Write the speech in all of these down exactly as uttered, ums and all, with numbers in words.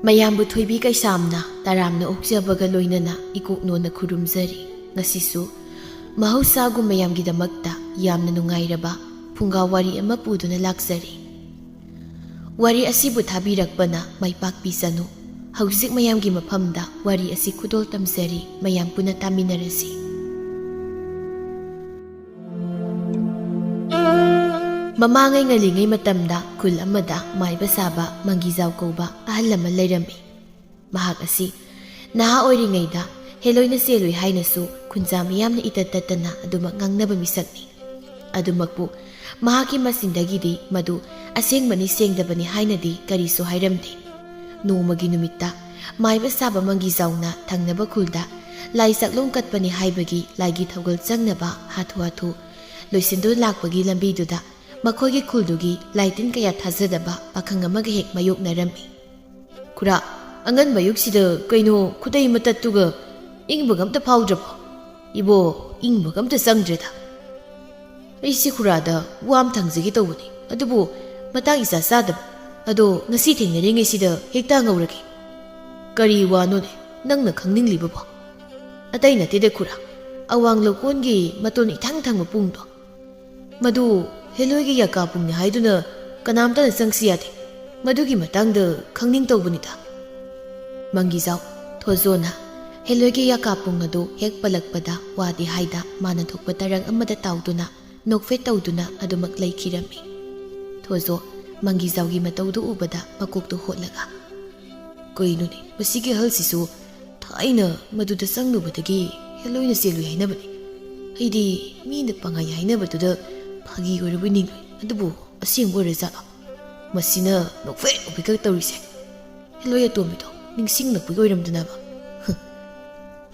ꯃꯌꯥꯝꯕꯨ ꯊꯣꯏꯕꯤ ꯀꯩꯁꯥꯝꯅ ꯇꯔꯥꯝꯅ ꯑꯣꯛꯆꯕꯒ ꯂꯣꯏꯅꯅ ꯏꯀꯣꯛꯅꯣꯟꯅ ꯈꯨꯔꯨꯝꯖꯔꯤ꯫ ꯉꯁꯤꯁꯨ ꯃꯍꯧꯁꯥꯒꯨꯝ ꯃꯌꯥꯝꯒꯤꯗꯃꯛꯇ ꯌꯥꯝꯅ ꯅꯨꯡꯉꯥꯏꯔꯕ ꯐꯨꯡꯒꯥ ꯋꯥꯔꯤ ꯑꯃ ꯄꯨꯗꯨꯅ ꯂꯥꯛꯆꯔꯤ꯫ ꯋꯥꯔꯤ ꯑꯁꯤꯕꯨ ꯊꯥꯕꯤꯔꯛꯄꯅ ꯃꯥꯏ ꯄꯥꯛꯄꯤꯁꯅꯨ꯫ ꯍꯧꯖꯤꯛ ꯃꯌꯥꯝꯒꯤ ꯃꯐꯝꯗ ꯋꯥꯔꯤ ꯑꯁꯤ ꯈꯨꯗꯣꯜ ꯇꯝꯖꯔꯤ, ꯃꯌꯥꯝ ꯄꯨꯟꯅ ꯇꯥꯃꯤꯟꯅꯔꯁꯤ꯫ ꯃꯃꯥꯡꯉꯩ ꯉꯜꯂꯤꯉꯩ ꯃꯇꯝꯗ ꯈꯨꯜ ꯑꯃꯗ ꯃꯥꯏꯕ ꯁꯥꯕ ꯃꯪꯒꯤꯖꯥꯎ ꯀꯧꯕ ꯑꯍꯜ ꯑꯃ ꯂꯩꯔꯝꯃꯤ꯫ ꯃꯍꯥꯛ ꯑꯁꯤ ꯅꯍꯥ ꯑꯣꯏꯔꯤꯉꯩꯗ ꯍꯦꯂꯣꯏꯅ ꯆꯦꯜꯂꯨꯏ ꯍꯥꯏꯅꯁꯨ ꯈꯨꯟꯖꯥ ꯃꯤꯌꯥꯝꯅ ꯏꯇꯠ ꯇꯠꯇꯅ ꯑꯗꯨꯃꯛ ꯉꯥꯡꯅꯕ ꯃꯤꯁꯛꯅꯤ꯫ ꯑꯗꯨꯃꯛꯄꯨ ꯃꯍꯥꯛꯀꯤ ꯃꯆꯤꯟꯗꯒꯤꯗꯤ ꯃꯗꯨ ꯑꯁꯦꯡꯕꯅꯤ ꯁꯦꯡꯗꯕꯅꯤ ꯍꯥꯏꯅꯗꯤ ꯀꯔꯤꯁꯨ ꯍꯥꯏꯔꯝꯗꯦ꯫ ꯅꯣꯡꯃꯒꯤ ꯅꯨꯃꯤꯠꯇ ꯃꯥꯏꯕ ꯁꯥꯕ ꯃꯪꯒꯤꯖꯥꯎꯅ ꯊꯪꯅꯕ ꯈꯨꯜꯗ ꯂꯥꯏ ꯆꯥꯛꯂꯣꯡ ꯀꯠꯄꯅꯤ ꯍꯥꯏꯕꯒꯤ ꯂꯥꯏꯒꯤ ꯊꯧꯒꯜ ꯆꯪꯅꯕ ꯍꯥꯊꯨ ꯍꯥꯊꯨ ꯂꯣꯏꯁꯤꯟꯗꯨꯅ ꯂꯥꯛꯄꯒꯤ ꯂꯝꯕꯤꯗꯨꯗ ꯃꯈꯣꯏꯒꯤ ꯈꯨꯜꯗꯨꯒꯤ ꯂꯥꯏ ꯇꯤꯟ ꯀꯌꯥ ꯊꯥꯖꯗꯕ ꯄꯥꯈꯪ ꯑꯃꯒ ꯍꯦꯛ ꯃꯥꯌꯣꯛꯅꯔꯝꯃꯤ꯫ "ꯈꯨꯔꯥ, ꯑꯉꯟꯕ ꯑꯌꯨꯛꯁꯤꯗ ꯀꯩꯅꯣ ꯈꯨꯗꯩ ꯃꯇꯠꯇꯨꯒ ꯏꯪꯕꯒ ꯑꯝꯇ ꯐꯥꯎꯗ꯭ꯔꯕꯣ?" "ꯏꯕꯣ, ꯏꯪꯕꯒ ꯑꯝꯇ ꯆꯪꯗ꯭ꯔꯦꯗ꯫ ꯑꯩꯁꯦ ꯈꯨꯔꯥꯗ ꯋꯥ ꯑꯃ ꯊꯥꯡꯖꯒꯦ ꯇꯧꯕꯅꯤ, ꯑꯗꯨꯕꯨ ꯃꯇꯥꯡ ꯏꯆꯥ ꯆꯥꯗꯕ꯫ ꯑꯗꯣ ꯉꯁꯤ ꯊꯦꯡꯅꯔꯤꯉꯩꯁꯤꯗ ꯍꯦꯛꯇ ꯍꯪꯍꯧꯔꯒꯦ꯫" "ꯀꯔꯤ ꯋꯥꯅꯣꯅꯦ ꯅꯪꯅ ꯈꯪꯅꯤꯡꯂꯤꯕꯕꯣ?" "ꯑꯇꯩ ꯅꯠꯇꯦꯗ ꯈꯨꯔꯥ, ꯑꯋꯥꯡ ꯂꯧꯀꯣꯟꯒꯤ ꯃꯇꯣꯟ ꯏꯊꯪ ꯊꯪꯕ ꯄꯨꯡꯗꯣ, ꯃꯗꯨ ꯍꯦꯂꯣꯏꯒꯤ ꯌꯥꯀꯥ ꯄꯨꯡꯅꯤ ꯍꯥꯏꯗꯨꯅ ꯀꯅꯥꯝꯇꯅ ꯆꯪꯁꯤ ꯌꯥꯗꯦ꯫ ꯃꯗꯨꯒꯤ ꯃꯇꯥꯡꯗ ꯈꯪꯅꯤꯡ ꯇꯧꯕꯅꯤꯗ꯫" ꯃꯪꯒꯤꯖꯥꯎ ꯊꯣꯖꯣꯅ ꯍꯦꯂꯣꯏꯒꯤ ꯌꯥꯀꯥ ꯄꯨꯡ ꯑꯗꯨ ꯍꯦꯛ ꯄꯜꯂꯛꯄꯗ ꯋꯥꯗꯤ ꯍꯥꯏꯗ ꯃꯥꯅ ꯊꯣꯛꯄ ꯇꯔꯪ ꯑꯃꯗ ꯇꯥꯎꯗꯨꯅ ꯅꯣꯛꯐꯦꯠ ꯇꯧꯗꯨꯅ ꯑꯗꯨꯃꯛ ꯂꯩꯈꯤꯔꯝꯃꯤ꯫ ꯊꯣꯖꯣ ꯃꯪꯒꯤꯖꯥꯎꯒꯤ ꯃꯇꯧꯗꯨ ꯎꯕꯗ ꯃꯀꯣꯛꯇꯨ ꯍꯣꯠꯂꯒ, "ꯀꯩꯅꯣꯅꯦ, ꯃꯁꯤꯒꯤ ꯑꯍꯜꯁꯤꯁꯨ ꯊꯥꯏꯅ ꯃꯗꯨꯗ ꯆꯪꯂꯨꯕꯗꯒꯤ ꯍꯦꯂꯣꯏꯅ ꯆꯦꯜꯂꯨꯏ ꯍꯥꯏꯅꯕꯅꯤ꯫ ꯑꯩꯗꯤ ꯃꯤꯅ ꯄꯪꯍꯥꯏ ꯍꯥꯏꯅꯕꯗꯨꯗ ꯐꯥꯒꯤ ꯑꯣꯏꯔꯕꯣꯏ ꯅꯤꯡꯂꯨꯏ꯫ ꯑꯗꯨꯕꯨ ꯑꯁꯦꯡꯕ ꯑꯣꯏꯔꯖꯥꯠꯂꯣ? ꯃꯁꯤꯅ ꯅꯣꯛꯐꯦꯠ ꯅꯣꯛꯐꯦꯠꯀ ꯇꯧꯔꯤꯁꯦ꯫ ꯍꯦꯂꯣꯏ ꯑꯇꯣꯝꯕꯤꯗꯣ ꯅꯤꯡꯁꯤꯡꯂꯛꯄꯒꯤ ꯑꯣꯏꯔꯝꯗꯅꯕ꯫"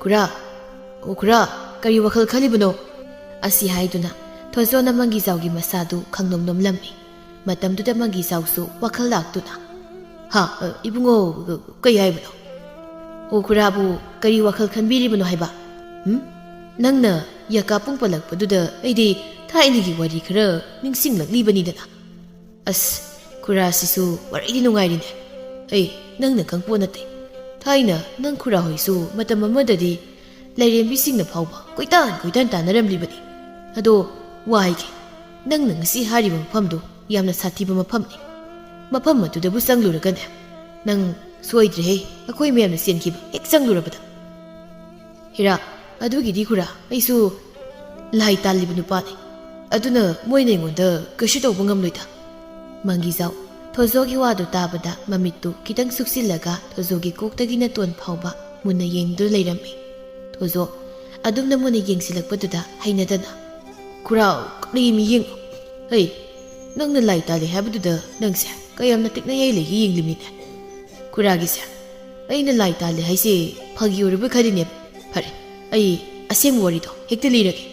"ꯈꯨꯔꯥ, ꯑꯣ ꯈꯨꯔꯥ, ꯀꯔꯤ ꯋꯥꯈꯜ ꯈꯜꯂꯤꯕꯅꯣ?" ꯑꯁꯤ ꯍꯥꯏꯗꯨꯅ ꯊꯣꯏꯖꯣꯅ ꯃꯪꯒꯤꯖꯥꯎꯒꯤ ꯃꯁꯥꯗꯨ ꯈꯪꯅꯣꯝ ꯅꯣꯝꯂꯝꯃꯤ꯫ ꯃꯇꯝꯗꯨꯗ ꯃꯪꯒꯤꯖꯥꯎꯁꯨ ꯋꯥꯈꯜ ꯂꯥꯛꯇꯨꯅ, "ꯍꯥ, ꯑ, ꯏꯕꯨꯡꯉꯣ, ꯀ-, ꯀꯩ ꯍꯥꯏꯕꯅꯣ? ꯑꯣ ꯈꯨꯔꯥꯕꯨ ꯀꯔꯤ ꯋꯥꯈꯜ ꯈꯟꯕꯤꯔꯤꯕꯅꯣ ꯍꯥꯏꯕ? ꯎꯝ? ꯅꯪꯅ ꯌꯥꯀꯥ ꯄꯨꯡ ꯄꯜꯂꯛꯄꯗꯨꯗ ꯑꯩꯗꯤ ꯊꯥꯏꯅꯒꯤ ꯋꯥꯔꯤ ꯈꯔ ꯅꯤꯡꯁꯤꯡꯂꯛꯂꯤꯕꯅꯤꯗꯅ꯫ ꯑꯁ, ꯈꯨꯔꯥꯁꯤꯁꯨ ꯋꯥꯔꯤꯗꯤ ꯅꯨꯡꯉꯥꯏꯔꯤꯅꯦ꯫ ꯑꯩ ꯅꯪꯅ ꯈꯪꯄꯣꯠ ꯅꯠꯇꯦ꯫ ꯊꯥꯏꯅ ꯅꯪ ꯈꯨꯔꯥ ꯍꯣꯏꯁꯨ ꯃꯇꯝ ꯑꯃꯗꯗꯤ ꯂꯥꯏꯔꯦꯝꯕꯤꯁꯤꯡꯅ ꯐꯥꯎꯕ ꯀꯣꯏꯇꯥꯟ ꯀꯣꯏꯇꯥꯟ ꯇꯥꯟꯅꯔꯝꯂꯤꯕꯅꯤ꯫ ꯑꯗꯣ ꯋꯥ ꯍꯥꯏꯒꯦ, ꯅꯪꯅ ꯉꯁꯤ ꯍꯥꯏꯔꯤꯕ ꯃꯐꯝꯗꯨ ꯌꯥꯝꯅ ꯁꯥꯊꯤꯕ ꯃꯐꯝꯅꯤ꯫ ꯃꯐꯝ ꯑꯗꯨꯗꯕꯨ ꯆꯪꯂꯨꯔꯒꯅꯦ, ꯅꯪ ꯁꯣꯏꯗ꯭ꯔꯦꯍꯦ, ꯑꯩꯈꯣꯏ ꯃꯌꯥꯝꯅ ꯆꯦꯟꯈꯤꯕ ꯍꯦꯛ ꯆꯪꯂꯨꯔꯕꯗ꯫ ꯍꯤꯔꯥ, ꯑꯗꯨꯒꯤꯗꯤ ꯈꯨꯔꯥ, ꯑꯩꯁꯨ ꯂꯥꯏ ꯇꯥꯜꯂꯤꯕ ꯅꯨꯄꯥꯅꯤ꯫ ꯑꯗꯨꯅ ꯃꯣꯏꯅ ꯑꯩꯉꯣꯟꯗ ꯀꯩꯁꯨ ꯇꯧꯕ ꯉꯝꯂꯣꯏꯗ꯫ ꯃꯪꯒꯤꯖꯥꯎ, ꯊꯣꯖꯣꯒꯤ ꯋꯥꯗꯨ ꯇꯥꯕꯗ ꯃꯃꯤꯠꯇꯨ ꯈꯤꯇꯪ ꯁꯨꯛꯆꯤꯜꯂꯒ ꯊꯣꯖꯣꯒꯤ ꯀꯣꯛꯇꯒꯤ ꯅꯇꯣꯟ ꯐꯥꯎꯕ ꯃꯨꯟꯅ ꯌꯦꯡꯗꯨꯅ ꯂꯩꯔꯝꯃꯤ꯫ ꯊꯣꯖꯣ, ꯑꯗꯨꯝꯅ ꯃꯨꯟꯅ ꯌꯦꯡꯁꯤꯜꯂꯛꯄꯗꯨꯗ ꯍꯩꯅꯗꯅ, "ꯈꯨꯔꯥꯎ, ꯀꯔꯤ ꯃꯤꯠꯌꯦꯡꯅꯣ? ꯍꯩ, ꯅꯪꯅ ꯂꯥꯏ ꯇꯥꯜꯂꯤ ꯍꯥꯏꯕꯗꯨꯗ ꯅꯪꯁꯦ ꯀꯌꯥꯝꯅ ꯇꯤꯛꯅ ꯌꯩ ꯂꯩꯒꯦ ꯌꯦꯡꯂꯤꯃꯤꯅꯦ꯫ ꯈꯨꯔꯥꯒꯤꯁꯦ ꯑꯩꯅ ꯂꯥꯏ ꯇꯥꯜꯂꯤ ꯍꯥꯏꯁꯦ ꯐꯥꯒꯤ ꯑꯣꯏꯔꯕꯣꯏ ꯈꯜꯂꯤꯅꯦꯕ꯫ ꯐꯔꯦ, ꯑꯩ ꯑꯁꯦꯡꯕ ꯋꯥꯔꯤꯗꯣ ꯍꯦꯛꯇ ꯂꯤꯔꯒꯦ꯫"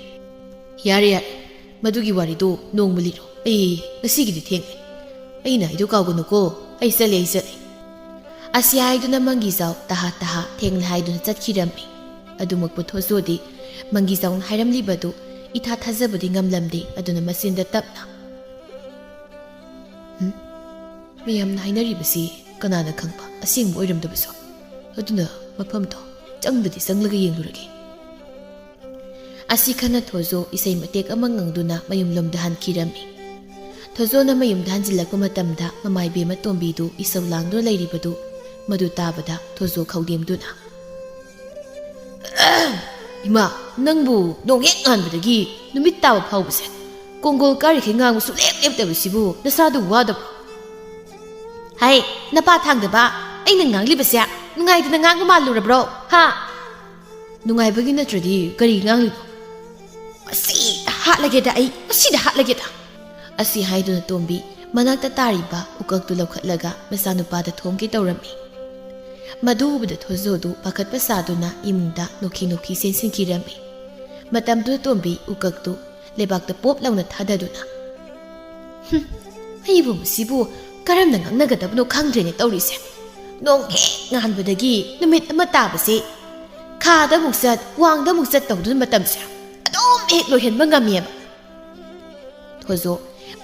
"ꯌꯥꯔꯦ, ꯌꯥꯔꯦ, ꯃꯗꯨꯒꯤ ꯋꯥꯔꯤꯗꯣ ꯅꯣꯡꯃ ꯂꯤꯔꯣ꯫ ꯑꯩ ꯉꯁꯤꯒꯤꯗꯤ ꯊꯦꯡꯉꯦ꯫ ꯑꯩꯅ ꯍꯥꯏꯗꯣ ꯀꯥꯎꯒꯅꯨꯀꯣ꯫ ꯑꯩ ꯆꯠꯂꯦ, ꯑꯩ ꯆꯠꯂꯦ꯫" ꯑꯁꯤ ꯍꯥꯏꯗꯨꯅ ꯃꯪꯒꯤꯖꯥꯎ ꯇꯍꯥ ꯇꯍꯥ ꯊꯦꯡꯂꯦ ꯍꯥꯏꯗꯨꯅ ꯆꯠꯈꯤꯔꯝꯃꯤ꯫ ꯑꯗꯨꯃꯛꯄꯨ ꯊꯣꯖꯣꯗꯤ ꯃꯪꯒꯤꯖꯥꯎꯅ ꯍꯥꯏꯔꯝꯂꯤꯕꯗꯨ ꯏꯊꯥ ꯊꯥꯖꯕꯗꯤ ꯉꯝꯂꯝꯗꯦ꯫ ꯑꯗꯨꯅ ꯃꯆꯤꯟꯗ ꯇꯞꯅ, "ꯍꯨꯝ? ꯃꯌꯥꯝꯅ ꯍꯥꯏꯅꯔꯤꯕꯁꯤ ꯀꯅꯥꯅ ꯈꯪꯕ ꯑꯁꯦꯡꯕ ꯑꯣꯏꯔꯝꯗꯕꯁꯨ꯫ ꯑꯗꯨꯅ ꯃꯐꯝꯗꯣ ꯆꯪꯗꯗꯤ ꯆꯪꯂꯒ ꯌꯦꯡꯂꯨꯔꯒꯦ꯫" ꯑꯁꯤ ꯈꯟꯅ ꯊꯣꯖꯣ ꯏꯁꯩ ꯃꯇꯦꯛ ꯑꯃ ꯉꯪꯗꯨꯅ ꯃꯌꯨꯝꯂꯣꯝꯗ ꯍꯟꯈꯤꯔꯝꯃꯤ꯫ ꯊꯣꯖꯣꯅ ꯃꯌꯨꯝꯗ ꯍꯟꯖꯤꯜꯂꯛꯄ ꯃꯇꯝꯗ ꯃꯃꯥ ꯏꯕꯦꯝꯃ ꯇꯣꯝꯕꯤꯗꯨ ꯏꯁꯧ ꯂꯥꯡꯗꯨꯅ ꯂꯩꯔꯤꯕꯗꯨ ꯃꯗꯨ ꯇꯥꯕꯗ ꯊꯣꯖꯣ ꯈꯧꯗꯦꯝꯗꯨꯅ, "ꯏꯃꯥ, ꯅꯪꯕꯨ ꯅꯣꯡ ꯍꯦꯛ ꯉꯥꯟꯕꯗꯒꯤ ꯅꯨꯃꯤꯠ ꯇꯥꯕ ꯐꯥꯎꯕꯁꯦ ꯀꯣꯡꯒꯣꯜ ꯀꯥꯔꯤꯈꯩ ꯉꯥꯡꯕ ꯁꯨꯛꯂꯦꯞ ꯂꯦꯞꯇꯕꯁꯤꯕꯨ ꯅꯁꯥꯗꯨ ꯋꯥꯗꯕ꯭ꯔꯣ?" "ꯍꯥꯏ, ꯅꯄꯥ ꯊꯥꯡꯗꯕ, ꯑꯩꯅ ꯉꯥꯡꯂꯤꯕꯁꯦ ꯅꯨꯡꯉꯥꯏꯗꯅ ꯉꯥꯡꯕ ꯃꯥꯜꯂꯨꯔꯕ꯭ꯔꯣ? ꯍꯥ? ꯅꯨꯡꯉꯥꯏꯕꯒꯤ ꯅꯠꯇ꯭ꯔꯗꯤ ꯀꯔꯤ ꯉꯥꯡꯂꯤꯅꯣ? ꯃꯁꯤ ꯍꯥꯠꯂꯒꯦꯗ ꯑꯩ, ꯃꯁꯤꯗ ꯍꯥꯠꯂꯒꯦꯗ!" ꯑꯁꯤ ꯍꯥꯏꯗꯨꯅ ꯇꯣꯝꯕꯤ ꯃꯅꯥꯛꯇ ꯇꯥꯔꯤꯕ ꯎꯀꯛꯇꯨ ꯂꯧꯈꯠꯂꯒ ꯃꯆꯥꯅꯨꯄꯥꯗ ꯊꯣꯝꯒꯦ ꯇꯧꯔꯝꯃꯤ꯫ ꯃꯗꯨ ꯎꯕꯗ ꯊꯣꯖꯣꯗꯨ ꯄꯥꯈꯠꯄ ꯁꯥꯗꯨꯅ ꯏꯃꯨꯡꯗ ꯅꯣꯛꯈꯤ ꯅꯣꯛꯈꯤ ꯆꯦꯟꯁꯤꯟꯈꯤꯔꯝꯃꯤ꯫ ꯃꯇꯝꯗꯨꯗ ꯇꯣꯝꯕꯤ ꯎꯀꯛꯇꯨ ꯂꯩꯕꯥꯛꯇ ꯄꯣꯞ ꯂꯥꯎꯅ ꯊꯥꯗꯗꯨꯅ, "ꯍꯨꯝ, ꯑꯩꯕꯨ ꯃꯁꯤꯕꯨ ꯀꯔꯝꯅ ꯉꯥꯡꯅꯒꯗꯕꯅꯣ ꯈꯪꯗ꯭ꯔꯦꯅꯦ ꯇꯧꯔꯤꯁꯦ꯫ ꯅꯣꯡ ꯍꯦꯛ ꯉꯥꯟꯕꯗꯒꯤ ꯅꯨꯃꯤꯠ ꯑꯃ ꯇꯥꯕꯁꯦ ꯈꯥꯗ ꯑꯃꯨꯛ ꯆꯠ, ꯋꯥꯡꯗ ꯑꯃꯨꯛ ꯆꯠ ꯇꯧꯗꯨꯅ ꯃꯇꯝꯁꯦ ꯑꯗꯨꯝ ꯍꯦꯛ ꯂꯣꯏꯍꯟꯕ ꯉꯝꯃꯦꯕ꯫" ꯊꯣꯖꯣ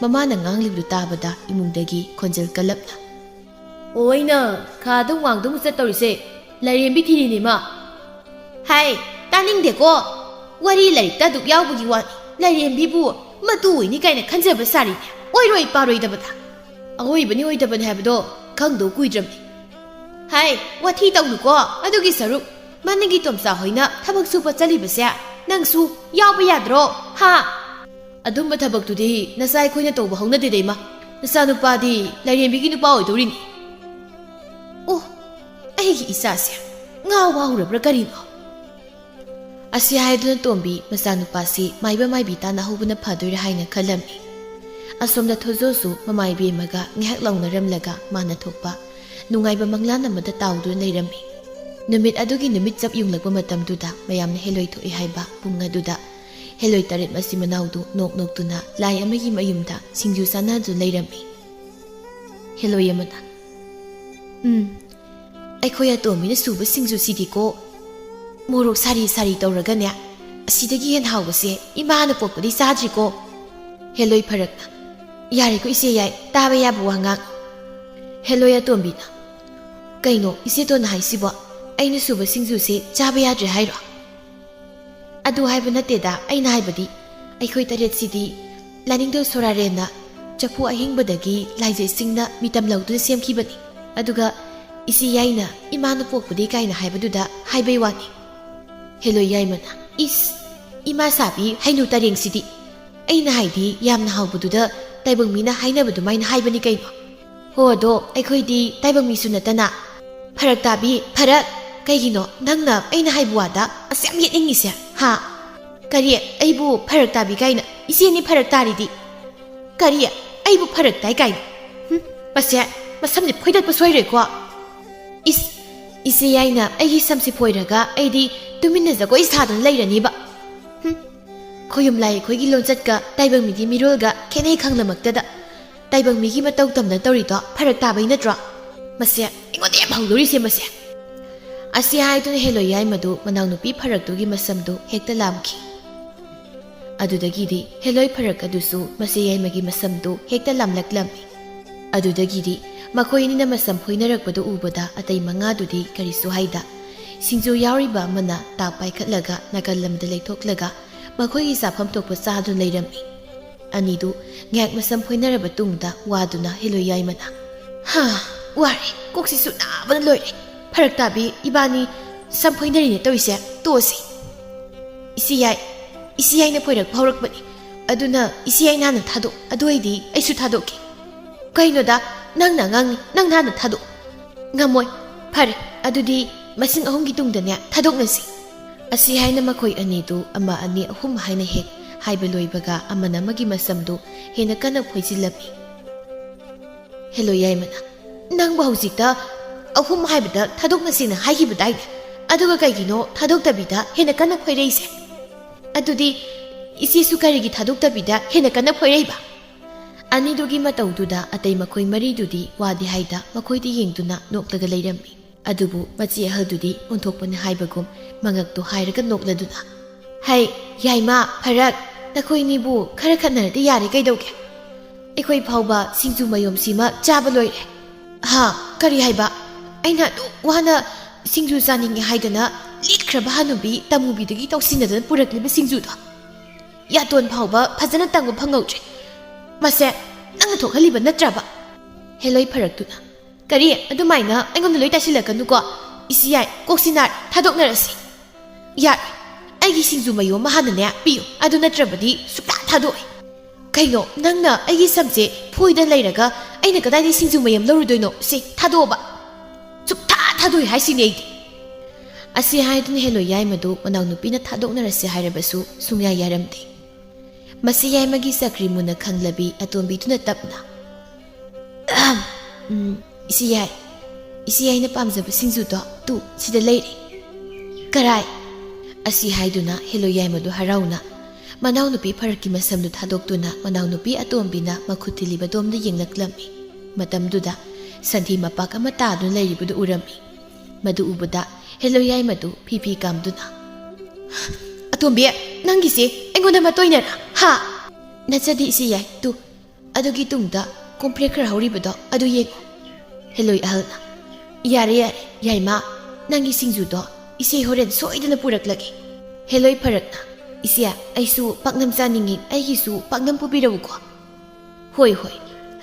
ꯃꯃꯥꯅ ꯉꯥꯡꯂꯤꯕꯗꯨ ꯇꯥꯕꯗ ꯏꯃꯨꯡꯗꯒꯤ ꯈꯣꯟꯖꯦꯜ ꯀꯜꯂꯞꯅ, ꯑꯣ, ꯑꯩꯅ ꯈꯥꯗ ꯋꯥꯡꯗ ꯑꯃꯨꯛ ꯆꯠꯇꯧꯔꯤꯁꯦ ꯂꯥꯏꯔꯦꯝꯕꯤ ꯊꯤꯔꯤꯅꯦ, ꯏꯃꯥ꯫ ꯍꯥꯏ, ꯇꯥꯅꯤꯡꯗꯦꯀꯣ꯫ ꯋꯥꯔꯤ ꯂꯥꯏꯔꯤꯛꯇ ꯑꯗꯨꯛ ꯌꯥꯎꯕꯒꯤ ꯋꯥꯅꯤ, ꯂꯥꯏꯔꯦꯝꯕꯤꯕꯨ ꯃꯇꯨ ꯑꯣꯏꯅꯤ ꯀꯥꯏꯅ ꯈꯟꯖꯕ ꯁꯥꯔꯤꯅꯦ꯫ ꯑꯣꯏꯔꯣꯏ ꯄꯥꯔꯣꯏꯗꯕꯗ꯫ ꯑꯑꯣꯏꯕꯅꯤ ꯑꯣꯏꯗꯕꯅꯤ ꯍꯥꯏꯕꯗꯣ ꯈꯪꯗꯧ ꯀꯨꯏꯗ꯭ꯔꯕꯅꯤ꯫ ꯍꯥꯏ, ꯋꯥꯊꯤ ꯇꯧꯅꯨꯀꯣ꯫ ꯑꯗꯨꯒꯤ ꯁꯔꯨꯛ ꯃꯅꯤꯡꯒꯤ ꯇꯣꯝꯆꯥ ꯍꯣꯏꯅ ꯊꯕꯛ ꯁꯨꯕ ꯆꯠꯂꯤꯕꯁꯦ ꯅꯪꯁꯨ ꯌꯥꯎꯕ ꯌꯥꯗ꯭ꯔꯣ? ꯍꯥ? ꯑꯗꯨꯝꯕ ꯊꯕꯛꯇꯨꯗꯤ ꯅꯆꯥ ꯑꯩꯈꯣꯏꯅ ꯇꯧꯕ ꯍꯧꯅꯗꯦꯗ, ꯏꯃꯥ꯫ ꯅꯆꯥꯅꯨꯄꯥꯗꯤ ꯂꯥꯏꯔꯦꯝꯕꯤꯒꯤ ꯅꯨꯄꯥ ꯑꯣꯏꯗꯧꯔꯤꯅꯤ꯫ ꯑꯣ, ꯑꯩꯒꯤ ꯏꯆꯥꯁꯦ ꯉꯥꯎꯕ ꯍꯧꯔꯕ꯭ꯔꯥ ꯀꯔꯤꯅꯣ? ꯑꯁꯤ ꯍꯥꯏꯗꯨꯅ ꯇꯣꯝꯕꯤ ꯃꯆꯥꯅꯨꯄꯥꯁꯤ ꯃꯥꯏꯕ ꯃꯥꯏꯕꯤ ꯇꯥꯟꯅꯍꯧꯕꯅ ꯐꯗꯣꯏꯔꯥ ꯍꯥꯏꯅ ꯈꯜꯂꯝꯃꯤ꯫ ꯑꯁꯣꯝꯗ ꯊꯣꯏꯖꯣꯁꯨ ꯃꯃꯥ ꯏꯕꯦꯝꯃꯒ ꯉꯥꯏꯍꯥꯛ ꯂꯥꯎꯅꯔꯝꯂꯒ ꯃꯥꯅ ꯊꯣꯛꯄ ꯅꯨꯡꯉꯥꯏꯕ ꯃꯪꯂꯥꯟ ꯑꯃꯗ ꯇꯥꯎꯗꯨꯅ ꯂꯩꯔꯝꯃꯤ꯫ ꯅꯨꯃꯤꯠ ꯑꯗꯨꯒꯤ ꯅꯨꯃꯤꯠ ꯆꯞ ꯌꯨꯡꯂꯛꯄ ꯃꯇꯝꯗꯨꯗ ꯃꯌꯥꯝꯅ ꯍꯦꯂꯣꯏ ꯊꯣꯛꯏ ꯍꯥꯏꯕ ꯄꯨꯡ ꯑꯗꯨꯗ ꯍꯦꯂꯣꯏ ꯇꯔꯦꯠ ꯃꯆꯤꯟ ꯃꯅꯥꯎꯗꯨ ꯅꯣꯛ ꯅꯣꯛꯇꯨꯅ ꯂꯥꯏ ꯑꯃꯒꯤ ꯃꯌꯨꯝꯗ ꯁꯤꯡꯖꯨ ꯆꯥꯅꯗꯨꯅ ꯂꯩꯔꯝꯃꯤ꯫ ꯍꯦꯂꯣꯏ ꯑꯃꯅ, "ꯎꯝ, ꯑꯩꯈꯣꯏ ꯑꯇꯣꯝꯕꯤꯅ ꯁꯨꯕ ꯁꯤꯡꯖꯨꯁꯤꯗꯤꯀꯣ, ꯃꯣꯔꯣꯛ ꯁꯥꯔꯤ ꯁꯥꯔꯤ ꯇꯧꯔꯒꯅꯦ, ꯑꯁꯤꯗꯒꯤ ꯍꯦꯟꯅ ꯍꯥꯎꯕꯁꯦ ꯏꯃꯥꯅ ꯄꯣꯛꯄꯗꯤ ꯆꯥꯗ꯭ꯔꯤꯀꯣ꯫" ꯍꯦꯂꯣꯏ ꯐꯔꯛꯅ, "ꯌꯥꯔꯦꯀꯣ ꯏꯆꯦ ꯌꯥꯏ, ꯇꯥꯕ ꯌꯥꯕ ꯋꯥ ꯉꯥꯡ꯫" ꯍꯦꯂꯣꯏ ꯑꯇꯣꯝꯕꯤꯅ, "ꯀꯩꯅꯣ ꯏꯆꯦꯇꯣꯟꯅ ꯍꯥꯏꯁꯤꯕꯣ? ꯑꯩꯅ ꯁꯨꯕ ꯁꯤꯡꯖꯨꯁꯦ ꯆꯥꯕ ꯌꯥꯗ꯭ꯔꯦ ꯍꯥꯏꯔꯣ?" "ꯑꯗꯨ ꯍꯥꯏꯕ ꯅꯠꯇꯦꯗ, ꯑꯩꯅ ꯍꯥꯏꯕꯗꯤ ꯑꯩꯈꯣꯏ ꯇꯔꯦꯠꯁꯤꯗꯤ ꯂꯥꯏꯅꯤꯡꯊꯧ ꯁꯣꯔꯥꯔꯦꯟꯅ ꯆꯐꯨ ꯑꯍꯤꯡꯕꯗꯒꯤ ꯂꯥꯏꯖꯩ ꯁꯤꯡꯅ ꯃꯤꯇꯝ ꯂꯧꯗꯨꯅ ꯁꯦꯝꯈꯤꯕꯅꯤ꯫ ꯑꯗꯨꯒ ꯏꯆꯦ ꯌꯥꯏꯅ ꯏꯃꯥꯅ ꯄꯣꯛꯄꯗꯤ ꯀꯥꯏꯅ ꯍꯥꯏꯕꯗꯨꯗ ꯍꯥꯏꯕꯩ ꯋꯥꯅꯤ꯫" ꯍꯦꯂꯣꯏ ꯌꯥꯏꯃꯅ, "ꯏꯁ, ꯏꯃꯥ ꯁꯥꯕꯤ ꯍꯩꯅꯨ ꯇꯔꯦꯡꯁꯤꯗꯤ! ꯑꯩꯅ ꯍꯥꯏꯗꯤ ꯌꯥꯝꯅ ꯍꯥꯎꯕꯗꯨꯗ ꯇꯥꯏꯕꯪ ꯃꯤꯅ ꯍꯥꯏꯅꯕ ꯑꯗꯨꯃꯥꯏꯅ ꯍꯥꯏꯕꯅꯤ ꯀꯩꯅꯣ꯫ ꯍꯣ, ꯑꯗꯣ ꯑꯩꯈꯣꯏꯗꯤ ꯇꯥꯏꯕꯪ ꯃꯤꯁꯨ ꯅꯠꯇꯅ꯫" "ꯐꯔꯛ ꯇꯥꯕꯤ, ꯐꯔꯛ! ꯀꯩꯒꯤꯅꯣ ꯅꯪꯅ ꯑꯩꯅ ꯍꯥꯏꯕ ꯋꯥꯗ ꯑꯁ ꯌꯥꯝ ꯌꯦꯠꯅꯤꯡꯉꯤꯁꯦ, ꯍꯥ?" "ꯀꯔꯤ? ꯑꯩꯕꯨ ꯐꯔꯛ ꯇꯥꯕꯤ ꯀꯥꯏꯅ? ꯏꯆꯦꯅꯤ ꯐꯔꯛ ꯇꯥꯔꯤꯗꯤ꯫" "ꯀꯔꯤ? ꯑꯩꯕꯨ ꯐꯔꯛ ꯇꯥꯏ ꯀꯥꯏꯅ? ꯍꯨꯝ, ꯃꯁꯦ, ꯃꯁꯝꯁꯦ ꯐꯣꯏꯗꯠꯄ ꯁꯣꯏꯔꯣꯏꯀꯣ꯫" "ꯏꯁ, ꯏꯆꯦ ꯌꯥꯏꯅ ꯑꯩꯒꯤ ꯁꯝꯁꯦ ꯐꯣꯏꯔꯒ ꯑꯩꯗꯤ ꯇꯨꯃꯤꯟꯅ ꯖꯒꯣꯏ ꯁꯥꯗꯅ ꯂꯩꯔꯅꯤꯕ꯫ ꯍꯨꯝ, ꯈꯣꯌꯨꯝ ꯂꯥꯏ ꯑꯩꯈꯣꯏꯒꯤ ꯂꯣꯟꯆꯠꯀ ꯇꯥꯏꯕꯪ ꯃꯤꯒꯤ ꯃꯤꯔꯣꯜꯒ ꯈꯦꯠꯅꯩ ꯈꯪꯂꯃꯛꯇꯗ ꯇꯥꯏꯕꯪ ꯃꯤꯒꯤ ꯃꯇꯧ ꯇꯝꯗꯅ ꯇꯧꯔꯤꯗꯣ ꯐꯔꯛ ꯇꯥꯕꯩ ꯅꯠꯇ꯭ꯔꯣ? ꯃꯁꯦ ꯑꯩꯉꯣꯟꯗ ꯌꯥꯝ ꯍꯧꯗꯣꯔꯤꯁꯦ ꯃꯁꯦ꯫" ꯑꯁꯤ ꯍꯥꯏꯗꯨꯅ ꯍꯦꯂꯣꯏ ꯌꯥꯏꯃꯗꯨ ꯃꯅꯥꯎꯅꯨꯄꯤ ꯐꯔꯛꯇꯨꯒꯤ ꯃꯁꯝꯗꯨ ꯍꯦꯛꯇ ꯂꯥꯝꯈꯤ꯫ ꯑꯗꯨꯗꯒꯤꯗꯤ ꯍꯦꯂꯣꯏ ꯐꯔꯛ ꯑꯗꯨꯁꯨ ꯃꯆꯦ ꯌꯥꯏꯃꯒꯤ ꯃꯁꯝꯗꯨ ꯍꯦꯛꯇ ꯂꯥꯝꯂꯛꯂꯝꯃꯤ꯫ ꯑꯗꯨꯗꯒꯤꯗꯤ ꯃꯈꯣꯏ ꯑꯅꯤꯅ ꯃꯁꯝ ꯐꯣꯏꯅꯔꯛꯄꯗꯨ ꯎꯕꯗ ꯑꯇꯩ ꯃꯉꯥꯗꯨꯗꯤ ꯀꯔꯤꯁꯨ ꯍꯥꯏꯗ꯫ ꯁꯤꯡꯖꯨ ꯌꯥꯎꯔꯤꯕ ꯑꯃꯅ ꯇꯥꯞ ꯄꯥꯏꯈꯠꯂꯒ ꯅꯥꯀꯜ ꯂꯝꯗ ꯂꯩꯊꯣꯛꯂꯒ ꯃꯈꯣꯏꯒꯤ ꯆꯥꯐꯝ ꯊꯣꯛꯄ ꯆꯥꯗꯨꯅ ꯂꯩꯔꯝꯃꯤ꯫ ꯑꯅꯤꯗꯨ ꯉꯥꯏꯍꯥꯛ ꯃꯁꯝ ꯐꯣꯏꯅꯔꯕ ꯇꯨꯡꯗ ꯋꯥꯗꯨꯅ ꯍꯦꯂꯣꯏ ꯌꯥꯏꯃꯅ, "ꯍꯥ, ꯋꯥꯔꯦ, ꯀꯣꯛꯁꯤꯁꯨ ꯅꯥꯕꯅ ꯂꯣꯏꯔꯦ꯫ ꯐꯔꯛ ꯇꯥꯕꯤ, ꯏꯕꯥꯅꯤ ꯁꯝ ꯐꯣꯏꯅꯔꯤꯅꯦ ꯇꯧꯔꯤꯁꯦ, ꯇꯣꯛꯑꯁꯤ꯫ ꯏꯆꯦ ꯌꯥꯏ, ꯏꯆꯦ ꯌꯥꯏꯅ ꯐꯣꯏꯔꯛꯄ ꯍꯧꯔꯛꯄꯅꯤ, ꯑꯗꯨꯅ ꯏꯆꯦ ꯌꯥꯏꯅ ꯍꯥꯟꯅ ꯊꯥꯗꯣꯛ, ꯑꯗꯨ ꯑꯣꯏꯗꯤ ꯑꯩꯁꯨ ꯊꯥꯗꯣꯛꯀꯦ꯫" "ꯀꯩꯅꯣꯗ, ꯅꯪꯅ ꯑꯉꯥꯡꯅꯤ, ꯅꯪꯅ ꯍꯥꯟꯅ ꯊꯥꯗꯣꯛ꯫" "ꯉꯝꯃꯣꯏ꯫ ꯐꯔꯦ, ꯑꯗꯨꯗꯤ ꯃꯁꯤꯡ ꯑꯍꯨꯝꯒꯤ ꯇꯨꯡꯗꯅꯦ ꯊꯥꯗꯣꯛꯅꯁꯤ꯫" ꯑꯁꯤ ꯍꯥꯏꯅ ꯃꯈꯣꯏ ꯑꯅꯤꯗꯨ ꯑꯃ, ꯑꯅꯤ, ꯑꯍꯨꯝ ꯍꯥꯏꯅ ꯍꯦꯛ ꯍꯥꯏꯕ ꯂꯣꯏꯕꯒ ꯑꯃꯅ ꯑꯃꯒꯤ ꯃꯁꯝꯗꯨ ꯍꯦꯟꯅ ꯀꯟꯅ ꯐꯣꯏꯖꯤꯜꯂꯝꯃꯤ꯫ ꯍꯦꯂꯣꯏ ꯌꯥꯏꯃꯅ, "ꯅꯪꯕꯨ ꯍꯧꯖꯤꯛꯇ ꯑꯍꯨꯝ ꯍꯥꯏꯕꯗ ꯊꯥꯗꯣꯛꯅꯁꯦꯅ ꯍꯥꯏꯈꯤꯕꯗꯥꯏꯅꯦ? ꯑꯗꯨꯒ ꯀꯩꯒꯤꯅꯣ ꯊꯥꯗꯣꯛꯇꯕꯤꯗ ꯍꯦꯟꯅ ꯀꯟꯅ ꯐꯣꯏꯔꯛꯏꯁꯦ? ꯑꯗꯨꯗꯤ ꯏꯆꯦꯁꯨ ꯀꯔꯤꯒꯤ ꯊꯥꯗꯣꯛꯇꯕꯤꯗ ꯍꯦꯟꯅ ꯀꯟꯅ ꯐꯣꯏꯔꯛꯏꯕ?" ꯑꯅꯤꯗꯨꯒꯤ ꯃꯇꯧꯗꯨꯗ ꯑꯇꯩ ꯃꯈꯣꯏ ꯃꯔꯤꯗꯨꯗꯤ ꯋꯥꯗꯤ ꯍꯥꯏꯗ ꯃꯈꯣꯏꯗ ꯌꯦꯡꯗꯨꯅ ꯅꯣꯛꯂꯒ ꯂꯩꯔꯝꯃꯤ꯫ ꯑꯗꯨꯕꯨ ꯃꯆꯦ ꯑꯍꯜꯗꯨꯗꯤ ꯑꯣꯟꯊꯣꯛꯄꯅꯤ ꯍꯥꯏꯕꯒꯨꯝ ꯃꯉꯛꯇꯨ ꯍꯥꯏꯔꯒ ꯅꯣꯛꯂꯗꯨꯅ, "ꯍꯩ, ꯌꯥꯏꯃ, ꯐꯔꯛ, ꯅꯈꯣꯏꯅꯤꯕꯨ ꯈꯔ ꯈꯠꯅꯔꯗꯤ ꯌꯥꯔꯦ ꯀꯩꯗꯧꯒꯦ? ꯑꯩꯈꯣꯏ ꯐꯥꯎꯕ ꯁꯤꯡꯖꯨ ꯃꯌꯣꯝꯁꯤꯃ ꯆꯥꯕ ꯂꯣꯏꯔꯦ꯫" "ꯍꯥ, ꯀꯔꯤ ꯍꯥꯏꯕ? ꯑꯩꯅ ꯑꯗꯨꯛ ꯋꯥꯅ ꯁꯤꯡꯖꯨ ꯆꯥꯅꯤꯡꯉꯦ ꯍꯥꯏꯗꯅ ꯂꯤꯛꯈ꯭ꯔꯕ ꯍꯅꯨꯕꯤ ꯇꯃꯨꯕꯤꯗꯒꯤ ꯇꯧꯁꯤꯟꯅꯗꯅ ꯄꯨꯔꯛꯂꯤꯕ ꯁꯤꯡꯖꯨꯗꯣ ꯌꯥꯇꯣꯟ ꯐꯥꯎꯕ ꯐꯖꯅ ꯇꯪꯕ ꯐꯪꯍꯧꯗ꯭ꯔꯦ꯫ ꯃꯁꯦ ꯅꯪꯅ ꯊꯣꯛꯍꯜꯂꯤꯕ ꯅꯠꯇ꯭ꯔꯕ?" ꯍꯦꯂꯣꯏ ꯐꯔꯛꯇꯨꯅ, "ꯀꯔꯤ? ꯑꯗꯨꯃꯥꯏꯅ ꯑꯩꯉꯣꯟꯗ ꯂꯣꯏ ꯇꯥꯏꯁꯤꯜꯂꯛꯀꯅꯨꯀꯣ꯫ ꯏꯆꯦ ꯌꯥꯏ, ꯀꯣꯛꯁꯤ ꯅꯥꯔꯦ, ꯊꯥꯗꯣꯛꯅꯔꯁꯤ꯫" "ꯌꯥꯔꯣꯏ, ꯑꯩꯒꯤ ꯁꯤꯡꯖꯨ ꯃꯌꯣꯝ ꯑꯃ ꯍꯥꯟꯅꯅꯦ ꯄꯤꯌꯨ, ꯑꯗꯨ ꯅꯠꯇ꯭ꯔꯕꯗꯤ ꯁꯨꯛꯊꯥ ꯊꯥꯗꯣꯛꯑꯣꯏ꯫" "ꯀꯩꯅꯣ, ꯅꯪꯅ ꯑꯩꯒꯤ ꯁꯝꯁꯦ ꯐꯣꯏꯗꯅ ꯂꯩꯔꯒ ꯑꯩꯅ ꯀꯗꯥꯏꯗꯒꯤ ꯁꯤꯡꯖꯨ ꯃꯌꯣꯝ ꯂꯧꯔꯨꯗꯣꯏꯅꯣ? ꯁꯤ ꯊꯥꯗꯣꯛꯑꯣꯕ꯫" "ꯁꯨꯛꯊꯥ ꯊꯥꯗꯣꯛꯑꯣꯏ ꯍꯥꯏꯁꯤꯅꯦ ꯑꯩꯗꯤ꯫" ꯑꯁꯤ ꯍꯥꯏꯗꯨꯅ ꯍꯦꯂꯣꯏ ꯌꯥꯏꯃꯗꯨ ꯃꯅꯥꯎꯅꯨꯄꯤꯅ ꯊꯥꯗꯣꯛꯅꯔꯁꯤ ꯍꯥꯏꯔꯕꯁꯨ ꯁꯨꯡꯌꯥ ꯌꯥꯔꯝꯗꯦ꯫ ꯃꯁꯤ ꯌꯥꯏꯃꯒꯤ ꯆꯀ꯭ꯔꯤ ꯃꯨꯟꯅ ꯈꯪꯂꯕꯤ ꯑꯇꯣꯝꯕꯤꯗꯨꯅ ꯇꯞꯅ, "ꯑꯍꯝ, ꯎꯝ, ꯏꯆꯦ ꯌꯥꯏ, ꯏꯆꯦ ꯌꯥꯏꯅ ꯄꯥꯝꯖꯕ ꯁꯤꯡꯖꯨꯗꯣ ꯇꯨ ꯁꯤꯗ ꯂꯩꯔꯦ꯫" "ꯀꯔꯥꯏ?" ꯑꯁꯤ ꯍꯥꯏꯗꯨꯅ ꯍꯦꯂꯣꯏ ꯌꯥꯏꯃꯗꯨ ꯍꯔꯥꯎꯅ ꯃꯅꯥꯎꯅꯨꯄꯤ ꯐꯔꯛꯀꯤ ꯃꯁꯝꯗꯨ ꯊꯥꯗꯣꯛꯇꯨꯅ ꯃꯅꯥꯎꯅꯨꯄꯤ ꯑꯇꯣꯝꯕꯤꯅ ꯃꯈꯨꯠ ꯊꯤꯜꯂꯤꯕ ꯗꯣꯝꯗ ꯌꯦꯡꯂꯛꯂꯝꯃꯤ꯫ ꯃꯇꯝꯗꯨꯗ ꯁꯟꯊꯤ ꯃꯄꯥꯛ ꯑꯃ ꯇꯥꯗꯨꯅ ꯂꯩꯔꯤꯕꯗꯨ ꯎꯔꯝꯃꯤ꯫ ꯃꯗꯨ ꯎꯕꯗ ꯍꯦꯂꯣꯏ ꯌꯥꯏꯃꯗꯨ ꯐꯤ ꯐꯤ ꯀꯥꯝꯗꯨꯅ, "ꯑꯇꯣꯝꯕꯤ, ꯅꯪꯒꯤꯁꯦ ꯑꯩꯉꯣꯟꯗ ꯃꯇꯣꯏꯅꯔꯥ? ꯍꯥ?" "ꯅꯠꯆꯗꯦ ꯏꯆꯦ ꯌꯥꯏ, ꯇꯨ, ꯑꯗꯨꯒꯤ ꯇꯨꯡꯗ ꯀꯣꯝꯄ꯭ꯔꯦꯛ ꯈꯔ ꯍꯧꯔꯤꯕꯗꯣ ꯑꯗꯨ ꯌꯦꯡꯉꯨ꯫" ꯍꯦꯂꯣꯏ ꯑꯍꯜꯅ, "ꯌꯥꯔꯦ, ꯌꯥꯔꯦ, ꯌꯥꯏꯃ, ꯅꯪꯒꯤ ꯁꯤꯡꯖꯨꯗꯣ ꯏꯆꯦ ꯍꯣꯔꯦꯟ ꯁꯣꯏꯗꯅ ꯄꯨꯔꯛꯂꯒꯦ꯫" ꯍꯦꯂꯣꯏ ꯐꯔꯛꯅ, "ꯏꯆꯦ, ꯑꯩꯁꯨ ꯄꯥꯛꯅꯝ ꯆꯥꯅꯤꯡꯉꯤ, ꯑꯩꯒꯤꯁꯨ ꯄꯥꯛꯅꯝ ꯄꯨꯕꯤꯔꯛꯎꯀꯣ꯫" "ꯍꯣꯏ, ꯍꯣꯏ꯫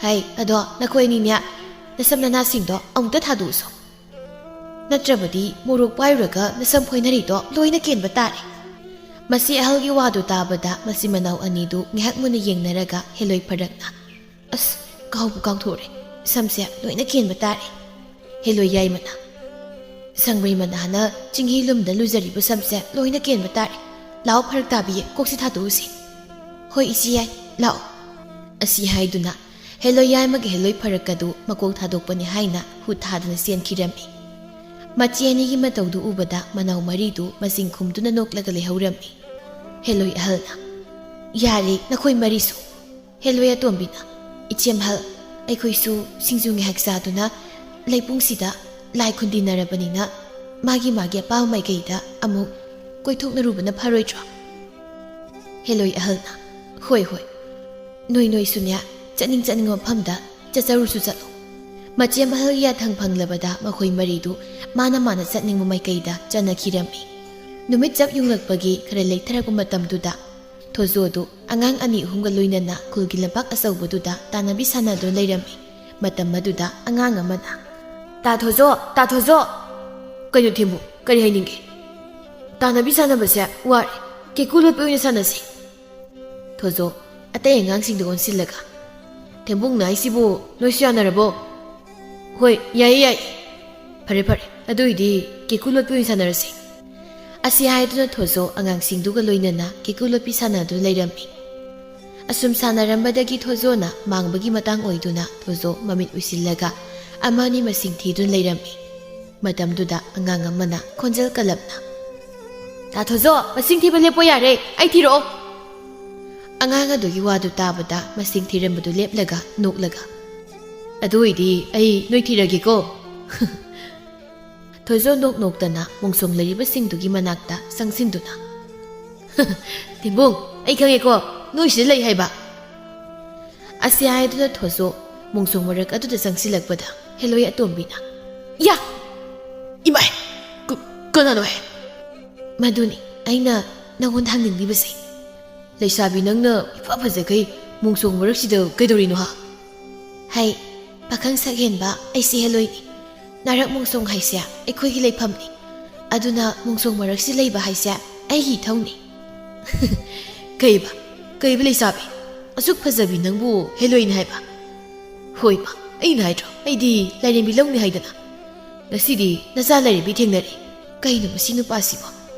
ꯍꯥꯏ, ꯑꯗꯣ ꯅꯈꯣꯏ ꯑꯅꯤꯅꯦ, ꯅꯁꯝ ꯅꯅꯥꯁꯤꯡꯗꯣ ꯑꯃꯨꯛꯇ ꯊꯥꯗꯣꯛꯎꯁꯣ꯫ ꯅꯠꯇ꯭ꯔꯕꯗꯤ ꯃꯣꯔꯣꯛ ꯄꯥꯏꯔꯨꯔꯒ ꯅꯁꯝ ꯈꯣꯏꯅꯔꯤꯗꯣ ꯂꯣꯏꯅ ꯀꯦꯟꯕ ꯇꯥꯔꯦ꯫" ꯃꯁꯤ ꯑꯍꯜꯒꯤ ꯋꯥꯗꯨ ꯇꯥꯕꯗ ꯃꯆꯤꯟ ꯃꯅꯥꯎ ꯑꯅꯤꯗꯨ ꯉꯥꯏꯍꯥꯛ ꯃꯨꯟꯅ ꯌꯦꯡꯅꯔꯒ ꯍꯦꯂꯣꯏ ꯐꯔꯛꯅ, "ꯑꯁ, ꯀꯥꯎꯕꯨ ꯀꯥꯎꯊꯣꯛꯔꯦ, ꯁꯝꯁꯦ ꯂꯣꯏꯅ ꯀꯦꯟꯕ ꯇꯥꯔꯦ꯫" ꯍꯦꯂꯣꯏ ꯌꯥꯏꯃꯅ, "ꯁꯪꯕ꯭ꯔꯩ ꯃꯅꯥꯅ ꯆꯤꯡꯍꯤ ꯂꯨꯝꯗ ꯂꯨꯖꯔꯤꯕ ꯁꯝꯁꯦ ꯂꯣꯏꯅ ꯀꯦꯟꯕ ꯇꯥꯔꯦ꯫ ꯂꯥꯛꯑꯣ, ꯐꯔꯛ ꯇꯥꯕꯤꯌꯦ, ꯀꯣꯛꯁꯤ ꯊꯥꯗꯣꯛꯎꯁꯤ꯫" "ꯍꯣꯏ, ꯏꯆꯦ ꯌꯥꯏ, ꯂꯥꯛꯑꯣ꯫" ꯑꯁꯤ ꯍꯥꯏꯗꯨꯅ ꯍꯦꯂꯣꯏ ꯌꯥꯏꯃꯒ ꯍꯦꯂꯣꯏ ꯐꯔꯛꯀꯗꯨ ꯃꯀꯣꯛ ꯊꯥꯗꯣꯛꯄꯅꯤ ꯍꯥꯏꯅ ꯍꯨꯠ ꯊꯥꯗꯨꯅ ꯆꯦꯟꯈꯤꯔꯝꯃꯤ꯫ ꯃꯆꯦ ꯑꯅꯤꯒꯤ ꯃꯇꯧꯗꯨ ꯎꯕꯗ ꯃꯅꯥꯎ ꯃꯔꯤꯗꯨ ꯃꯆꯤꯡ ꯈꯨꯝꯗꯨꯅ ꯅꯣꯛꯂꯒ ꯂꯩꯍꯧꯔꯝꯃꯤ꯫ ꯍꯦꯂꯣꯏ ꯑꯍꯜꯅ, "ꯌꯥꯔꯦ, ꯅꯈꯣꯏ ꯃꯔꯤꯁꯨ꯫" ꯍꯦꯂꯣꯏ ꯑꯇꯣꯝꯕꯤꯅ, "ꯏꯆꯦꯝꯍꯜ, ꯑꯩꯈꯣꯏꯁꯨ ꯁꯤꯡꯖꯨ ꯉꯥꯏꯍꯥꯛ ꯆꯥꯗꯨꯅ ꯂꯩꯄꯨꯡꯁꯤꯗ ꯂꯥꯏ ꯈꯨꯟꯗꯤꯟꯅꯔꯕꯅꯤꯅ ꯃꯥꯒꯤ ꯃꯥꯒꯤ ꯑꯄꯥꯝꯕ ꯃꯥꯏꯀꯩꯗ ꯑꯃꯨꯛ ꯀꯣꯏꯊꯣꯛꯅꯔꯨꯕꯅ ꯐꯔꯣꯏꯗ꯭ꯔꯣ?" ꯍꯦꯂꯣꯏ ꯑꯍꯜꯅ, "ꯍꯣꯏ, ꯍꯣꯏ, ꯅꯣꯏ ꯅꯣꯏꯁꯨꯅꯦ, ꯆꯠꯅꯤꯡ ꯆꯠꯅꯤꯡꯕ ꯃꯐꯝꯗ ꯆꯠꯆꯔꯨꯁꯨ ꯆꯠꯂꯨ꯫" ꯃꯆꯦꯝ ꯑꯍꯜꯒꯤ ꯌꯥꯊꯪ ꯐꯪꯂꯕꯗ ꯃꯈꯣꯏ ꯃꯔꯤꯗꯨ ꯃꯥꯅ ꯃꯥꯅ ꯆꯠꯅꯤꯡꯕ ꯃꯥꯏꯀꯩꯗ ꯆꯠꯅꯈꯤꯔꯝꯃꯤ꯫ ꯅꯨꯃꯤꯠ ꯆꯞ ꯌꯨꯡꯂꯛꯄꯒꯤ ꯈꯔ ꯂꯩꯊꯔꯛꯄ ꯃꯇꯝꯗꯨꯗ ꯊꯣꯖꯣꯗꯨ ꯑꯉꯥꯡ ꯑꯅꯤ ꯑꯍꯨꯝꯒ ꯂꯣꯏꯅꯅ ꯈꯨꯜꯒꯤ ꯂꯝꯄꯥꯛ ꯑꯆꯧꯕꯗꯨꯗ ꯇꯥꯟꯅꯕꯤ ꯁꯥꯟꯅꯗꯨꯅ ꯂꯩꯔꯝꯃꯤ꯫ ꯃꯇꯝ ꯑꯗꯨꯗ ꯑꯉꯥꯡ ꯑꯃꯅ, "ꯇꯥ ꯊꯣꯖꯣ, ꯇꯥ ꯊꯣꯖꯣ!" "ꯀꯩꯅꯣ ꯊꯦꯝꯕꯨ, ꯀꯔꯤ ꯍꯥꯏꯅꯤꯡꯒꯦ?" "ꯇꯥꯟꯅꯕꯤ ꯁꯥꯟꯅꯕꯁꯦ ꯋꯥꯔꯦ, ꯀꯦꯀꯨ ꯂꯣꯠꯄꯤ ꯑꯣꯏꯅ ꯁꯥꯟꯅꯁꯤ꯫" ꯊꯣꯖꯣ, ꯑꯇꯩ ꯑꯉꯥꯡꯁꯤꯡꯗ ꯑꯣꯟꯁꯤꯜꯂꯒ, "ꯊꯦꯝꯕꯨꯡꯅ ꯍꯥꯏꯁꯤꯕꯨ ꯅꯣꯏꯁꯨ ꯌꯥꯅꯔꯕꯣ?" "ꯍꯣꯏ, ꯌꯥꯏꯌꯦ, ꯌꯥꯏꯌꯦ꯫" "ꯐꯔꯦ, ꯐꯔꯦ, ꯑꯗꯨ ꯑꯣꯏꯗꯤ ꯀꯦꯀꯨ ꯂꯣꯠꯄꯤ ꯑꯣꯏꯅ ꯁꯥꯟꯅꯔꯁꯤ꯫" ꯑꯁꯤ ꯍꯥꯏꯗꯨꯅ ꯊꯣꯖꯣ ꯑꯉꯥꯡꯁꯤꯡꯗꯨꯒ ꯂꯣꯏꯅꯅ ꯀꯦꯀꯨ ꯂꯣꯠꯄꯤ ꯁꯥꯟꯅꯗꯨꯅ ꯂꯩꯔꯝꯃꯤ꯫ ꯑꯁꯨꯝ ꯁꯥꯟꯅꯔꯝꯕꯗꯒꯤ ꯊꯣꯖꯣꯅ ꯃꯥꯡꯕꯒꯤ ꯃꯇꯥꯡ ꯑꯣꯏꯗꯨꯅ ꯊꯣꯖꯣ ꯃꯃꯤꯠ ꯎꯏꯁꯤꯜꯂꯒ ꯑꯃ ꯑꯅꯤ ꯃꯁꯤꯡ ꯊꯤꯗꯨꯅ ꯂꯩꯔꯝꯃꯤ꯫ ꯃꯇꯝꯗꯨꯗ ꯑꯉꯥꯡ ꯑꯃꯅ ꯈꯣꯟꯖꯦꯜ ꯀꯜꯂꯞꯅ, "ꯇꯥ ꯊꯣꯖꯣ, ꯃꯁꯤꯡ ꯊꯤꯕ ꯂꯦꯞꯄꯣ ꯌꯥꯔꯦ, ꯑꯩ ꯊꯤꯔꯛꯑꯣ꯫" ꯑꯉꯥꯡ ꯑꯗꯨꯒꯤ ꯋꯥꯗꯨ ꯇꯥꯕꯗ ꯃꯁꯤꯡ ꯊꯤꯔꯝꯕꯗꯨ ꯂꯦꯞꯂꯒ ꯅꯣꯛꯂꯒ, "ꯑꯗꯨ ꯑꯣꯏꯗꯤ ꯑꯩ ꯅꯣꯏ ꯊꯤꯔꯒꯦꯀꯣ꯫" ꯊꯣꯏꯖꯣ ꯅꯣꯛ ꯅꯣꯛꯇꯅ ꯃꯣꯡꯁꯣꯡ ꯂꯩꯔꯤꯕꯁꯤꯡꯗꯨꯒꯤ ꯃꯅꯥꯛꯇ ꯆꯪꯁꯤꯟꯗꯨꯅ, "ꯊꯦꯝꯕꯨꯡ, ꯑꯩ ꯈꯪꯉꯦꯀꯣ, ꯅꯣꯏꯁꯤꯗ ꯂꯩ ꯍꯥꯏꯕ꯫" ꯑꯁꯤ ꯍꯥꯏꯗꯨꯅ ꯊꯣꯏꯖꯣ ꯃꯣꯡꯁꯣꯡ ꯃꯔꯛ ꯑꯗꯨꯗ ꯆꯪꯁꯤꯜꯂꯛꯄꯗ, ꯍꯦꯂꯣꯏ ꯑꯇꯣꯝꯕꯤꯅ, "ꯌꯥ! ꯏꯃꯥꯏ! ꯀ-, ꯀꯅꯥꯅꯣ ꯍꯦ?" "ꯃꯗꯨꯅꯤ ꯑꯩꯅ ꯅꯪꯉꯣꯟꯗ ꯍꯪꯅꯤꯡꯂꯤꯕꯁꯦ꯫ ꯂꯩꯁꯥꯕꯤ ꯅꯪꯅ ꯏꯐ ꯐꯖꯈꯩ ꯃꯣꯡꯁꯣꯡ ꯃꯔꯛꯁꯤꯗ ꯀꯩꯗꯧꯔꯤꯅꯣ ꯍꯥ?" "ꯍꯩ, ꯄꯥꯈꯪ ꯁꯛꯍꯦꯟꯕ ꯑꯩꯁꯦ ꯍꯦꯂꯣꯏꯅꯤ꯫ ꯅꯥꯔꯛ ꯃꯣꯡꯁꯣꯡ ꯍꯥꯏꯁꯦ ꯑꯩꯈꯣꯏꯒꯤ ꯂꯩꯐꯝꯅꯤ꯫ ꯑꯗꯨꯅ ꯃꯣꯡꯁꯣꯡ ꯃꯔꯛꯁꯤ ꯂꯩꯕ ꯍꯥꯏꯁꯦ ꯑꯩꯒꯤ ꯏꯊꯧꯅꯤ꯫" "ꯀꯩꯕ? ꯀꯩꯕ ꯂꯩꯁꯥꯕꯤ? ꯑꯁꯨꯛ ꯐꯖꯕꯤ ꯅꯪꯕꯨ ꯍꯦꯂꯣꯏꯅꯤ ꯍꯥꯏꯕ? ꯍꯣꯏꯕ, ꯑꯩꯅ ꯍꯥꯏꯗ꯭ꯔꯣ? ꯑꯩꯗꯤ ꯂꯥꯏꯔꯦꯝꯕꯤ ꯂꯧꯅꯤ ꯍꯥꯏꯗꯅ꯫ ꯉꯁꯤꯗꯤ ꯅꯆꯥ ꯂꯥꯏꯔꯦꯝꯕꯤ ꯊꯦꯡꯅꯔꯦ꯫ ꯀꯩꯅꯣ ꯃꯁꯤ ꯅꯨꯄꯥꯁꯤꯕꯣ?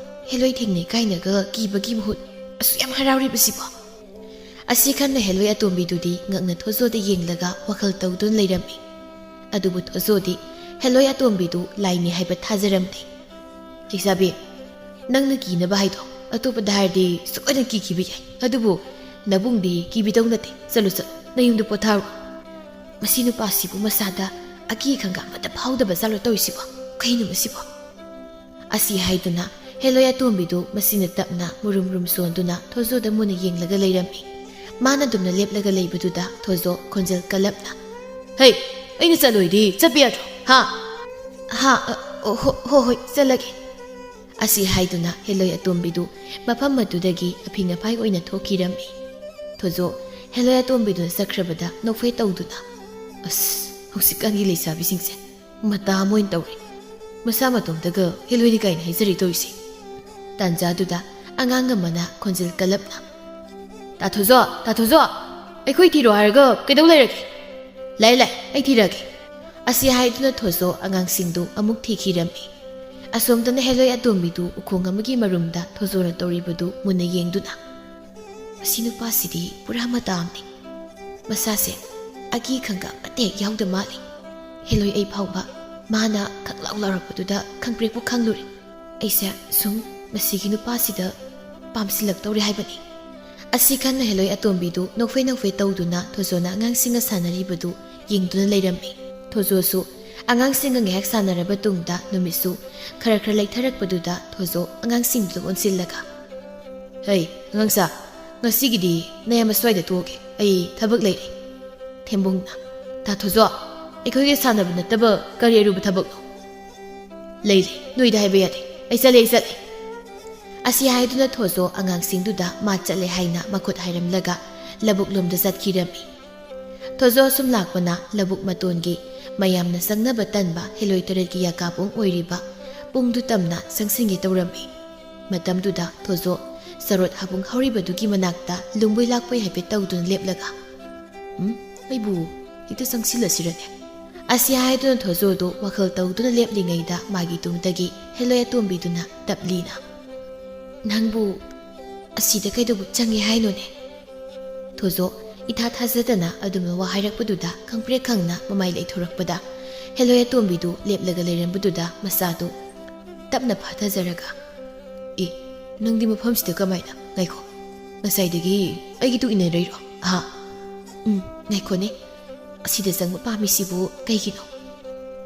ꯍꯦꯂꯣꯏ ꯊꯦꯡꯅꯩ ꯀꯥꯏꯅꯒ ꯀꯤꯕꯒꯤ ꯃꯍꯨꯠ ꯑꯁꯨꯛ ꯌꯥꯝ ꯍꯔꯥꯎꯔꯤꯕꯁꯤꯕꯣ?" ꯑꯁꯤ ꯈꯟꯅ ꯍꯦꯂꯣꯏ ꯑꯇꯣꯝꯕꯤꯗꯨꯗꯤ ꯉꯛꯅ ꯊꯣꯖꯣꯗ ꯌꯦꯡꯂꯒ ꯋꯥꯈꯜ ꯇꯧꯗꯨꯅ ꯂꯩꯔꯝꯃꯤ꯫ ꯑꯗꯨꯕꯨ ꯊꯣꯖꯣꯗꯤ ꯍꯦꯂꯣꯏ ꯑꯇꯣꯝꯕꯤꯗꯨ ꯂꯥꯏꯅꯤ ꯍꯥꯏꯕ ꯊꯥꯖꯔꯝꯗꯦ꯫ "ꯂꯩꯁꯥꯕꯤ, ꯅꯪꯅ ꯀꯤꯅꯕ ꯍꯥꯏꯗꯣ ꯑꯇꯣꯞꯄꯗ ꯍꯥꯏꯔꯗꯤ ꯁꯣꯏꯗꯅ ꯀꯤꯈꯤꯕ ꯌꯥꯏ꯫ ꯑꯗꯨꯕꯨ ꯅꯕꯨꯡꯗꯤ ꯀꯤꯕꯤꯗꯧ ꯅꯠꯇꯦ꯫ ꯆꯠꯂꯨ, ꯆꯠꯂꯨ, ꯅꯌꯨꯝꯗ ꯄꯣꯊꯥꯔꯣ꯫ ꯃꯁꯤ ꯅꯨꯄꯥꯁꯤꯕꯨ ꯃꯁꯥꯗ ꯑꯀꯤ ꯈꯪꯒ ꯑꯃꯠꯇ ꯐꯥꯎꯗꯕ ꯖꯥꯠꯂꯣ ꯇꯧꯔꯤꯁꯤꯕꯣ? ꯀꯩꯅꯣ ꯃꯁꯤꯕꯣ?" ꯑꯁꯤ ꯍꯥꯏꯗꯨꯅ ꯍꯦꯂꯣꯏ ꯑꯇꯣꯝꯕꯤꯗꯨ ꯃꯁꯤꯅ ꯇꯞꯅ ꯃꯨꯔꯨꯝ ꯃꯨꯔꯨꯝ ꯆꯣꯟꯗꯨꯅ ꯊꯣꯖꯣꯗ ꯃꯨꯟꯅ ꯌꯦꯡꯂꯒ ꯂꯩꯔꯝꯃꯤ꯫ ꯃꯥꯅ ꯑꯗꯨꯝꯅ ꯂꯦꯞꯂꯒ ꯂꯩꯕꯗꯨꯗ ꯊꯣꯖꯣ ꯈꯣꯟꯖꯦꯜ ꯀꯜꯂꯞꯅ, "ꯍꯩ, ꯑꯩꯅ ꯆꯠꯂꯣꯏꯗꯤ ꯆꯠꯄ ꯌꯥꯗ꯭ꯔꯣ? ꯍꯥ?" "ꯍꯥ? ꯑ, ꯑꯣ, ꯍꯣ-, ꯍꯣ-, ꯍꯣꯏ, ꯆꯠꯂꯒꯦ꯫" ꯑꯁꯤ ꯍꯥꯏꯗꯨꯅ ꯍꯦꯂꯣꯏ ꯑꯇꯣꯝꯕꯤꯗꯨ ꯃꯐꯝ ꯑꯗꯨꯗꯒꯤ ꯑꯐꯤꯡ ꯑꯐꯥꯏ ꯑꯣꯏꯅ ꯊꯣꯛꯈꯤꯔꯝꯃꯤ꯫ ꯊꯣꯖꯣ ꯍꯦꯂꯣꯏ ꯑꯇꯣꯝꯕꯤꯗꯨꯅ ꯆꯠꯈ꯭ꯔꯕꯗ ꯅꯣꯛꯐꯦ ꯇꯧꯗꯨꯅ, "ꯑꯁ, ꯍꯧꯖꯤꯛꯀꯥꯟꯒꯤ ꯂꯩꯁꯥꯕꯤꯁꯤꯡꯁꯦ ꯃꯇꯥ ꯑꯃ ꯑꯣꯏꯅ ꯇꯧꯔꯦ꯫ ꯃꯁꯥ ꯃꯇꯣꯝꯇꯒ ꯍꯦꯂꯣꯏꯅꯤ ꯀꯥꯏꯅ ꯍꯥꯏꯖꯔꯤ ꯇꯧꯔꯤꯁꯦ꯫" ꯇꯥꯟꯖꯥꯗꯨꯗ ꯑꯉꯥꯡ ꯑꯃꯅ ꯈꯣꯟꯖꯦꯜ ꯀꯜꯂꯞꯅ, "ꯇꯥ ꯊꯣꯖꯣ, ꯇꯥ ꯊꯣꯖꯣ, ꯑꯩꯈꯣꯏ ꯊꯤꯔꯣ ꯍꯥꯏꯔꯒ ꯀꯩꯗꯧ ꯂꯩꯔꯒꯦ? ꯂꯥꯛꯑꯦ, ꯂꯥꯛꯑꯦ, ꯑꯩ ꯊꯤꯔꯛꯑꯒꯦ꯫" ꯑꯁꯤ ꯍꯥꯏꯗꯨꯅ ꯊꯣꯖꯣ ꯑꯉꯥꯡꯁꯤꯡꯗꯨ ꯑꯃꯨꯛ ꯊꯤꯈꯤꯔꯝꯃꯤ꯫ ꯑꯁꯣꯝꯗꯅ ꯍꯦꯂꯣꯏ ꯑꯇꯣꯝꯕꯤꯗꯨ ꯎꯈꯣꯡ ꯑꯃꯒꯤ ꯃꯔꯨꯝꯗ ꯊꯣꯖꯣꯅ ꯇꯧꯔꯤꯕꯗꯨ ꯃꯨꯟꯅ ꯌꯦꯡꯗꯨꯅ, "ꯃꯁꯤ ꯅꯨꯄꯥꯁꯤꯗꯤ ꯄꯨꯔꯥ ꯃꯇꯥ ꯑꯃꯅꯤ꯫ ꯃꯁꯥꯁꯦ ꯑꯀꯤ ꯈꯪꯒ ꯑꯃꯠꯇ ꯍꯦꯛ ꯌꯥꯎꯗ ꯃꯥꯜꯂꯤ꯫ ꯍꯦꯂꯣꯏ ꯑꯩ ꯐꯥꯎꯕ ꯃꯥꯅ ꯈꯪꯂꯥꯎ ꯂꯥꯎꯔꯛꯄꯗꯨꯗ ꯈꯪꯄ꯭ꯔꯦꯛꯄꯨ ꯈꯪꯂꯨꯔꯦ꯫ ꯑꯩꯁꯦ ꯁꯨꯝ ꯃꯁꯤꯒꯤ ꯅꯨꯄꯥꯁꯤꯗ ꯄꯥꯝꯁꯤꯜꯂꯛꯇꯧꯔꯦ ꯍꯥꯏꯕꯅꯤ꯫" ꯑꯁꯤ ꯈꯟꯅ ꯍꯦꯂꯣꯏ ꯑꯇꯣꯝꯕꯤꯗꯨ ꯅꯣꯛꯐꯦ ꯅꯣꯛꯐꯦ ꯇꯧꯗꯨꯅ ꯊꯣꯖꯣꯅ ꯑꯉꯥꯡꯁꯤꯡꯒ ꯁꯥꯟꯅꯔꯤꯕꯗꯨ ꯌꯦꯡꯗꯨꯅ ꯂꯩꯔꯝꯃꯤ꯫ ꯊꯣꯖꯣꯁꯨ ꯑꯉꯥꯡꯁꯤꯡꯒ ꯉꯥꯏꯍꯥꯛ ꯁꯥꯟꯅꯔꯕ ꯇꯨꯡꯗ ꯅꯨꯃꯤꯠꯁꯨ ꯈꯔ ꯈꯔ ꯂꯩꯊꯔꯛꯄꯗꯨꯗ ꯊꯣꯖꯣ ꯑꯉꯥꯡꯁꯤꯡꯗꯨꯗ ꯑꯣꯟꯁꯤꯜꯂꯒ, "ꯍꯩ, ꯑꯉꯥꯡꯁꯥ, ꯉꯁꯤꯒꯤꯗꯤ ꯅꯌꯥꯝꯕ ꯁ꯭ꯋꯥꯏꯗ ꯇꯣꯛꯑꯒꯦ, ꯑꯩ ꯊꯕꯛ ꯂꯩꯔꯦ꯫" ꯊꯦꯝꯕꯨꯡꯅ, "ꯇꯥ ꯊꯣꯖꯣ, ꯑꯩꯈꯣꯏꯒꯤ ꯁꯥꯟꯅꯕ ꯅꯠꯇꯕ ꯀꯔꯤ ꯑꯔꯨꯕ ꯊꯕꯛꯅꯣ? ꯂꯩ ꯂꯩ, ꯅꯣꯏꯗ ꯍꯥꯏꯕ ꯌꯥꯗꯦ꯫ ꯑꯩ ꯆꯠꯂꯦ, ꯑꯩ ꯆꯠꯂꯦ꯫ ꯑꯁꯤ ꯍꯥꯏꯗꯨꯅ ꯊꯣꯖꯣ ꯑꯉꯥꯡꯁꯤꯡꯗꯨꯗ ꯃꯥ ꯆꯠꯂꯦ ꯍꯥꯏꯅ ꯃꯈꯨꯠ ꯍꯥꯏꯔꯝꯂꯒ ꯂꯧꯕꯨꯛ ꯂꯣꯝꯗ ꯆꯠꯈꯤꯔꯝꯃꯤ꯫ ꯊꯣꯖꯣ ꯑꯁꯨꯝ ꯂꯥꯛꯄꯅ ꯂꯧꯕꯨꯛ ꯃꯇꯣꯟꯒꯤ ꯃꯌꯥꯝꯅ ꯆꯪꯅꯕ ꯇꯟꯕ ꯍꯦꯂꯣꯏ ꯇꯔꯦꯠꯀꯤ ꯌꯥꯀꯥ ꯄꯨꯡ ꯑꯣꯏꯔꯤꯕ ꯄꯨꯡꯗꯨ ꯇꯝꯅ ꯆꯪꯁꯤꯟꯒꯦ ꯇꯧꯔꯝꯃꯤ꯫ ꯃꯇꯝꯗꯨꯗ ꯊꯣꯖꯣ ꯆꯔꯣꯠ ꯍꯥꯕꯨꯡ ꯍꯧꯔꯤꯕꯗꯨꯒꯤ ꯃꯅꯥꯛꯇ ꯂꯨꯝꯕꯣꯏ ꯂꯥꯛꯄꯣꯏ ꯍꯥꯏꯐꯦꯠ ꯇꯧꯗꯨꯅ ꯂꯦꯞꯂꯒ, "ꯎꯝ, ꯑꯩꯕꯨ ꯍꯦꯛꯇ ꯆꯪꯁꯤꯜꯂꯁꯤꯔꯅꯦ?" ꯑꯁꯤ ꯍꯥꯏꯗꯨꯅ ꯊꯣꯖꯣꯗꯨ ꯋꯥꯈꯜ ꯇꯧꯗꯨꯅ ꯂꯦꯞꯂꯤꯉꯩꯗ ꯃꯥꯒꯤ ꯇꯨꯡꯗꯒꯤ ꯍꯦꯂꯣꯏ ꯑꯇꯣꯝꯕꯤꯗꯨꯅ ꯇꯞꯂꯤꯅ, "ꯅꯪꯕꯨ ꯑꯁꯤꯗ ꯀꯩꯗꯧꯕ ꯆꯪꯉꯦ ꯍꯥꯏꯅꯣꯅꯦ?" ꯊꯣꯖꯣ ꯏꯊꯥ ꯊꯥꯖꯗꯅ ꯑꯗꯨꯝꯅ ꯋꯥ ꯍꯥꯏꯔꯛꯄꯗꯨꯗ ꯈꯪꯄ꯭ꯔꯦꯛ ꯈꯪꯅ ꯃꯃꯥꯏ ꯂꯩꯊꯣꯔꯛꯄꯗ ꯍꯦꯂꯣꯏ ꯑꯇꯣꯝꯕꯤꯗꯨ ꯂꯦꯞꯂꯒ ꯂꯩꯔꯝꯕꯗꯨꯗ ꯃꯁꯥꯗꯨ ꯇꯞꯅ ꯐꯥꯊꯖꯔꯒ, "ꯑꯦ, ꯅꯪꯗꯤ ꯃꯐꯝꯁꯤꯗ ꯀꯃꯥꯏꯅ? ꯉꯥꯏꯈꯣ, ꯉꯁꯥꯏꯗꯒꯤ ꯑꯩꯒꯤ ꯇꯨꯡ ꯏꯟꯅꯔꯤꯔꯣ? ꯑꯍꯥ, ꯎꯝ, ꯉꯥꯏꯈꯣꯅꯦ, ꯑꯁꯤꯗ ꯆꯪꯕ ꯄꯥꯝꯃꯤꯁꯤꯕꯨ ꯀꯩꯒꯤꯅꯣ?"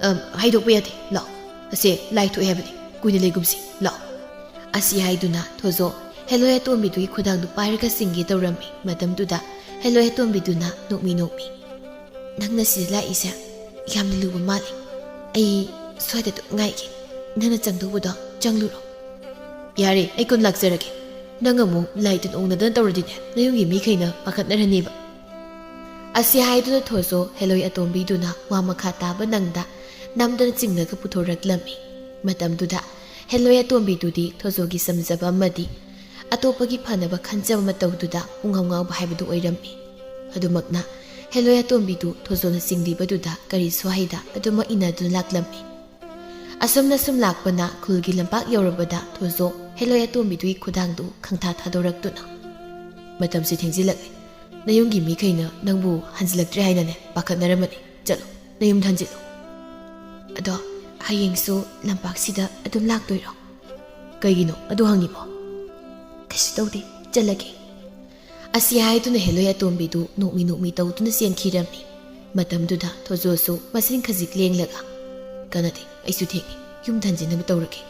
"ꯑꯝ, ꯍꯥꯏꯗꯣꯛꯄ ꯌꯥꯗꯦ, ꯂꯥꯛꯑꯣ, ꯑꯁꯦ ꯂꯥꯏ ꯊꯣꯛꯑꯦ ꯍꯥꯏꯕꯅꯤ, ꯀꯨꯏꯅ ꯂꯩꯒꯨꯝꯁꯤ, ꯂꯥꯛꯑꯣ꯫" ꯑꯁꯤ ꯍꯥꯏꯗꯨꯅ ꯊꯣꯖꯣ ꯍꯦꯂꯣꯏ ꯑꯇꯣꯝꯕꯤꯗꯨꯒꯤ ꯈꯨꯗꯥꯡꯗꯨ ꯄꯥꯏꯔꯒ ꯆꯤꯡꯒꯦ ꯇꯧꯔꯝꯃꯤ꯫ ꯃꯇꯝꯗꯨꯗ ꯍꯦꯂꯣꯏ ꯑꯇꯣꯝꯕꯤꯗꯨꯅ ꯅꯣꯛꯃꯤ ꯅꯣꯛꯃꯤ, "ꯅꯪꯅ ꯁꯤꯗ ꯂꯥꯛꯏꯁꯦ ꯌꯥꯝꯅ ꯂꯨꯕ ꯃꯥꯜꯂꯤ꯫ ꯑꯩ ꯁ꯭ꯋꯥꯏꯗ ꯑꯗꯨꯝ ꯉꯥꯏꯒꯦ, ꯅꯪꯅ ꯆꯪꯗꯧꯕꯗꯣ ꯆꯪꯂꯨꯔꯣ꯫" "ꯌꯥꯔꯦ, ꯑꯩ ꯀꯣꯟ ꯂꯥꯛꯆꯔꯒꯦ꯫ ꯅꯪ ꯑꯃꯨꯛ ꯂꯥꯏ ꯇꯤꯟ ꯑꯣꯡꯅꯗꯅ ꯇꯧꯔꯗꯤꯅꯦ, ꯅꯌꯨꯝꯒꯤ ꯃꯤꯈꯩꯅ ꯄꯥꯈꯠꯅꯔꯅꯦꯕ꯫" ꯑꯁꯤ ꯍꯥꯏꯗꯨꯅ ꯊꯣꯖꯣ ꯍꯦꯂꯣꯏ ꯑꯇꯣꯝꯕꯤꯗꯨꯅ ꯋꯥ ꯃꯈꯥ ꯇꯥꯕ ꯅꯪꯗ ꯅꯝꯗꯅ ꯆꯤꯡꯂꯒ ꯄꯨꯊꯣꯔꯛꯂꯝꯃꯤ꯫ ꯃꯇꯝꯗꯨꯗ ꯍꯦꯂꯣꯏ ꯑꯇꯣꯝꯕꯤꯗꯨꯗꯤ ꯊꯣꯖꯣꯒꯤ ꯆꯝꯖꯕ ꯑꯃꯗꯤ ꯑꯇꯣꯞꯄꯒꯤ ꯐꯅꯕ ꯈꯟꯖꯕ ꯃꯇꯧꯗꯨꯗ ꯄꯨꯡꯉꯥꯎ ꯉꯥꯎꯕ ꯍꯥꯏꯕꯗꯨ ꯑꯣꯏꯔꯝꯃꯤ꯫ ꯑꯗꯨꯃꯛꯅ ꯍꯦꯂꯣꯏ ꯑꯇꯣꯝꯕꯤꯗꯨ ꯊꯣꯖꯣꯅ ꯆꯤꯡꯂꯤꯕꯗꯨꯗ ꯀꯔꯤꯁꯨ ꯍꯥꯏꯗ ꯑꯗꯨꯃꯛ ꯏꯟꯅꯗꯨꯅ ꯂꯥꯛꯂꯝꯃꯤ꯫ ꯑꯁꯨꯝꯅ ꯁꯨꯝ ꯂꯥꯛꯄꯅ ꯈꯨꯜꯒꯤ ꯂꯝꯄꯥꯛ ꯌꯧꯔꯕꯗ ꯊꯣꯖꯣ ꯍꯦꯂꯣꯏ ꯑꯇꯣꯝꯕꯤꯗꯨꯒꯤ ꯈꯨꯗꯥꯡꯗꯨ ꯈꯪꯊꯥ ꯊꯥꯗꯣꯔꯛꯇꯨꯅ, "ꯃꯇꯝꯁꯤ ꯊꯦꯡꯖꯤꯜꯂꯛꯂꯦ꯫ ꯅꯌꯨꯝꯒꯤ ꯃꯤꯈꯩꯅ ꯅꯪꯕꯨ ꯍꯟꯖꯤꯜꯂꯛꯇ꯭ꯔꯦ ꯍꯥꯏꯅꯅꯦ ꯄꯥꯈꯠꯅꯔꯝꯃꯅꯤ꯫ ꯆꯠꯂꯣ, ꯅꯌꯨꯝꯗ ꯍꯟꯖꯤꯜꯂꯨ꯫" "ꯑꯗꯣ ꯍꯌꯦꯡꯁꯨ ꯂꯝꯄꯥꯛꯁꯤꯗ ꯑꯗꯨꯝ ꯂꯥꯛꯇꯣꯏꯔꯣ?" "ꯀꯩꯒꯤꯅꯣ ꯑꯗꯨ ꯍꯪꯉꯤꯕꯣ?" "ꯀꯩꯁꯨ ꯇꯧꯗꯦ, ꯆꯠꯂꯒꯦ꯫" ꯑꯁꯤ ꯍꯥꯏꯗꯨꯅ ꯍꯦꯂꯣꯏ ꯑꯇꯣꯝꯕꯤꯗꯨ ꯅꯣꯛꯃꯤ ꯅꯣꯛꯃꯤ ꯇꯧꯗꯨꯅ ꯆꯦꯟꯈꯤꯔꯝꯃꯤ꯫ ꯃꯇꯝꯗꯨꯗ ꯊꯣꯖꯣꯁꯨ ꯃꯆꯤꯟ ꯈꯖꯤꯛ ꯂꯦꯡꯂꯒ, "ꯀꯥꯟꯅꯗꯦ, ꯑꯩꯁꯨ ꯊꯦꯡꯉꯤ, ꯌꯨꯝꯗ ꯍꯟꯖꯤꯟꯅꯕ ꯇꯧꯔꯒꯦ꯫"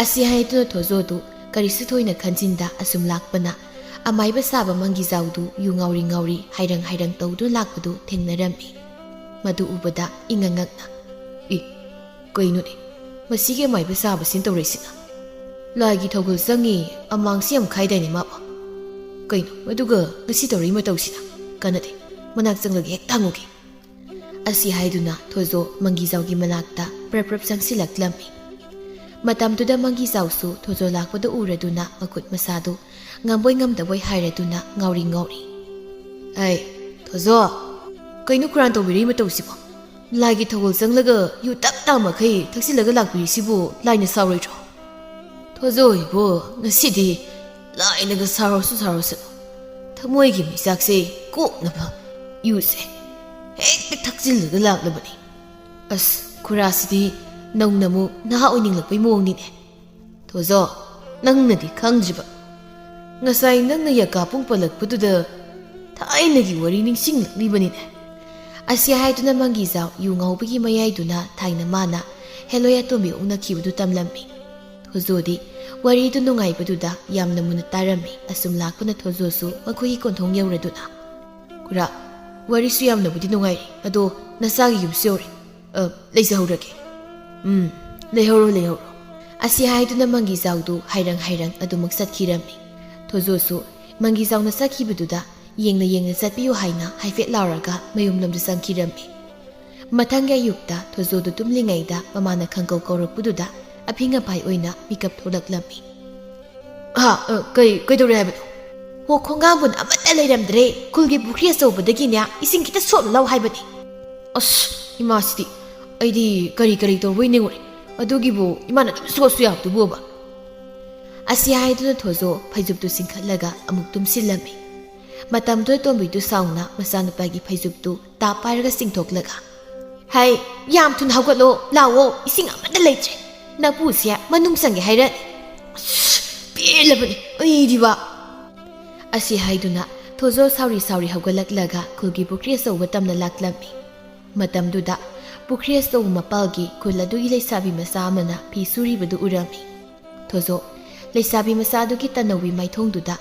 ꯑꯁꯤ ꯍꯥꯏꯗꯨꯅ ꯊꯣꯖꯣꯗꯨ ꯀꯔꯤꯁꯨ ꯊꯣꯏꯅ ꯈꯟꯖꯤꯟꯗ ꯑꯁꯨꯝ ꯂꯥꯛꯄꯅ ꯑꯃꯥꯏꯕ ꯁꯥꯕ ꯃꯪꯒꯤꯖꯥꯎꯗꯨ ꯌꯨ ꯉꯥꯎꯔꯤ ꯉꯥꯎꯔꯤ ꯍꯥꯏꯔꯪ ꯍꯥꯏꯔꯪ ꯇꯧꯗꯨꯅ ꯂꯥꯛꯄꯗꯨ ꯊꯦꯡꯅꯔꯝꯃꯤ꯫ ꯃꯗꯨ ꯎꯕꯗ ꯏꯉꯛ ꯉꯛꯅ, "ꯏ, ꯀꯩꯅꯣꯅꯦ, ꯃꯁꯤꯒꯤ ꯑꯃꯥꯏꯕ ꯁꯥꯕꯁꯤꯅ ꯇꯧꯔꯛꯏꯁꯤꯅ? ꯂꯥꯏꯒꯤ ꯊꯧꯒꯜ ꯆꯪꯉꯤ, ꯑꯃꯥꯡꯁꯤ ꯌꯥꯝ ꯈꯥꯏꯗꯥꯏꯅꯦ ꯃꯥꯕꯣ? ꯀꯩꯅꯣ ꯃꯗꯨꯒ ꯉꯁꯤ ꯇꯧꯔꯛꯏ ꯃꯇꯧꯁꯤꯅ? ꯀꯥꯟꯅꯗꯦ, ꯃꯅꯥꯛ ꯆꯪꯂꯒ ꯍꯦꯛ ꯍꯪꯉꯨꯒꯦ"꯫ ꯑꯁꯤ ꯍꯥꯏꯗꯨꯅ ꯊꯣꯖꯣ ꯃꯪꯒꯤꯖꯥꯎꯒꯤ ꯃꯅꯥꯛꯇ ꯄ꯭ꯔꯞ ꯄ꯭ꯔꯞ ꯆꯪꯁꯤꯜꯂꯛꯂꯝꯃꯤ꯫ ꯃꯇꯝꯗꯨꯗ ꯃꯪꯒꯤꯖꯥꯎꯁꯨ ꯊꯣꯖꯣ ꯂꯥꯛꯄꯗꯨ ꯎꯔꯗꯨꯅ ꯃꯈꯨꯠ ꯃꯁꯥꯗꯨ ꯉꯝꯕꯣꯏ ꯉꯝꯗꯕꯣꯏ ꯍꯥꯏꯔꯗꯨꯅ ꯉꯥꯎꯔꯤ ꯉꯥꯎꯔꯤ, "ꯑꯩ, ꯊꯣꯖꯣ, ꯀꯩꯅꯣ ꯈꯨꯔꯥꯟ ꯇꯧꯕꯤꯔꯛꯏ ꯃꯇꯧꯁꯤꯕꯣ? ꯂꯥꯏꯒꯤ ꯊꯧꯒꯜ ꯆꯪꯂꯒ ꯌꯨ ꯇꯞ ꯇꯥ ꯃꯈꯩ ꯊꯛꯆꯤꯜꯂꯒ ꯂꯥꯛꯄꯤꯔꯤꯁꯤꯕꯨ ꯂꯥꯏꯅ ꯁꯥꯎꯔꯣꯏꯗ꯭ꯔꯣ? ꯊꯣꯖꯣ ꯏꯕꯣ, ꯉꯁꯤꯗꯤ ꯂꯥꯏꯅꯒ ꯁꯥꯎꯔꯁꯨ ꯁꯥꯎꯔꯁꯅꯨ, ꯊꯃꯣꯏꯒꯤ ꯃꯩꯆꯥꯛꯁꯦ ꯀꯣꯛꯅꯕ ꯌꯨꯁꯦ ꯍꯦꯛꯇ ꯊꯛꯆꯤꯜꯂꯒ ꯂꯥꯛꯂꯕꯅꯤ꯫ ꯑꯁ, ꯈꯨꯔꯥꯁꯤꯗꯤ ꯅꯧꯅ ꯑꯃꯨꯛ ꯅꯍꯥ ꯑꯣꯏꯅꯤꯡꯂꯛꯄꯩ ꯃꯑꯣꯡꯅꯤꯅꯦ꯫ ꯊꯣꯖꯣ, ꯅꯪꯅꯗꯤ ꯈꯪꯗ꯭ꯔꯤꯕ, ꯉꯁꯥꯏ ꯅꯪꯅ ꯌꯥꯀꯥ ꯄꯨꯡ ꯄꯜꯂꯛꯄꯗꯨꯗ ꯊꯥꯏꯅꯒꯤ ꯋꯥꯔꯤ ꯅꯤꯡꯁꯤꯡꯂꯛꯂꯤꯕꯅꯤꯅꯦ"꯫ ꯑꯁꯤ ꯍꯥꯏꯗꯨꯅ ꯃꯪꯒꯤꯖꯥꯎ ꯌꯨ ꯉꯥꯎꯕꯒꯤ ꯃꯌꯥꯏꯗꯨꯅ ꯊꯥꯏꯅ ꯃꯥꯅ ꯍꯦꯂꯣꯏ ꯑꯇꯣꯝꯕꯤ ꯑꯣꯛꯅꯈꯤꯕꯗꯨ ꯇꯝꯂꯝꯃꯤ꯫ ꯊꯣꯖꯣꯗꯤ ꯋꯥꯔꯤꯗꯨ ꯅꯨꯡꯉꯥꯏꯕꯗꯨꯗ ꯌꯥꯝꯅ ꯃꯨꯟꯅ ꯇꯥꯔꯝꯃꯤ꯫ ꯑꯁꯨꯝ ꯂꯥꯛꯄꯅ ꯊꯣꯖꯣꯁꯨ ꯃꯈꯣꯏꯒꯤ ꯀꯣꯟꯊꯣꯡ ꯌꯧꯔꯗꯨꯅ, "ꯈꯨꯔꯥ, ꯋꯥꯔꯤꯁꯨ ꯌꯥꯝꯅꯕꯨꯗꯤ ꯅꯨꯡꯉꯥꯏꯔꯤ, ꯑꯗꯣ ꯅꯆꯥꯒꯤ ꯌꯨꯝꯁꯨ ꯌꯧꯔꯦ꯫ ꯑ, ꯂꯩꯖꯍꯧꯔꯒꯦ"꯫ "ꯎꯝ, ꯂꯩꯍꯧꯔꯣ, ꯂꯩꯍꯧꯔꯣ"꯫ ꯑꯁꯤ ꯍꯥꯏꯗꯨꯅ ꯃꯪꯒꯤꯖꯥꯎꯗꯨ ꯍꯥꯏꯔꯪ ꯍꯥꯏꯔꯪ ꯑꯗꯨꯃꯛ ꯆꯠꯈꯤꯔꯝꯃꯤ꯫ ꯊꯣꯖꯣꯁꯨ ꯃꯪꯒꯤꯖꯥꯎꯅ ꯆꯠꯈꯤꯕꯗꯨꯗ ꯌꯦꯡꯅ ꯌꯦꯡꯅ ꯆꯠꯄꯤꯌꯨ ꯍꯥꯏꯅ ꯍꯥꯏꯐꯦꯠ ꯂꯥꯎꯔꯒ ꯃꯌꯨꯝꯂꯣꯝꯗ ꯆꯪꯈꯤꯔꯝꯃꯤ꯫ ꯃꯊꯪꯒꯤ ꯑꯌꯨꯛꯇ ꯊꯣꯖꯣꯗꯨ ꯇꯨꯝꯂꯤꯉꯩꯗ ꯃꯃꯥꯅ ꯈꯪꯀꯧ ꯀꯧꯔꯛꯄꯗꯨꯗ ꯑꯐꯤꯡ ꯑꯐꯥꯏ ꯑꯣꯏꯅ ꯃꯤꯀꯞ ꯊꯣꯛꯂꯛꯂꯝꯃꯤ꯫ "ꯍꯥ, ꯑ, ꯀꯩ, ꯀꯩꯗꯧꯔꯦ ꯍꯥꯏꯕꯅꯣ?" "ꯍꯣ, ꯈꯣꯡꯒꯥꯝꯕꯨꯟ ꯑꯃꯠꯇ ꯂꯩꯔꯝꯗ꯭ꯔꯦ꯫ ꯈꯨꯜꯒꯤ ꯄꯨꯈ꯭ꯔꯤ ꯑꯆꯧꯕꯗꯒꯤꯅꯦ ꯏꯁꯤꯡ ꯈꯤꯇ ꯁꯣꯠꯂꯨ ꯂꯥꯎ ꯍꯥꯏꯕꯅꯤ"꯫ "ꯑꯁ, ꯏꯃꯥꯁꯤꯗꯤ! ꯑꯩꯗꯤ ꯀꯔꯤ ꯀꯔꯤ ꯇꯧꯔꯨꯕꯩ ꯅꯤꯡꯉꯨꯔꯦ꯫ ꯑꯗꯨꯒꯤꯕꯨ ꯏꯃꯥꯅ ꯑꯗꯨꯝ ꯁꯣꯠꯁꯨ ꯌꯥꯕꯗꯨꯕꯣꯕ"꯫ ꯑꯁꯤ ꯍꯥꯏꯗꯨꯅ ꯊꯣꯖꯣ ꯐꯩꯖꯨꯞꯇꯨ ꯆꯤꯡꯈꯠꯂꯒ ꯑꯃꯨꯛ ꯇꯨꯝꯁꯤꯜꯂꯝꯃꯤ꯫ ꯃꯇꯝꯗꯨꯗ ꯇꯣꯝꯕꯤꯗꯨ ꯁꯥꯎꯅ ꯃꯆꯥꯅꯨꯄꯥꯒꯤ ꯐꯩꯖꯨꯞꯇꯨ ꯇꯥꯞ ꯄꯥꯏꯔꯒ ꯆꯤꯡꯊꯣꯛꯂꯒ, "ꯍꯩ, ꯌꯥꯝ ꯊꯨꯅ ꯍꯧꯒꯠꯂꯣ, ꯂꯥꯛꯑꯣ, ꯏꯁꯤꯡ ꯑꯃꯠꯇ ꯂꯩꯇ꯭ꯔꯦ꯫ ꯅꯄꯨꯁꯦ ꯃꯅꯨꯡ ꯆꯪꯒꯦ ꯍꯥꯏꯔꯛꯑꯅꯤ꯫ ꯑꯁ, ꯄꯦꯜꯂꯕꯅꯤ ꯑꯩꯗꯤꯕ"꯫ ꯑꯁꯤ ꯍꯥꯏꯗꯨꯅ ꯊꯣꯖꯣ ꯁꯥꯎꯔꯤ ꯁꯥꯎꯔꯤ ꯍꯧꯒꯠꯂꯛꯂꯒ ꯈꯨꯜꯒꯤ ꯄꯨꯈ꯭ꯔꯤ ꯑꯆꯧꯕ ꯇꯝꯅ ꯂꯥꯛꯂꯝꯃꯤ꯫ ꯃꯇꯝꯗꯨꯗ ꯄꯨꯈ꯭ꯔꯤ ꯑꯆꯧꯕ ꯃꯄꯥꯜꯒꯤ ꯈꯨꯜ ꯑꯗꯨꯒꯤ ꯂꯩꯁꯥꯕꯤ ꯃꯆꯥ ꯑꯃꯅ ꯐꯤ ꯁꯨꯔꯤꯕꯗꯨ ꯎꯔꯝꯃꯤ꯫ ꯊꯣꯖꯣ ꯂꯩꯁꯥꯕꯤ ꯃꯆꯥ ꯑꯗꯨꯒꯤ ꯇꯅꯧꯕꯤ ꯃꯥꯏꯊꯣꯡꯗꯨꯗ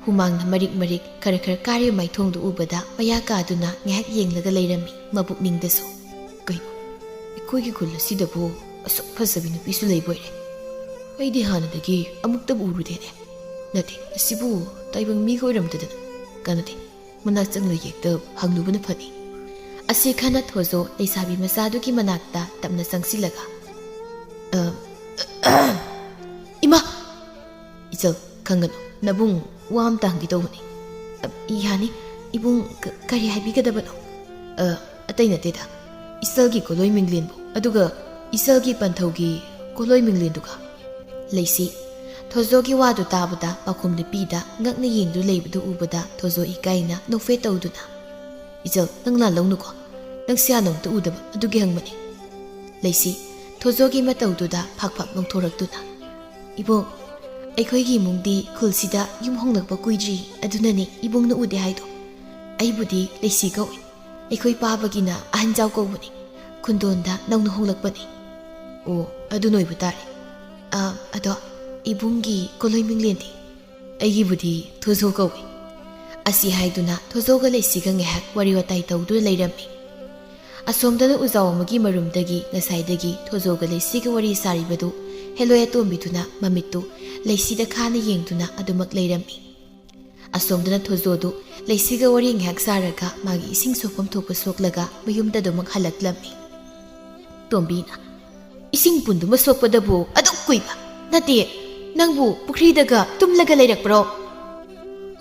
ꯍꯨꯃꯥꯡꯅ ꯃꯔꯤꯛ ꯃꯔꯤꯛ ꯈꯔ ꯈꯔ ꯀꯥꯔꯤꯕ ꯃꯥꯏꯊꯣꯡꯗꯨ ꯎꯕꯗ ꯃꯌꯥ ꯀꯥꯗꯨꯅ ꯉꯥꯏꯍꯥꯛ ꯌꯦꯡꯂꯒ ꯂꯩꯔꯝꯃꯤ ꯃꯕꯨꯛꯅꯤꯡꯗꯁꯨ꯫ "ꯀꯩꯅꯣ, ꯑꯩꯈꯣꯏꯒꯤ ꯈꯨꯜ ꯑꯁꯤꯗꯕꯨ ꯑꯁꯨꯛ ꯐꯖꯕꯤ ꯅꯨꯄꯤꯁꯨ ꯂꯩꯕ ꯑꯣꯏꯔꯦ꯫ ꯑꯩꯗꯤ ꯍꯥꯟꯅꯗꯒꯤ ꯑꯃꯨꯛꯇꯕꯨ ꯎꯔꯨꯗꯦꯅꯦ꯫ ꯅꯠꯇꯦ, ꯑꯁꯤꯕꯨ ꯇꯥꯏꯕꯪ ꯃꯤꯒ ꯑꯣꯏꯔꯝꯗꯗꯅ? ꯀꯥꯟꯅꯗꯦ, ꯃꯅꯥꯛ ꯆꯪꯂꯨ ꯌꯦꯛꯇ ꯍꯪꯂꯨꯕꯅ ꯐꯅꯤ"꯫ ꯑꯁꯤ ꯈꯟꯅ ꯊꯣꯖꯣ ꯂꯩꯁꯥꯕꯤ ꯃꯆꯥꯗꯨꯒꯤ ꯃꯅꯥꯛꯇ ꯇꯞꯅ ꯆꯪꯁꯤꯜꯂꯒ, "ꯑ, ꯏꯃꯥ!" "ꯏꯆꯜ, ꯈꯪꯒꯅꯨ, ꯅꯕꯨꯡ ꯋꯥ ꯑꯝꯇ ꯍꯪꯒꯦ ꯇꯧꯕꯅꯤ"꯫ "ꯑ, ꯌꯥꯅꯤ, ꯏꯕꯨꯡ, ꯀ-, ꯀꯔꯤ ꯍꯥꯏꯕꯤꯒꯗꯕꯅꯣ?" "ꯑ, ꯑꯇꯩ ꯅꯠꯇꯦꯗ, ꯏꯆꯜꯒꯤ ꯀꯣꯂꯣꯏ ꯃꯤꯡꯂꯦꯟꯕꯨ, ꯑꯗꯨꯒ ꯏꯆꯜꯒꯤ ꯄꯟꯊꯧꯒꯤ ꯀꯣꯂꯣꯏ ꯃꯤꯡꯂꯦꯟꯗꯨꯒ"꯫ ꯂꯩꯁꯤ, ꯊꯣꯖꯣꯒꯤ ꯋꯥꯗꯨ ꯇꯥꯕꯗ ꯄꯥꯎꯈꯨꯝ ꯅꯨꯄꯤꯗ ꯉꯛꯅ ꯌꯦꯡꯗꯨꯅ ꯂꯩꯕꯗꯨ ꯎꯕꯗ ꯊꯣꯖꯣ ꯏꯀꯥꯏꯅ ꯅꯣꯛꯐꯦꯠ ꯇꯧꯗꯨꯅ, "ꯏꯆꯜ, ꯅꯪ ꯂꯥꯜꯂꯧꯅꯨꯀꯣ, ꯅꯪ ꯁꯤꯌꯥ ꯅꯣꯡꯇ ꯎꯗꯕ ꯑꯗꯨꯒꯤ ꯍꯪꯕꯅꯤ"꯫ ꯂꯩꯁꯤ, ꯊꯣꯖꯣꯒꯤ ꯃꯇꯧꯗꯨꯗ ꯐꯥꯛ ꯐꯥꯛ ꯅꯣꯛꯊꯣꯔꯛꯇꯨꯅ, "ꯏꯕꯨꯡ, ꯑꯩꯈꯣꯏꯒꯤ ꯏꯃꯨꯡꯗꯤ ꯈꯨꯜꯁꯤꯗ ꯌꯨꯝ ꯍꯣꯡꯂꯛꯄ ꯀꯨꯏꯗ꯭ꯔꯤ, ꯑꯗꯨꯅꯅꯤ ꯏꯕꯨꯡꯅ ꯎꯗꯦ ꯍꯥꯏꯗꯣ꯫ ꯑꯩꯕꯨꯗꯤ ꯂꯩꯁꯤ ꯀꯧꯏ, ꯑꯩꯈꯣꯏ ꯄꯥꯕꯒꯤꯅ ꯑꯍꯟꯖꯥꯎ ꯀꯧꯕꯅꯤ, ꯈꯨꯟꯗꯣꯟꯗ ꯅꯧꯅ ꯍꯣꯡꯂꯛꯄꯅꯤ"꯫ "ꯑꯣ, ꯑꯗꯨꯅ ꯑꯣꯏꯕ ꯇꯥꯔꯦ꯫ ꯑ, ꯑꯗꯣ ꯏꯕꯨꯡꯒꯤ ꯀꯣꯂꯣꯏ ꯃꯤꯡꯂꯦꯟꯗꯤ?" "ꯑꯩꯒꯤꯕꯨꯗꯤ ꯊꯣꯖꯣ ꯀꯧꯏ"꯫ ꯑꯁꯤ ꯍꯥꯏꯗꯨꯅ ꯊꯣꯖꯣꯒ ꯂꯩꯁꯤꯒ ꯉꯥꯏꯍꯥꯛ ꯋꯥꯔꯤ ꯋꯥꯇꯥꯏ ꯇꯧꯗꯨꯅ ꯂꯩꯔꯝꯃꯤ꯫ ꯑꯁꯣꯝꯗꯅ ꯎꯖꯥꯎ ꯑꯃꯒꯤ ꯃꯔꯨꯝꯗꯒꯤ ꯉꯁꯥꯏꯗꯒꯤ ꯊꯣꯖꯣꯒ ꯂꯩꯁꯤꯒ ꯋꯥꯔꯤ ꯁꯥꯔꯤꯕꯗꯨ ꯍꯦꯂꯣꯏ ꯑꯇꯣꯝꯕꯤꯗꯨꯅ ꯃꯃꯤꯠꯇꯨ ꯂꯩꯁꯤꯗ ꯈꯥꯅ ꯌꯦꯡꯗꯨꯅ ꯑꯗꯨꯃꯛ ꯂꯩꯔꯝꯃꯤ꯫ ꯑꯁꯣꯝꯗꯅ ꯊꯣꯖꯣꯗꯨ ꯂꯩꯁꯤꯒ ꯋꯥꯔꯤ ꯉꯥꯏꯍꯥꯛ ꯁꯥꯔꯒ ꯃꯥꯒꯤ ꯏꯁꯤꯡ ꯁꯣꯛꯐꯝ ꯊꯣꯛꯄ ꯁꯣꯛꯂꯒ ꯃꯌꯨꯝꯗ ꯑꯗꯨꯃꯛ ꯍꯜꯂꯛꯂꯝꯃꯤ꯫ ꯇꯣꯝꯕꯤꯅ, "ꯏꯁꯤꯡ ꯄꯨꯟꯗꯨꯃ ꯁꯣꯛꯄꯗꯕꯨ ꯑꯗꯨꯛ ꯀꯨꯏꯕ? ꯅꯠꯇꯦ, ꯅꯪꯕꯨ ꯄꯨꯈ꯭ꯔꯤꯗꯒ ꯇꯨꯝꯂꯒ ꯂꯩꯔꯛꯄ꯭ꯔꯣ?"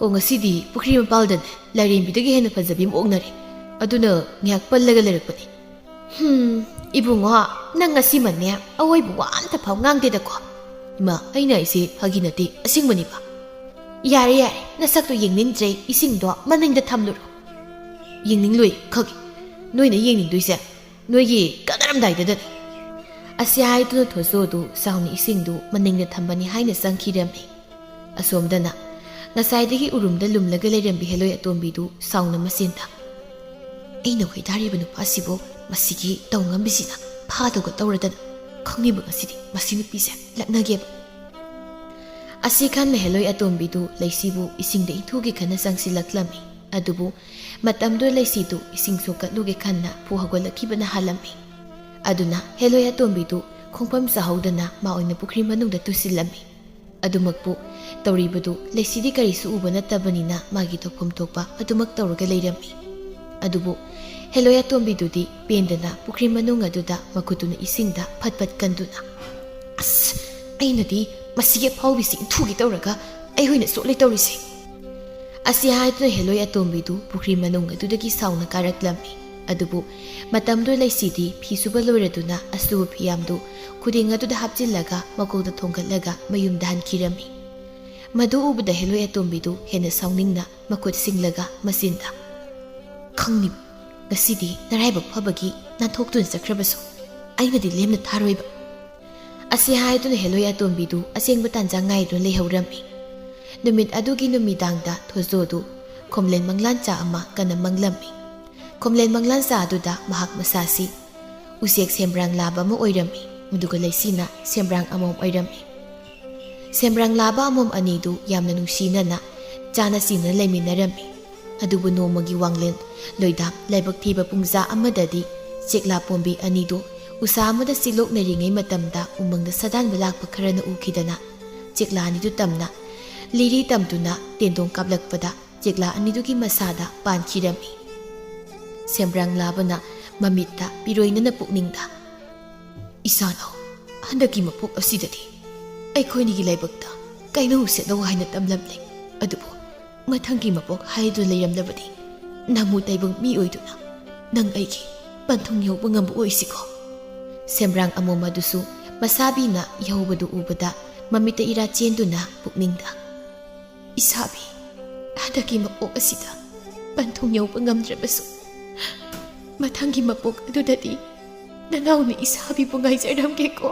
"ꯑꯣ, ꯉꯁꯤꯗꯤ ꯄꯨꯈ꯭ꯔꯤ ꯃꯄꯥꯜꯗꯅꯦ ꯂꯥꯏꯔꯦꯝꯕꯤꯗꯒꯤ ꯍꯦꯟꯅ ꯐꯖꯕꯤ ꯑꯃ ꯑꯣꯛꯅꯔꯦ, ꯑꯗꯨꯅ ꯉꯥꯏꯍꯥꯛ ꯄꯜꯂꯒ ꯂꯩꯔꯛꯄꯅꯤ"꯫ "ꯍꯨꯝ, ꯏꯕꯨꯡꯉꯣ, ꯅꯪ ꯉꯁꯤꯃꯅꯦ ꯑꯋꯣꯏꯕ ꯋꯥ ꯑꯝꯇ ꯐꯥꯎ ꯉꯥꯡꯗꯦꯗꯀꯣ"꯫ "ꯏꯃꯥ, ꯑꯩꯅ ꯍꯥꯏꯁꯦ ꯐꯥꯒꯤ ꯅꯠꯇꯦ, ꯑꯁꯦꯡꯕꯅꯤꯕ"꯫ "ꯌꯥꯔꯦ ꯌꯥꯔꯦ, ꯅꯁꯛꯇꯣ ꯌꯦꯡꯅꯤꯡꯗ꯭ꯔꯦ, ꯏꯁꯤꯡꯗꯣ ꯃꯅꯤꯡꯗ ꯊꯝꯂꯨꯔꯣ"꯫ "ꯌꯦꯡꯅꯤꯡꯂꯣꯏ, ꯈꯪꯉꯦ, ꯅꯣꯏꯅ ꯌꯦꯡꯅꯤꯡꯗꯣꯏꯁꯦ ꯅꯣꯏꯒꯤ ꯀꯥꯟꯅꯔꯝꯗꯥꯏꯗꯗꯅꯤ"꯫ ꯑꯁꯤ ꯍꯥꯏꯗꯨꯅ ꯊꯣꯖꯣꯗꯨ ꯁꯥꯎꯅ ꯏꯁꯤꯡꯗꯨ ꯃꯅꯤꯡꯗ ꯊꯝꯕꯅꯤ ꯍꯥꯏꯅ ꯆꯪꯈꯤꯔꯝꯃꯤ꯫ ꯑꯁꯣꯝꯗꯅ ꯉꯁꯥꯏꯗꯒꯤ ꯎꯔꯨꯝꯗ ꯂꯨꯝꯂꯒ ꯂꯩꯔꯝꯕꯤ ꯍꯦꯂꯣꯏ ꯑꯇꯣꯝꯕꯤꯗꯨ ꯁꯥꯎꯅ ꯃꯆꯤꯟꯗ, "ꯑꯩꯅ ꯈꯣꯏꯗꯥꯔꯤꯕ ꯅꯨꯄꯥꯁꯤꯕꯨ ꯃꯁꯤꯒꯤ ꯇꯧꯉꯝꯕꯤꯁꯤꯅ ꯐꯥꯗꯧꯒ ꯇꯧꯔꯗꯅ, ꯈꯪꯅꯤꯡꯕ ꯉꯁꯤꯗꯤ ꯃꯁꯤ ꯅꯨꯄꯤꯁꯦ ꯂꯛꯅꯒꯦꯕ"꯫ ꯑꯁꯤ ꯈꯟꯅ ꯍꯦꯂꯣꯏ ꯑꯇꯣꯝꯕꯤꯗꯨ ꯂꯩꯁꯤꯕꯨ ꯏꯁꯤꯡꯗ ꯏꯟꯊꯨꯒꯦ ꯈꯟꯅ ꯆꯪꯁꯤꯜꯂꯛꯂꯝꯃꯤ꯫ ꯑꯗꯨꯕꯨ ꯃꯇꯝꯗꯨꯗ ꯂꯩꯁꯤꯗꯨ ꯏꯁꯤꯡ ꯁꯣꯛꯀꯠꯂꯨꯒꯦ ꯈꯟꯅ ꯐꯨ ꯍꯧꯒꯠꯂꯛꯈꯤꯕꯅ ꯍꯥꯜꯂꯝꯃꯤ꯫ ꯑꯗꯨꯅ ꯍꯦꯂꯣꯏ ꯑꯇꯣꯝꯕꯤꯗꯨ ꯈꯣꯡꯐꯝ ꯆꯥꯍꯧꯗꯅ ꯃꯥ ꯑꯣꯏꯅ ꯄꯨꯈ꯭ꯔꯤ ꯃꯅꯨꯡꯗ ꯇꯨꯁꯤꯜꯂꯝꯃꯤ꯫ ꯑꯗꯨꯃꯛꯄꯨ ꯇꯧꯔꯤꯕꯗꯨ ꯂꯩꯁꯤꯗꯤ ꯀꯔꯤꯁꯨ ꯎꯕ ꯅꯠꯇꯕꯅꯤꯅ ꯃꯥꯒꯤ ꯇꯧꯐꯝ ꯊꯣꯛꯄ ꯑꯗꯨꯃꯛ ꯇꯧꯔꯒ ꯂꯩꯔꯝꯃꯤ꯫ ꯑꯗꯨꯕꯨ ꯍꯦꯂꯣꯏ ꯑꯇꯣꯝꯕꯤꯗꯨꯗꯤ ꯄꯦꯟꯗꯅ ꯄꯨꯈ꯭ꯔꯤ ꯃꯅꯨꯡ ꯑꯗꯨꯗ ꯃꯈꯨꯠꯇꯨꯅ ꯏꯁꯤꯡꯗ ꯐꯠ ꯐꯠ ꯀꯟꯗꯨꯅ, "ꯑꯁ, ꯑꯩꯅꯗꯤ ꯃꯁꯤꯒꯤ ꯑꯐꯥꯎꯕꯤꯁꯤ ꯏꯟꯊꯨꯒꯦ ꯇꯧꯔꯒ ꯑꯩ ꯑꯣꯏꯅ ꯆꯣꯠꯂꯦ ꯇꯧꯔꯤꯁꯦ!" ꯑꯁꯤ ꯍꯥꯏꯗꯨꯅ ꯍꯦꯂꯣꯏ ꯑꯇꯣꯝꯕꯤꯗꯨ ꯄꯨꯈ꯭ꯔꯤ ꯃꯅꯨꯡ ꯑꯗꯨꯗꯒꯤ ꯁꯥꯎꯅ ꯀꯥꯔꯛꯂꯝꯃꯤ꯫ ꯑꯗꯨꯕꯨ ꯃꯇꯝꯗꯨ ꯂꯩꯁꯤꯗꯤ ꯐꯤ ꯁꯨꯕ ꯂꯣꯏꯔꯗꯨꯅ ꯑꯁꯨꯕ ꯐꯤꯌꯥꯝꯗꯨ ꯈꯨꯗꯦꯡ ꯑꯗꯨꯗ ꯍꯥꯞꯆꯤꯜꯂꯒ ꯃꯀꯣꯛꯇ ꯊꯣꯡꯒꯠꯂꯒ ꯃꯌꯨꯝꯗ ꯍꯟꯈꯤꯔꯝꯃꯤ꯫ ꯃꯗꯨ ꯎꯕꯗ ꯍꯦꯂꯣꯏ ꯑꯇꯣꯝꯕꯤꯗꯨ ꯍꯦꯟꯅ ꯁꯥꯎꯅꯤꯡꯅ ꯃꯈꯨꯠ ꯁꯤꯡꯂꯒ ꯃꯆꯤꯟꯗ, "ꯈꯪꯅꯤ, ꯉꯁꯤꯗꯤ ꯅꯔꯥꯏꯕꯛ ꯐꯕꯒꯤ ꯅꯥꯟꯊꯣꯛꯇꯨꯅ ꯆꯠꯈ꯭ꯔꯕꯁꯨ ꯑꯩꯅꯗꯤ ꯂꯦꯝꯅ ꯊꯥꯔꯣꯏꯕ!" ꯑꯁꯤ ꯍꯥꯏꯗꯨꯅ ꯍꯦꯂꯣꯏ ꯑꯇꯣꯝꯕꯤꯗꯨ ꯑꯁꯦꯡꯕ ꯇꯥꯟꯖꯥ ꯉꯥꯏꯗꯨꯅ ꯂꯩꯍꯧꯔꯝꯃꯤ꯫ ꯅꯨꯃꯤꯠ ꯑꯗꯨꯒꯤ ꯅꯨꯃꯤꯗꯥꯡꯗ ꯊꯣꯖꯣꯗꯨ ꯈꯣꯝꯂꯦꯟ ꯃꯪꯂꯥꯟꯆꯥ ꯑꯃ ꯀꯟꯅ ꯃꯪꯂꯝꯃꯤ꯫ ꯈꯣꯝꯂꯦꯟ ꯃꯪꯂꯥꯟꯆꯥ ꯑꯗꯨꯗ ꯃꯍꯥꯛ ꯃꯁꯥꯁꯤ ꯎꯆꯦꯛ ꯁꯦꯝꯕ꯭ꯔꯥꯡ ꯂꯥꯕ ꯑꯃ ꯑꯣꯏꯔꯝꯃꯤ, ꯑꯗꯨꯒ ꯂꯩꯁꯤꯅ ꯁꯦꯝꯕ꯭ꯔꯥꯡ ꯑꯃꯣꯝ ꯑꯣꯏꯔꯝꯃꯤ꯫ ꯁꯦꯝꯕ꯭ꯔꯥꯡ ꯂꯥꯕ ꯑꯃꯣꯝ ꯑꯅꯤꯗꯨ ꯌꯥꯝꯅ ꯅꯨꯡꯁꯤꯅꯅ ꯆꯥꯅ ꯆꯤꯅꯅ ꯂꯩꯃꯤꯟꯅꯔꯝꯃꯤ꯫ ꯑꯗꯨꯕꯨ ꯅꯣꯡꯃꯒꯤ ꯋꯥꯡꯂꯦꯟ ꯂꯣꯏꯗꯥꯝ ꯂꯥꯏꯕꯛ ꯊꯤꯕ ꯄꯨꯡꯖꯥ ꯑꯃꯗꯗꯤ ꯆꯦꯛꯂꯥ ꯄꯣꯝꯕꯤ ꯑꯅꯤꯗꯨ ꯎꯁꯥ ꯑꯃꯗ ꯆꯤꯂꯣꯛꯅꯔꯤꯉꯩ ꯃꯇꯝꯗ ꯎꯃꯪꯗ ꯁꯥꯗꯥꯟꯕ ꯂꯥꯛꯄ ꯈꯔꯅ ꯎꯈꯤꯗꯅ ꯆꯦꯛꯂꯥ ꯑꯅꯤꯗꯨ ꯇꯝꯅ ꯂꯤꯔꯤ ꯇꯝꯗꯨꯅ ꯇꯦꯟꯗꯣꯡ ꯀꯥꯞꯂꯛꯄꯗ ꯆꯦꯛꯂꯥ ꯑꯅꯤꯗꯨꯒꯤ ꯃꯁꯥꯗ ꯄꯥꯟꯈꯤꯔꯝꯃꯤ꯫ ꯁꯦꯝꯕ꯭ꯔꯥꯡ ꯂꯥꯕꯅ ꯃꯃꯤꯠꯇ ꯄꯤꯔꯣꯏꯅꯅ ꯄꯨꯛꯅꯤꯡꯗ, "ꯏꯁꯥꯅꯧ, ꯍꯟꯗꯛꯀꯤ ꯃꯄꯣꯛ ꯑꯁꯤꯗꯗꯤ ꯑꯩꯈꯣꯏꯅꯤꯒꯤ ꯂꯥꯏꯕꯛꯇ ꯀꯩꯅꯧ ꯁꯦꯠꯅꯧ ꯍꯥꯏꯅ ꯇꯝꯂꯝꯂꯦ꯫ ꯑꯗꯨꯕꯨ ꯃꯊꯪꯒꯤ ꯃꯄꯣꯛ ꯍꯥꯏꯗꯨꯅ ꯂꯩꯔꯝꯂꯕꯗꯤ ꯅꯪꯕꯨ ꯇꯥꯏꯕꯪ ꯃꯤ ꯑꯣꯏꯗꯨꯅ ꯅꯪ ꯑꯩꯒꯤ ꯄꯟꯊꯨꯡ ꯌꯧꯕ ꯉꯝꯕ ꯑꯣꯏꯁꯤꯀꯣ?" ꯁꯦꯝꯕ꯭ꯔꯥꯡ ꯑꯃꯣꯝ ꯑꯗꯨꯁꯨ ꯃꯁꯥꯕꯤꯅ ꯌꯧꯕꯗꯨ ꯎꯕꯗ ꯃꯃꯤꯠꯇ ꯏꯔꯥ ꯆꯦꯟꯗꯨꯅ ꯄꯨꯛꯅꯤꯡꯗ, "ꯏꯁꯥꯕꯤ, ꯍꯟꯗꯛꯀꯤ ꯃꯄꯣꯛ ꯑꯁꯤꯗ ꯄꯟꯊꯨꯡ ꯌꯧꯕ ꯉꯝꯗ꯭ꯔꯕꯁꯨ ꯃꯊꯪꯒꯤ ꯃꯄꯣꯛ ꯑꯗꯨꯗꯗꯤ ꯅꯅꯥꯎꯅ ꯏꯁꯥꯕꯤꯕꯨ ꯉꯥꯏꯖꯔꯝꯒꯦꯀꯣ?"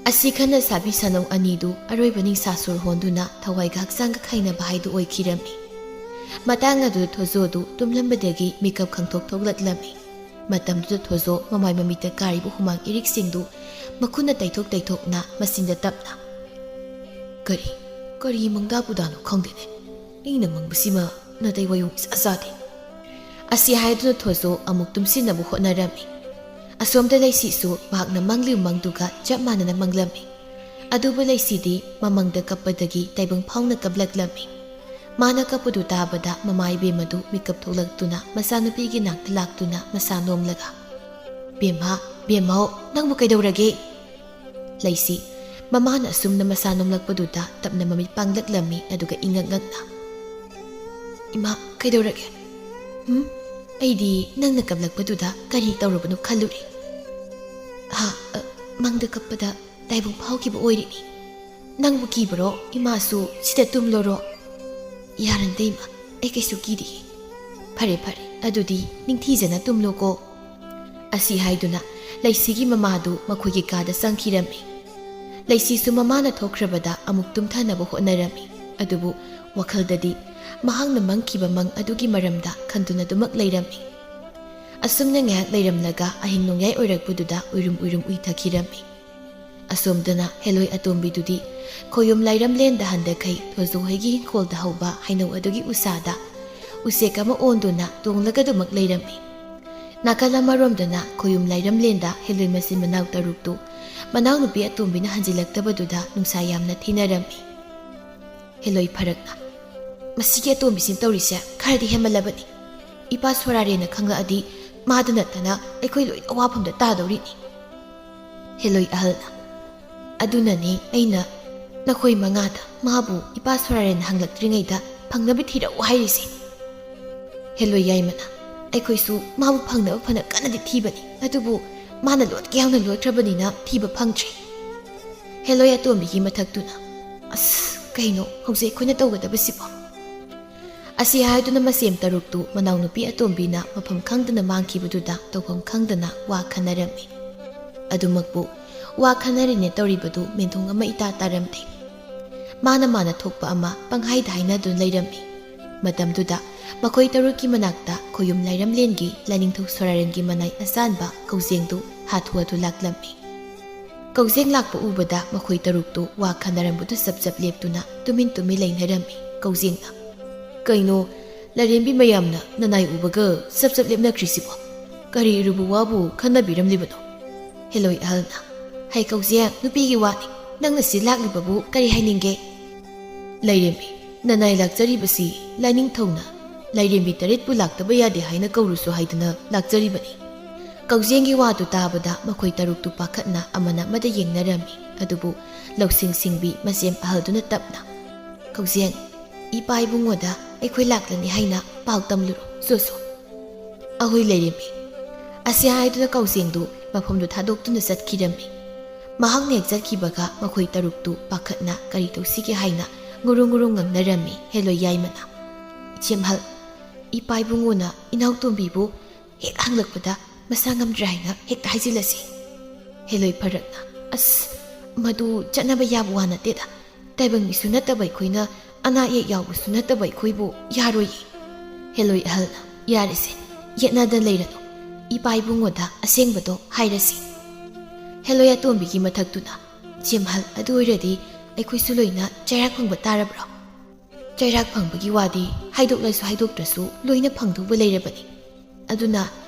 ꯑꯁꯤ ꯈꯟꯅ ꯁꯥꯕꯤ ꯁꯥꯅꯧ ꯑꯅꯤꯗꯨ ꯑꯔꯣꯏꯕ ꯅꯤꯡꯁꯥ ꯁꯣꯔ ꯍꯣꯟꯗꯨꯅ ꯊꯋꯥꯏꯒ ꯍꯛꯆꯥꯡꯒ ꯈꯥꯏꯅꯕ ꯍꯥꯏꯗꯨ ꯑꯣꯏꯈꯤꯔꯝꯃꯤ꯫ ꯃꯇꯥꯡ ꯑꯗꯨꯗ ꯊꯣꯖꯣꯗꯨ ꯇꯨꯝꯂꯝꯕꯗꯒꯤ ꯃꯤꯀꯞ ꯈꯪꯊꯣꯛ ꯊꯣꯛꯂꯛꯂꯝꯃꯤ꯫ ꯃꯇꯝꯗꯨꯗ ꯊꯣꯖꯣ ꯃꯃꯥꯏ ꯃꯃꯤꯠꯇ ꯀꯥꯔꯤꯕ ꯍꯨꯃꯥꯡ ꯏꯔꯤꯛꯁꯤꯡꯗꯨ ꯃꯈꯨꯠꯅ ꯇꯩꯊꯣꯛ ꯇꯩꯊꯣꯛꯅ ꯃꯆꯤꯟꯗ ꯇꯞꯅ, ꯀꯔꯤ, ꯀꯔꯤ ꯃꯪꯗꯥ ꯄꯨꯗꯥꯅꯣ ꯈꯪꯗꯦꯅꯦ꯫ ꯑꯩꯅ ꯃꯪꯕꯁꯤꯃ ꯅꯥꯇꯩ ꯋꯥꯌꯣꯡ ꯏꯆꯥ ꯆꯥꯗꯦ꯫ ꯑꯁꯤ ꯍꯥꯏꯗꯨꯅ ꯊꯣꯏꯖꯨ ꯑꯃꯨꯛ ꯇꯨꯝꯁꯤꯟꯅꯕ ꯍꯣꯠꯅꯔꯝꯃꯤ꯫ ꯑꯁꯣꯝꯗ ꯂꯩꯁꯤꯁꯨ ꯃꯍꯥꯛꯅ ꯃꯪꯂꯤꯕ ꯃꯪꯗꯨꯒ ꯆꯞ ꯃꯥꯟꯅꯅ ꯃꯪꯂꯝꯃꯤ꯫ ꯑꯗꯨꯕꯨ ꯂꯩꯁꯤꯗꯤ ꯃꯃꯪꯗ ꯀꯞꯄꯗꯒꯤ ꯇꯥꯏꯕꯪ ꯐꯥꯎꯅ ꯀꯞꯂꯛꯂꯝꯃꯤ꯫ ꯃꯥꯅ ꯀꯞꯄꯗꯨ ꯇꯥꯕꯗ ꯃꯃꯥ ꯏꯕꯦꯝꯃꯗꯨ ꯃꯤꯀꯞ ꯊꯣꯛꯂꯛꯇꯨꯅ ꯃꯆꯥꯅꯨꯄꯤꯒꯤ ꯅꯥꯛꯇ ꯂꯥꯛꯇꯨꯅ ꯃꯁꯥ ꯅꯣꯝꯂꯒ, "ꯕꯦꯝꯃ, ꯕꯦꯝꯃꯧ, ꯅꯪꯕꯨ ꯀꯩꯗꯧꯔꯒꯦ?" ꯂꯩꯁꯤ, ꯃꯃꯥꯅ ꯑꯁꯨꯝꯅ ꯃꯁꯥ ꯅꯣꯝꯂꯛꯄꯗꯨꯗ ꯇꯞꯅ ꯃꯃꯤꯠ ꯄꯥꯡꯂꯛꯂꯝꯃꯤ, ꯑꯗꯨꯒ ꯏꯉꯛ ꯉꯛꯅ, "ꯏꯃꯥ, ꯀꯩꯗꯧꯔꯒꯦ? ꯎꯝ? ꯑꯩꯗꯤ ꯅꯪꯅ ꯀꯞꯂꯛꯄꯗꯨꯗ ꯀꯔꯤ ꯇꯧꯔꯕꯅꯣ ꯈꯜꯂꯨꯔꯦ꯫ ꯍꯥ, ꯑ, ꯃꯪꯗ ꯀꯞꯄꯗ ꯇꯥꯏꯕꯪ ꯐꯥꯎꯈꯤꯕ ꯑꯣꯏꯔꯤꯅꯤ꯫ ꯅꯪꯕꯨ ꯀꯤꯕꯔꯣ? ꯏꯃꯥꯁꯨ ꯁꯤꯗ ꯇꯨꯝꯂꯣꯔꯣ?" "ꯌꯥꯔꯅꯤꯗ ꯏꯃꯥ, ꯑꯩ ꯀꯩꯁꯨ ꯀꯤꯗꯤꯌꯦ꯫ ꯐꯔꯦ, ꯐꯔꯦ, ꯑꯗꯨꯗꯤ ꯅꯤꯡꯊꯤꯖꯅ ꯇꯨꯝꯂꯣꯀꯣ꯫" ꯑꯁꯤ ꯍꯥꯏꯗꯨꯅ ꯂꯩꯁꯤꯒꯤ ꯃꯃꯥꯗꯨ ꯃꯈꯣꯏꯒꯤ ꯀꯥꯗ ꯆꯪꯈꯤꯔꯝꯃꯤ꯫ ꯂꯩꯁꯤꯁꯨ ꯃꯃꯥꯅ ꯊꯣꯛꯈ꯭ꯔꯕꯗ ꯑꯃꯨꯛ ꯇꯨꯝꯊꯅꯕ ꯍꯣꯠꯅꯔꯝꯃꯤ꯫ ꯑꯗꯨꯕꯨ ꯋꯥꯈꯜꯗꯗꯤ ꯃꯍꯥꯛꯅ ꯃꯪꯈꯤꯕ ꯃꯪ ꯑꯗꯨꯒꯤ ꯃꯔꯝꯗ ꯈꯟꯗꯨꯅ ꯑꯗꯨꯃꯛ ꯂꯩꯔꯝꯃꯤ꯫ ꯑꯁꯨꯝꯅ ꯉꯥꯏꯍꯥꯛ ꯂꯩꯔꯝꯂꯒ ꯑꯍꯤꯡ ꯅꯣꯡꯌꯥꯏ ꯑꯣꯏꯔꯛꯄꯗꯨꯗ ꯎꯏꯔꯨꯝ ꯎꯏꯔꯨꯝ ꯎꯏꯊꯈꯤꯔꯝꯃꯤ꯫ ꯑꯁꯣꯝꯗꯅ ꯍꯦꯂꯣꯏ ꯑꯇꯣꯝꯕꯤꯗꯨꯗꯤ ꯈꯣꯌꯨꯝ ꯂꯥꯏꯔꯝꯂꯦꯟꯗ ꯍꯟꯗꯛꯈꯩ ꯊꯣꯏꯖꯨ ꯍꯣꯏꯒꯤ ꯏꯪꯈꯣꯜꯗ ꯍꯧꯕ ꯍꯩꯅꯧ ꯑꯗꯨꯒꯤ ꯎꯁꯥꯗ ꯎꯆꯦꯛ ꯑꯃ ꯑꯣꯟꯗꯨꯅ ꯇꯣꯡꯂꯒ ꯑꯗꯨꯃꯛ ꯂꯩꯔꯝꯃꯤ꯫ ꯅꯥꯀꯜ ꯑꯃꯔꯣꯝꯗꯅ ꯈꯣꯌꯨꯝ ꯂꯥꯏꯔꯝꯂꯦꯟꯗ ꯍꯦꯂꯣꯏ ꯃꯆꯤꯟ ꯃꯅꯥꯎ ꯇꯔꯨꯛꯇꯨ ꯃꯅꯥꯎꯅꯨꯄꯤ ꯑꯇꯣꯝꯕꯤꯅ ꯍꯟꯖꯤꯜꯂꯛꯇꯕꯗꯨꯗ ꯅꯨꯡꯁꯥ ꯌꯥꯝꯅ ꯊꯤꯅꯔꯝꯃꯤ꯫ ꯍꯦꯂꯣꯏ ꯐꯔꯛꯅ, "ꯃꯁꯤꯒꯤ ꯑꯇꯣꯝꯕꯤꯁꯤꯅ ꯇꯧꯔꯤꯁꯦ ꯈꯔꯗꯤ ꯍꯦꯟꯃꯜꯂꯕꯅꯤ꯫ ꯏꯄꯥ ꯁꯣꯔꯥꯔꯦꯟꯅ ꯈꯪꯂꯛꯑꯗꯤ ꯃꯥꯗ ꯅꯠꯇꯅ ꯑꯩꯈꯣꯏ ꯂꯣꯏꯅ ꯑꯋꯥꯐꯝꯗ ꯇꯥꯗꯧꯔꯤꯅꯤ꯫" ꯍꯦꯂꯣꯏ ꯑꯍꯜꯅ, "ꯑꯗꯨꯅꯅꯤ ꯑꯩꯅ ꯅꯈꯣꯏ ꯃꯉꯥꯗ ꯃꯥꯕꯨ ꯏꯄꯥ ꯁꯣꯔꯥꯔꯦꯟꯅ ꯍꯪꯂꯛꯇ꯭ꯔꯤꯉꯩꯗ ꯐꯪꯅꯕ ꯊꯤꯔꯛꯎ ꯍꯥꯏꯔꯤꯁꯦ꯫" ꯍꯦꯂꯣꯏ ꯌꯥꯏꯃꯅ, "ꯑꯩꯈꯣꯏꯁꯨ ꯃꯥꯕꯨ ꯐꯪꯅꯕ ꯐꯅ ꯀꯟꯅꯗꯤ ꯊꯤꯕꯅꯤ, ꯑꯗꯨꯕꯨ ꯃꯥꯅ ꯂꯣꯠꯀꯦ ꯌꯥꯎꯅ ꯂꯣꯠꯈ꯭ꯔꯕꯅꯤꯅ ꯊꯤꯕ ꯐꯪꯗ꯭ꯔꯦ꯫" ꯍꯦꯂꯣꯏ ꯑꯇꯣꯝꯕꯤꯒꯤ ꯃꯊꯛꯇꯨꯅ, "ꯑꯁ, ꯀꯩꯅꯣ ꯍꯧꯖꯤꯛ ꯑꯩꯈꯣꯏꯅ ꯇꯧꯒꯗꯕꯁꯤꯕꯣ?" ꯑꯁꯤ ꯍꯥꯏꯗꯨꯅ ꯃꯁꯦꯝ ꯇꯔꯨꯛꯇꯨ ꯃꯅꯥꯎꯅꯨꯄꯤ ꯑꯇꯣꯝꯕꯤꯅ ꯃꯐꯝ ꯈꯪꯗꯅ ꯃꯥꯡꯈꯤꯕꯗꯨꯗ ꯇꯧꯐꯝ ꯈꯪꯗꯅ ꯋꯥ ꯈꯟꯅꯔꯝꯃꯤ꯫ ꯑꯗꯨꯃꯛꯄꯨ ꯋꯥ ꯈꯟꯅꯔꯤꯅꯦ ꯇꯧꯔꯤꯕꯗꯨ ꯃꯦꯟꯊꯣꯡ ꯑꯃ ꯏꯇꯥ ꯇꯥꯔꯝꯗꯦ꯫ ꯃꯥꯅ ꯃꯥꯅ ꯊꯣꯛꯄ ꯑꯃ ꯄꯪꯍꯥꯏꯗ ꯍꯥꯏꯅꯗꯨꯅ ꯂꯩꯔꯝꯃꯤ꯫ ꯃꯇꯝꯗꯨꯗ ꯃꯈꯣꯏ ꯇꯔꯨꯛꯀꯤ ꯃꯅꯥꯛꯇ ꯈꯣꯌꯨꯝ ꯂꯥꯏꯔꯝꯂꯦꯟꯒꯤ ꯂꯥꯏꯅꯤꯡꯊꯧ ꯁꯣꯔꯥꯔꯦꯟꯒꯤ ꯃꯅꯥꯏ ꯑꯁꯥꯟꯕ ꯀꯧꯖꯦꯡꯗꯨ ꯍꯥꯊꯨ ꯍꯥꯊꯨ ꯂꯥꯛꯂꯝꯃꯤ꯫ ꯀꯧꯖꯦꯡ ꯂꯥꯛꯄ ꯎꯕꯗ ꯃꯈꯣꯏ ꯇꯔꯨꯛꯇꯨ ꯋꯥ ꯈꯟꯅꯔꯝꯕꯗꯨ ꯆꯞ ꯆꯞ ꯂꯦꯞꯇꯨꯅ ꯇꯨꯃꯤꯟ ꯇꯨꯃꯤꯟ ꯂꯩꯅꯔꯝꯃꯤ꯫ ꯀꯧꯖꯦꯡꯅ, "ꯀꯩꯅꯣ, ꯂꯥꯏꯔꯦꯝꯕꯤ ꯃꯌꯥꯝꯅ ꯅꯅꯥꯏ ꯎꯕꯒ ꯆꯞ ꯆꯞ ꯂꯦꯞꯅꯈ꯭ꯔꯤꯁꯤꯕꯣ? ꯀꯔꯤ ꯏꯔꯨꯕ ꯋꯥꯕꯨ ꯈꯟꯅꯕꯤꯔꯝꯂꯤꯕꯅꯣ?" ꯍꯦꯂꯣꯏ ꯑꯍꯜꯅ, "ꯍꯩ ꯀꯧꯖꯦꯡ, ꯅꯨꯄꯤꯒꯤ ꯋꯥꯅꯤ, ꯅꯪꯅ ꯁꯤ ꯂꯥꯛꯂꯤꯕꯕꯨ ꯀꯔꯤ ꯍꯥꯏꯅꯤꯡꯒꯦ?" "ꯂꯥꯏꯔꯦꯝꯕꯤ, ꯅꯅꯥꯏ ꯂꯥꯛꯆꯔꯤꯕꯁꯤ ꯂꯥꯏꯅꯤꯡꯊꯧꯅ ꯂꯥꯏꯔꯦꯝꯕꯤ ꯇꯔꯦꯠꯄꯨ ꯂꯥꯛꯇꯕ ꯌꯥꯗꯦ ꯍꯥꯏꯅ ꯀꯧꯔꯨꯁꯨ ꯍꯥꯏꯗꯨꯅ ꯂꯥꯛꯆꯔꯤꯕꯅꯤ꯫" ꯀꯧꯖꯦꯡꯒꯤ ꯋꯥꯗꯨ ꯇꯥꯕꯗ ꯃꯈꯣꯏ ꯇꯔꯨꯛꯇꯨ ꯄꯥꯈꯠꯅ ꯑꯃꯅ ꯑꯃꯗ ꯌꯦꯡꯅꯔꯝꯃꯤ꯫ ꯑꯗꯨꯕꯨ ꯂꯧꯁꯤꯡ ꯁꯤꯡꯕꯤ ꯃꯆꯦꯝ ꯑꯍꯜꯗꯨꯅ ꯇꯞꯅ, "ꯀꯧꯖꯦꯡ, ꯏꯄꯥ ꯏꯕꯨꯡꯉꯣꯗ ꯑꯩꯈꯣꯏ ꯂꯥꯛꯂꯅꯤ ꯍꯥꯏꯅ ꯄꯥꯎ ꯇꯝꯂꯨꯔꯣ, ꯁꯣ ꯁꯣ꯫" "ꯑꯍꯣꯏ ꯂꯥꯏꯔꯦꯝꯕꯤ꯫" ꯑꯁꯤ ꯍꯥꯏꯗꯨꯅ ꯀꯧꯖꯦꯡꯗꯨ ꯃꯐꯝꯗꯨ ꯊꯥꯗꯣꯛꯇꯨꯅ ꯆꯠꯈꯤꯔꯝꯃꯤ꯫ ꯃꯍꯥꯛꯅ ꯍꯦꯛ ꯆꯠꯈꯤꯕꯒ ꯃꯈꯣꯏ ꯇꯔꯨꯛꯇꯨ ꯄꯥꯈꯠꯅ ꯀꯔꯤ ꯇꯧꯁꯤꯒꯦ ꯍꯥꯏꯅ ꯉꯨꯔꯨꯡ ꯉꯨꯔꯨꯡ ꯉꯪꯅꯔꯝꯃꯤ ꯍꯦꯂꯣꯏ ꯌꯥꯏꯃꯅ꯫ "ꯏꯆꯦꯝꯍꯜ, ꯏꯄꯥ ꯏꯕꯨꯡꯉꯣꯅ ꯏꯅꯥꯎꯇꯣꯝꯕꯤꯕꯨ ꯍꯦꯛ ꯍꯪꯂꯛꯄꯗ ꯃꯁꯥ ꯉꯝꯗ꯭ꯔꯦ ꯍꯥꯏꯅ ꯍꯦꯛꯇ ꯍꯥꯏꯖꯤꯜꯂꯁꯤ꯫" ꯍꯦꯂꯣꯏ ꯐꯔꯛꯅ, "ꯑꯁ, ꯃꯗꯨ ꯆꯠꯅꯕ ꯌꯥꯕ ꯋꯥ ꯅꯠꯇꯦꯗ꯫ ꯇꯥꯏꯕꯪ ꯃꯤꯁꯨ ꯅꯠꯇꯕ ꯑꯩꯈꯣꯏꯅ, ꯑꯅꯥ ꯑꯌꯦꯛ ꯌꯥꯎꯕꯁꯨ ꯅꯠꯇꯕ ꯑꯩꯈꯣꯏꯕꯨ ꯌꯥꯔꯣꯏꯌꯦ꯫" ꯍꯦꯂꯣꯏ ꯑꯍꯜꯅ, "ꯌꯥꯔꯦꯁꯦ, ꯌꯦꯠꯅꯗ ꯂꯩꯔꯅꯨ꯫ ꯏꯄꯥ ꯏꯕꯨꯡꯉꯣꯗ ꯑꯁꯦꯡꯕꯗꯣ ꯍꯥꯏꯔꯁꯤ꯫" ꯍꯦꯂꯣꯏ ꯑꯇꯣꯝꯕꯤꯒꯤ ꯃꯊꯛꯇꯨꯅ, "ꯏꯆꯦꯝꯍꯜ, ꯑꯗꯨ ꯑꯣꯏꯔꯗꯤ ꯑꯩꯈꯣꯏꯁꯨ ꯂꯣꯏꯅ ꯆꯩꯔꯥꯛ ꯐꯪꯕ ꯇꯥꯔꯕ꯭ꯔꯣ?" "ꯆꯩꯔꯥꯛ ꯐꯪꯕꯒꯤ ꯋꯥꯗꯤ ꯍꯥꯏꯗꯣꯛꯂꯁꯨ ꯍꯥꯏꯗꯣꯛꯇ꯭ꯔꯁꯨ ꯂꯣꯏꯅ ꯐꯪꯗꯧꯕ ꯂꯩꯔꯕꯅꯤ꯫ ꯑꯗꯨꯅ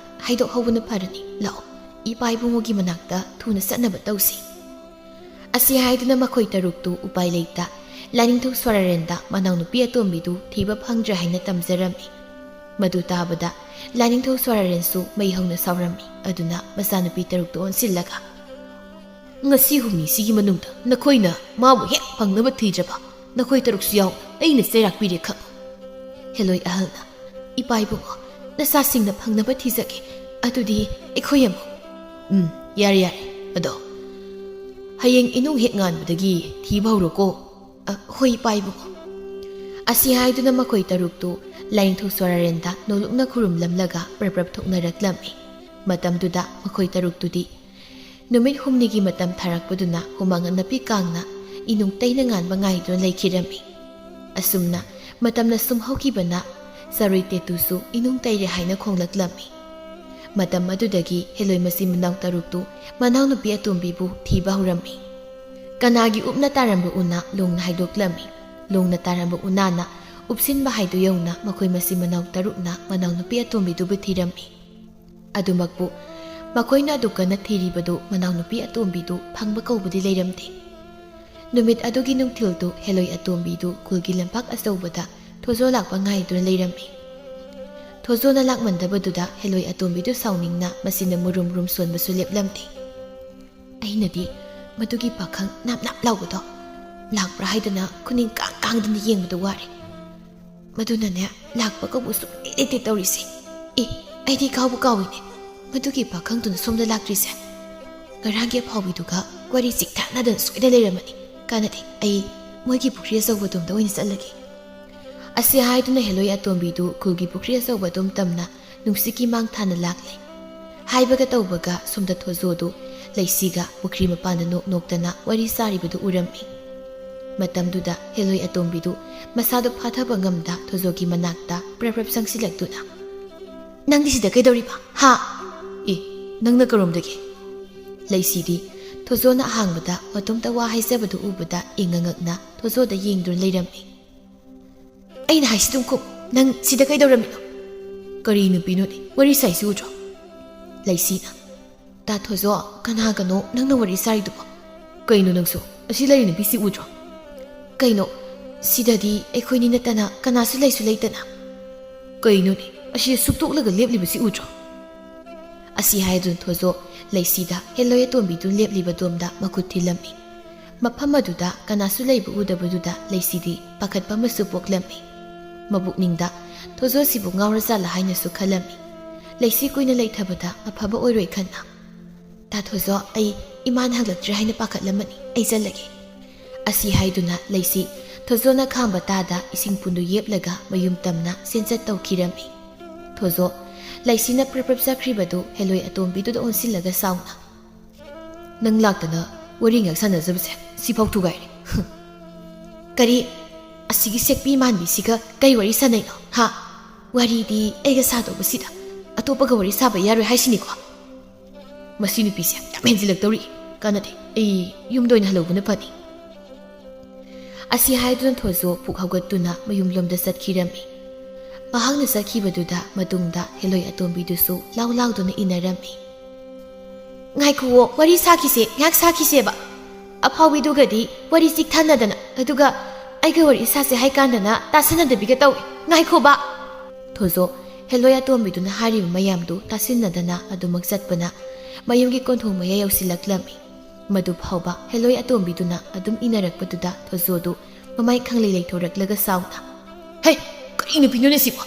ꯍꯥꯏꯗꯣꯛꯍꯧꯕꯅ ꯐꯔꯅꯤ꯫ ꯂꯥꯛꯑꯣ, ꯏꯄꯥ ꯏꯕꯨꯡꯉꯣꯒꯤ ꯃꯅꯥꯛꯇ ꯊꯨꯅ ꯆꯠꯅꯕ ꯇꯧꯁꯤ꯫" ꯑꯁꯤ ꯍꯥꯏꯗꯨꯅ ꯃꯈꯣꯏ ꯇꯔꯨꯛꯇꯨ ꯎꯄꯥꯏ ꯂꯩꯇ ꯂꯥꯏꯅꯤꯡꯊꯧ ꯁ꯭ꯋꯔꯥꯔꯦꯟꯗ ꯃꯅꯥꯎꯅꯨꯄꯤ ꯑꯇꯣꯝꯕꯤꯗꯨ ꯊꯤꯕ ꯐꯪꯗ꯭ꯔꯦ ꯍꯥꯏꯅ ꯇꯝꯖꯔꯝꯃꯤ꯫ ꯃꯗꯨ ꯇꯥꯕꯗ ꯂꯥꯏꯅꯤꯡꯊꯧ ꯁ꯭ꯋꯔꯥꯔꯦꯟꯁꯨ ꯃꯩ ꯍꯧꯅ ꯁꯥꯎꯔꯝꯃꯤ꯫ ꯑꯗꯨꯅ ꯃꯆꯥꯅꯨꯄꯤ ꯇꯔꯨꯛꯇꯨ ꯑꯣꯟꯁꯤꯜꯂꯒ, "ꯉꯁꯤ ꯍꯨꯝꯅꯤꯁꯤꯒꯤ ꯃꯅꯨꯡꯗ ꯅꯈꯣꯏꯅ ꯃꯥꯕꯨ ꯍꯦꯛ ꯐꯪꯅꯕ ꯊꯤꯗ꯭ꯔꯕ, ꯅꯈꯣꯏ ꯇꯔꯨꯛꯁꯨ ꯌꯥꯎꯅ ꯑꯩꯅ ꯆꯩꯔꯥꯛ ꯄꯤꯔꯦ ꯈꯪꯉꯨ꯫" ꯍꯦꯂꯣꯏ ꯑꯍꯜꯅ, "ꯏꯄꯥ ꯏꯕꯨꯡꯉꯣ, ꯅꯆꯥꯁꯤꯡꯅ ꯐꯪꯅꯕ ꯊꯤꯖꯒꯦ꯫ ꯑꯗꯨꯗꯤ ꯑꯩꯈꯣꯏ ꯑꯃꯨꯛ꯫" "ꯎꯝ, ꯌꯥꯔꯦ, ꯌꯥꯔꯦ꯫ ꯑꯗꯣ ꯍꯌꯦꯡ ꯏꯅꯨꯡ ꯍꯦꯛ ꯉꯥꯟꯕꯗꯒꯤ ꯊꯤꯕ ꯍꯧꯔꯣꯀꯣ꯫" "ꯑ, ꯍꯣꯏ, ꯏꯄꯥ ꯏꯕꯨꯡꯉꯣ꯫" ꯑꯁꯤ ꯍꯥꯏꯗꯨꯅ ꯃꯈꯣꯏ ꯇꯔꯨꯛꯇꯨ ꯂꯥꯏꯅꯤꯡꯊꯧ ꯁ꯭ꯋꯔꯥꯔꯦꯟꯗ ꯅꯣꯂꯨꯛꯅ ꯈꯨꯔꯨꯝꯂꯝꯂꯒ ꯄ꯭ꯔꯞ ꯄ꯭ꯔꯞ ꯊꯣꯛꯅꯔꯛꯂꯝꯃꯤ꯫ ꯃꯇꯝꯗꯨꯗ ꯃꯈꯣꯏ ꯇꯔꯨꯛꯇꯨꯗꯤ ꯅꯨꯃꯤꯠ ꯍꯨꯝꯅꯤꯒꯤ ꯃꯇꯝ ꯊꯥꯔꯛꯄꯗꯨꯅ ꯍꯨꯃꯥꯡ ꯑꯅꯞꯄꯤ ꯀꯥꯡꯅ ꯏꯅꯨꯡ ꯇꯩꯅ ꯉꯥꯟꯕ ꯉꯥꯏꯗꯨꯅ ꯂꯩꯈꯤꯔꯝꯃꯤ꯫ ꯑꯁꯨꯝꯅ ꯃꯇꯝꯅ ꯁꯨꯝ ꯍꯧꯈꯤꯕꯅ ꯆꯔꯣꯏ ꯇꯦꯇꯨꯁꯨ ꯏꯅꯨꯡ ꯇꯩꯔꯦ ꯍꯥꯏꯅ ꯈꯣꯡꯂꯛꯂꯝꯃꯤ꯫ ꯃꯇꯝ ꯑꯗꯨꯗꯒꯤ ꯍꯦꯂꯣꯏ ꯃꯆꯤꯟ ꯃꯅꯥꯎ ꯇꯔꯨꯛꯇꯨ ꯃꯅꯥꯎꯅꯨꯄꯤ ꯑꯇꯣꯝꯕꯤꯕꯨ ꯊꯤꯕ ꯍꯧꯔꯝꯃꯤ꯫ ꯀꯅꯥꯒꯤ ꯎꯞꯅ ꯇꯥꯔꯝꯕ ꯎꯅꯥ ꯂꯣꯡꯅ ꯍꯥꯏꯗꯣꯛꯂꯝꯃꯤ꯫ ꯂꯣꯡꯅ ꯇꯥꯔꯝꯕ ꯎꯅꯥꯅ ꯎꯞꯁꯤꯟꯕ ꯍꯥꯏꯗꯨ ꯌꯧꯅ ꯃꯈꯣꯏ ꯃꯆꯤꯟ ꯃꯅꯥꯎ ꯇꯔꯨꯛꯅ ꯃꯅꯥꯎꯅꯨꯄꯤ ꯑꯇꯣꯝꯕꯤꯗꯨꯕꯨ ꯊꯤꯔꯝꯃꯤ꯫ ꯑꯗꯨꯃꯛꯄꯨ ꯃꯈꯣꯏꯅ ꯑꯗꯨꯛ ꯀꯟꯅ ꯊꯤꯔꯤꯕꯗꯨ ꯃꯅꯥꯎꯅꯨꯄꯤ ꯑꯇꯣꯝꯕꯤꯗꯨ ꯐꯪꯕ ꯀꯧꯕꯗꯤ ꯂꯩꯔꯝꯗꯦ꯫ ꯅꯨꯃꯤꯠ ꯑꯗꯨꯒꯤ ꯅꯨꯡꯊꯤꯜꯗꯨ ꯍꯦꯂꯣꯏ ꯑꯇꯣꯝꯕꯤꯗꯨ ꯈꯨꯜꯒꯤ ꯂꯝꯄꯥꯛ ꯑꯆꯧꯕꯗ ꯊꯣꯖꯣ ꯂꯥꯛꯄ ꯉꯥꯏꯗꯨꯅ ꯂꯩꯔꯝꯃꯤ꯫ ꯊꯣꯖꯣꯅ ꯂꯥꯛꯃꯟꯗꯕꯗꯨꯗ ꯍꯦꯂꯣꯏ ꯑꯇꯣꯝꯕꯤꯗꯨ ꯁꯥꯎꯅꯤꯡꯅ ꯃꯆꯤꯟꯅ ꯃꯨꯔꯨꯝ ꯃꯨꯔꯨꯝ ꯁꯣꯟꯕꯁꯨ ꯂꯦꯞꯂꯝꯗꯦ꯫ ꯑꯩꯅꯗꯤ ꯃꯗꯨꯒꯤ ꯄꯥꯈꯪ ꯅꯥꯞ ꯅꯥꯞ ꯂꯥꯎꯕꯗꯣ ꯂꯥꯛꯄ꯭ꯔꯥ ꯍꯥꯏꯗꯅ ꯈꯨꯅꯤꯡ ꯀꯥꯡ ꯀꯥꯡꯗꯅ ꯌꯦꯡꯕꯗ ꯋꯥꯔꯦ꯫ ꯃꯗꯨꯅꯅꯦ, ꯂꯥꯛꯄ ꯀꯧꯕ ꯁꯨꯡꯂꯩ ꯂꯩꯇꯦ ꯇꯧꯔꯤꯁꯦ꯫ ꯑꯦ, ꯑꯩꯗꯤ ꯀꯥꯎꯕꯨ ꯀꯥꯎꯏꯅꯦ, ꯃꯗꯨꯒꯤ ꯄꯥꯈꯪꯗꯨꯅ ꯁꯣꯝꯗ ꯂꯥꯛꯇ꯭ꯔꯤꯁꯦ꯫ ꯉꯔꯥꯡꯒꯤ ꯑꯐꯥꯎꯕꯤꯗꯨꯒ ꯋꯥꯔꯤ ꯆꯤꯛꯊꯠꯅꯗꯅ ꯁꯣꯏꯗ ꯂꯩꯔꯝꯃꯅꯤ꯫ ꯀꯥꯟꯅꯗꯦ, ꯑꯩ ꯃꯣꯏꯒꯤ ꯄꯨꯈ꯭ꯔꯤ ꯑꯆꯧꯕꯗꯣꯝꯗ ꯑꯣꯏꯅ ꯆꯠꯂꯒꯦ꯫ ꯑꯁꯤ ꯍꯥꯏꯗꯨꯅ ꯍꯦꯂꯣꯏ ꯑꯇꯣꯝꯕꯤꯗꯨ ꯈꯨꯜꯒꯤ ꯄꯨꯈ꯭ꯔꯤ ꯑꯆꯧꯕꯗꯣꯝ ꯇꯝꯅ ꯅꯨꯡꯁꯤꯠꯀꯤ ꯃꯥꯡ ꯊꯥꯅ ꯂꯥꯛꯂꯦ꯫ ꯍꯥꯏꯕꯒ ꯇꯧꯕꯒ ꯁꯣꯝꯗ ꯊꯣꯖꯣꯗꯨ ꯂꯩꯁꯤꯒ ꯄꯨꯈ꯭ꯔꯤ ꯃꯄꯥꯟꯗ ꯅꯣꯛ ꯅꯣꯛꯇꯅ ꯋꯥꯔꯤ ꯁꯥꯔꯤꯕꯗꯨ ꯎꯔꯝꯃꯤ꯫ ꯃꯇꯝꯗꯨꯗ ꯍꯦꯂꯣꯏ ꯑꯇꯣꯝꯕꯤꯗꯨ ꯃꯁꯥꯗꯨ ꯐꯥꯊꯕ ꯉꯝꯗ ꯊꯣꯖꯣꯒꯤ ꯃꯅꯥꯛꯇ ꯄ꯭ꯔꯞ ꯄ꯭ꯔꯞ ꯆꯪꯁꯤꯜꯂꯛꯇꯨꯅ, "ꯅꯪꯗꯤ ꯁꯤꯗ ꯀꯩꯗꯧꯔꯤꯕ? ꯍꯥ?" "ꯑꯦ, ꯅꯪꯅ ꯀꯔꯣꯝꯗꯒꯤ?" ꯂꯩꯁꯤꯗꯤ ꯊꯣꯖꯣꯅ ꯑꯍꯥꯡꯕꯗ ꯃꯇꯣꯝꯇ ꯋꯥ ꯍꯥꯏꯖꯕꯗꯨ ꯎꯕꯗ ꯏꯉꯛ ꯉꯛꯅ ꯊꯣꯖꯣꯗ ꯌꯦꯡꯗꯨꯅ ꯂꯩꯔꯝꯃꯤ꯫ "ꯑꯩꯅ ꯍꯥꯏꯁꯤ ꯑꯗꯨꯝ ꯈꯨꯝ, ꯅꯪ ꯁꯤꯗ ꯀꯩꯗꯧꯔꯝꯃꯤꯅꯣ?" "ꯀꯔꯤ ꯅꯨꯄꯤꯅꯣꯅꯦ ꯋꯥꯔꯤ ꯁꯥꯏꯁꯤ ꯎꯗ꯭ꯔꯣ?" ꯂꯩꯁꯤꯅ, "ꯇꯥ ꯊꯣꯖꯣ, ꯀꯅꯥꯒꯅꯣ ꯅꯪꯅ ꯋꯥꯔꯤ ꯁꯥꯔꯤꯗꯨꯕꯣ?" "ꯀꯩꯅꯣ ꯅꯪꯁꯨ? ꯑꯁꯤ ꯂꯩꯔꯤ ꯅꯨꯄꯤꯁꯤ ꯎꯗ꯭ꯔꯣ?" "ꯀꯩꯅꯣ, ꯁꯤꯗꯗꯤ ꯑꯩꯈꯣꯏꯅꯤ ꯅꯠꯇꯅ ꯀꯅꯥꯁꯨ ꯂꯩꯁꯨ ꯂꯩꯇꯅ?" "ꯀꯩꯅꯣꯅꯦ, ꯑꯁꯤ ꯁꯨꯛꯇꯣꯛꯂꯒ ꯂꯦꯞꯂꯤꯕꯁꯤ ꯎꯗ꯭ꯔꯣ?" ꯑꯁꯤ ꯍꯥꯏꯗꯨꯅ ꯊꯣꯖꯣ ꯂꯩꯁꯤꯗ ꯍꯦꯂꯣꯏ ꯑꯇꯣꯝꯕꯤꯗꯨ ꯂꯦꯞꯂꯤꯕ ꯗꯣꯝꯗ ꯃꯈꯨꯠ ꯊꯤꯜꯂꯝꯃꯤ꯫ ꯃꯐꯝ ꯑꯗꯨꯗ ꯀꯅꯥꯁꯨ ꯂꯩꯕ ꯎꯗꯕꯗꯨꯗ ꯂꯩꯁꯤꯗꯤ ꯄꯥꯈꯠꯄ ꯑꯃꯁꯨ ꯄꯣꯛꯂꯝꯃꯤ꯫ ꯃꯄꯨꯛꯅꯤꯡꯗ ꯊꯣꯖꯣꯁꯤꯕꯨ ꯉꯥꯎꯔꯖꯥꯠꯂ ꯍꯥꯏꯅꯁꯨ ꯈꯜꯂꯝꯃꯤ꯫ ꯂꯩꯁꯤ ꯀꯨꯏꯅ ꯂꯩꯊꯕꯗ ꯑꯐꯕ ꯑꯣꯏꯔꯣꯏ ꯈꯟꯅ, "ꯇꯥ ꯊꯣꯖꯣ, ꯑꯩ ꯏꯃꯥꯅ ꯍꯜꯂꯛꯇ꯭ꯔꯤ ꯍꯥꯏꯅ ꯄꯥꯈꯠꯂꯝꯃꯅꯤ, ꯑꯩ ꯆꯠꯂꯒꯦ꯫" ꯑꯁꯤ ꯍꯥꯏꯗꯨꯅ ꯂꯩꯁꯤ ꯊꯣꯖꯣꯅ ꯈꯥꯝꯕ ꯇꯥꯗ ꯏꯁꯤꯡ ꯄꯨꯟꯗꯨ ꯌꯦꯞꯂꯒ ꯃꯌꯨꯝ ꯇꯝꯅ ꯆꯦꯟꯆꯠ ꯇꯧꯈꯤꯔꯝꯃꯤ꯫ ꯊꯣꯖꯣ ꯂꯩꯁꯤꯅ ꯄ꯭ꯔꯞ ꯄ꯭ꯔꯞ ꯆꯠꯈ꯭ꯔꯤꯕꯗꯨ ꯍꯦꯂꯣꯏ ꯑꯇꯣꯝꯕꯤꯗꯨꯗ ꯑꯣꯟꯁꯤꯜꯂꯒ ꯁꯥꯎꯅ, "ꯅꯪ ꯂꯥꯛꯇꯅ ꯋꯥꯔꯤ ꯉꯥꯏꯍꯥꯛ ꯁꯥꯟꯅꯖꯕꯁꯦ ꯁꯤꯐꯥꯎ ꯊꯨꯒꯥꯏꯔꯦ꯫" "ꯀꯔꯤ? ꯑꯁꯤꯒꯤ ꯁꯦꯛꯄꯤ ꯃꯥꯟꯕꯤꯁꯤꯒ ꯀꯩ ꯋꯥꯔꯤ ꯁꯥꯟꯅꯩꯅꯣ, ꯍꯥ? ꯋꯥꯔꯤꯗꯤ ꯑꯩꯒ ꯁꯥꯗꯧꯕꯁꯤꯗ ꯑꯇꯣꯞꯄꯒ ꯋꯥꯔꯤ ꯁꯥꯕ ꯌꯥꯔꯣꯏ ꯍꯥꯏꯁꯤꯅꯤꯀꯣ? ꯃꯁꯤ ꯅꯨꯄꯤꯁꯦ ꯌꯥꯝ ꯍꯦꯟꯖꯤꯜꯂꯛꯇꯧꯔꯤ꯫ ꯀꯥꯟꯅꯗꯦ, ꯑꯩ ꯌꯨꯝꯗ ꯑꯣꯏꯅ ꯍꯜꯍꯧꯕꯅ ꯐꯅꯤ꯫ ꯑꯁꯤ ꯍꯥꯏꯗꯨꯅ ꯊꯣꯏꯖꯣ ꯄꯨꯛ ꯍꯧꯒꯠꯇꯨꯅ ꯃꯌꯨꯝꯂꯣꯝꯗ ꯆꯠꯈꯤꯔꯝꯃꯤ꯫ ꯃꯍꯥꯛꯅ ꯆꯠꯈꯤꯕꯗꯨꯗ ꯃꯇꯨꯡꯗ ꯍꯦꯂꯣꯏ ꯑꯇꯣꯝꯕꯤꯗꯨꯁꯨ ꯂꯥꯎ ꯂꯥꯎꯗꯨꯅ ꯏꯟꯅꯔꯝꯃꯤ꯫ "ꯉꯥꯏꯈꯨꯑꯣ, ꯋꯥꯔꯤ ꯁꯥꯈꯤꯁꯦ, ꯉꯥꯏꯍꯥꯛ ꯁꯥꯈꯤꯁꯦꯕ꯫ ꯑꯐꯥꯎꯕꯤꯗꯨꯒꯗꯤ ꯋꯥꯔꯤ ꯆꯤꯛꯊꯅꯗꯅ, ꯑꯗꯨꯒ ꯑꯩꯒ ꯋꯥꯔꯤ ꯁꯥꯁꯦ ꯍꯥꯏꯀꯥꯟꯗꯅ ꯇꯥꯁꯟꯅꯗꯕꯤꯒ ꯇꯧꯏ꯫ ꯉꯥꯏꯈꯣꯕ!" ꯊꯣꯏꯖꯣ ꯍꯦꯂꯣꯏ ꯑꯇꯣꯝꯕꯤꯗꯨꯅ ꯍꯥꯏꯔꯤꯕ ꯃꯌꯥꯝꯗꯨ ꯇꯥꯁꯤꯟꯅꯗꯅ ꯑꯗꯨꯃꯛ ꯆꯠꯄꯅ ꯃꯌꯨꯝꯒꯤ ꯀꯣꯟꯊꯣꯡ ꯃꯌꯥ ꯌꯧꯁꯤꯜꯂꯛꯂꯝꯃꯤ꯫ ꯃꯗꯨ ꯐꯥꯎꯕ ꯍꯦꯂꯣꯏ ꯑꯇꯣꯝꯕꯤꯗꯨꯅ ꯑꯗꯨꯝ ꯏꯟꯅꯔꯛꯄꯗꯨꯗ ꯊꯣꯏꯖꯣꯗꯨ ꯃꯃꯥꯏ ꯈꯪꯂꯩ ꯂꯩꯊꯣꯔꯛꯂꯒ ꯁꯥꯎꯅ, "ꯍꯦ, ꯀꯔꯤ ꯅꯨꯄꯤꯅꯣꯅꯦ ꯁꯤꯕꯣ?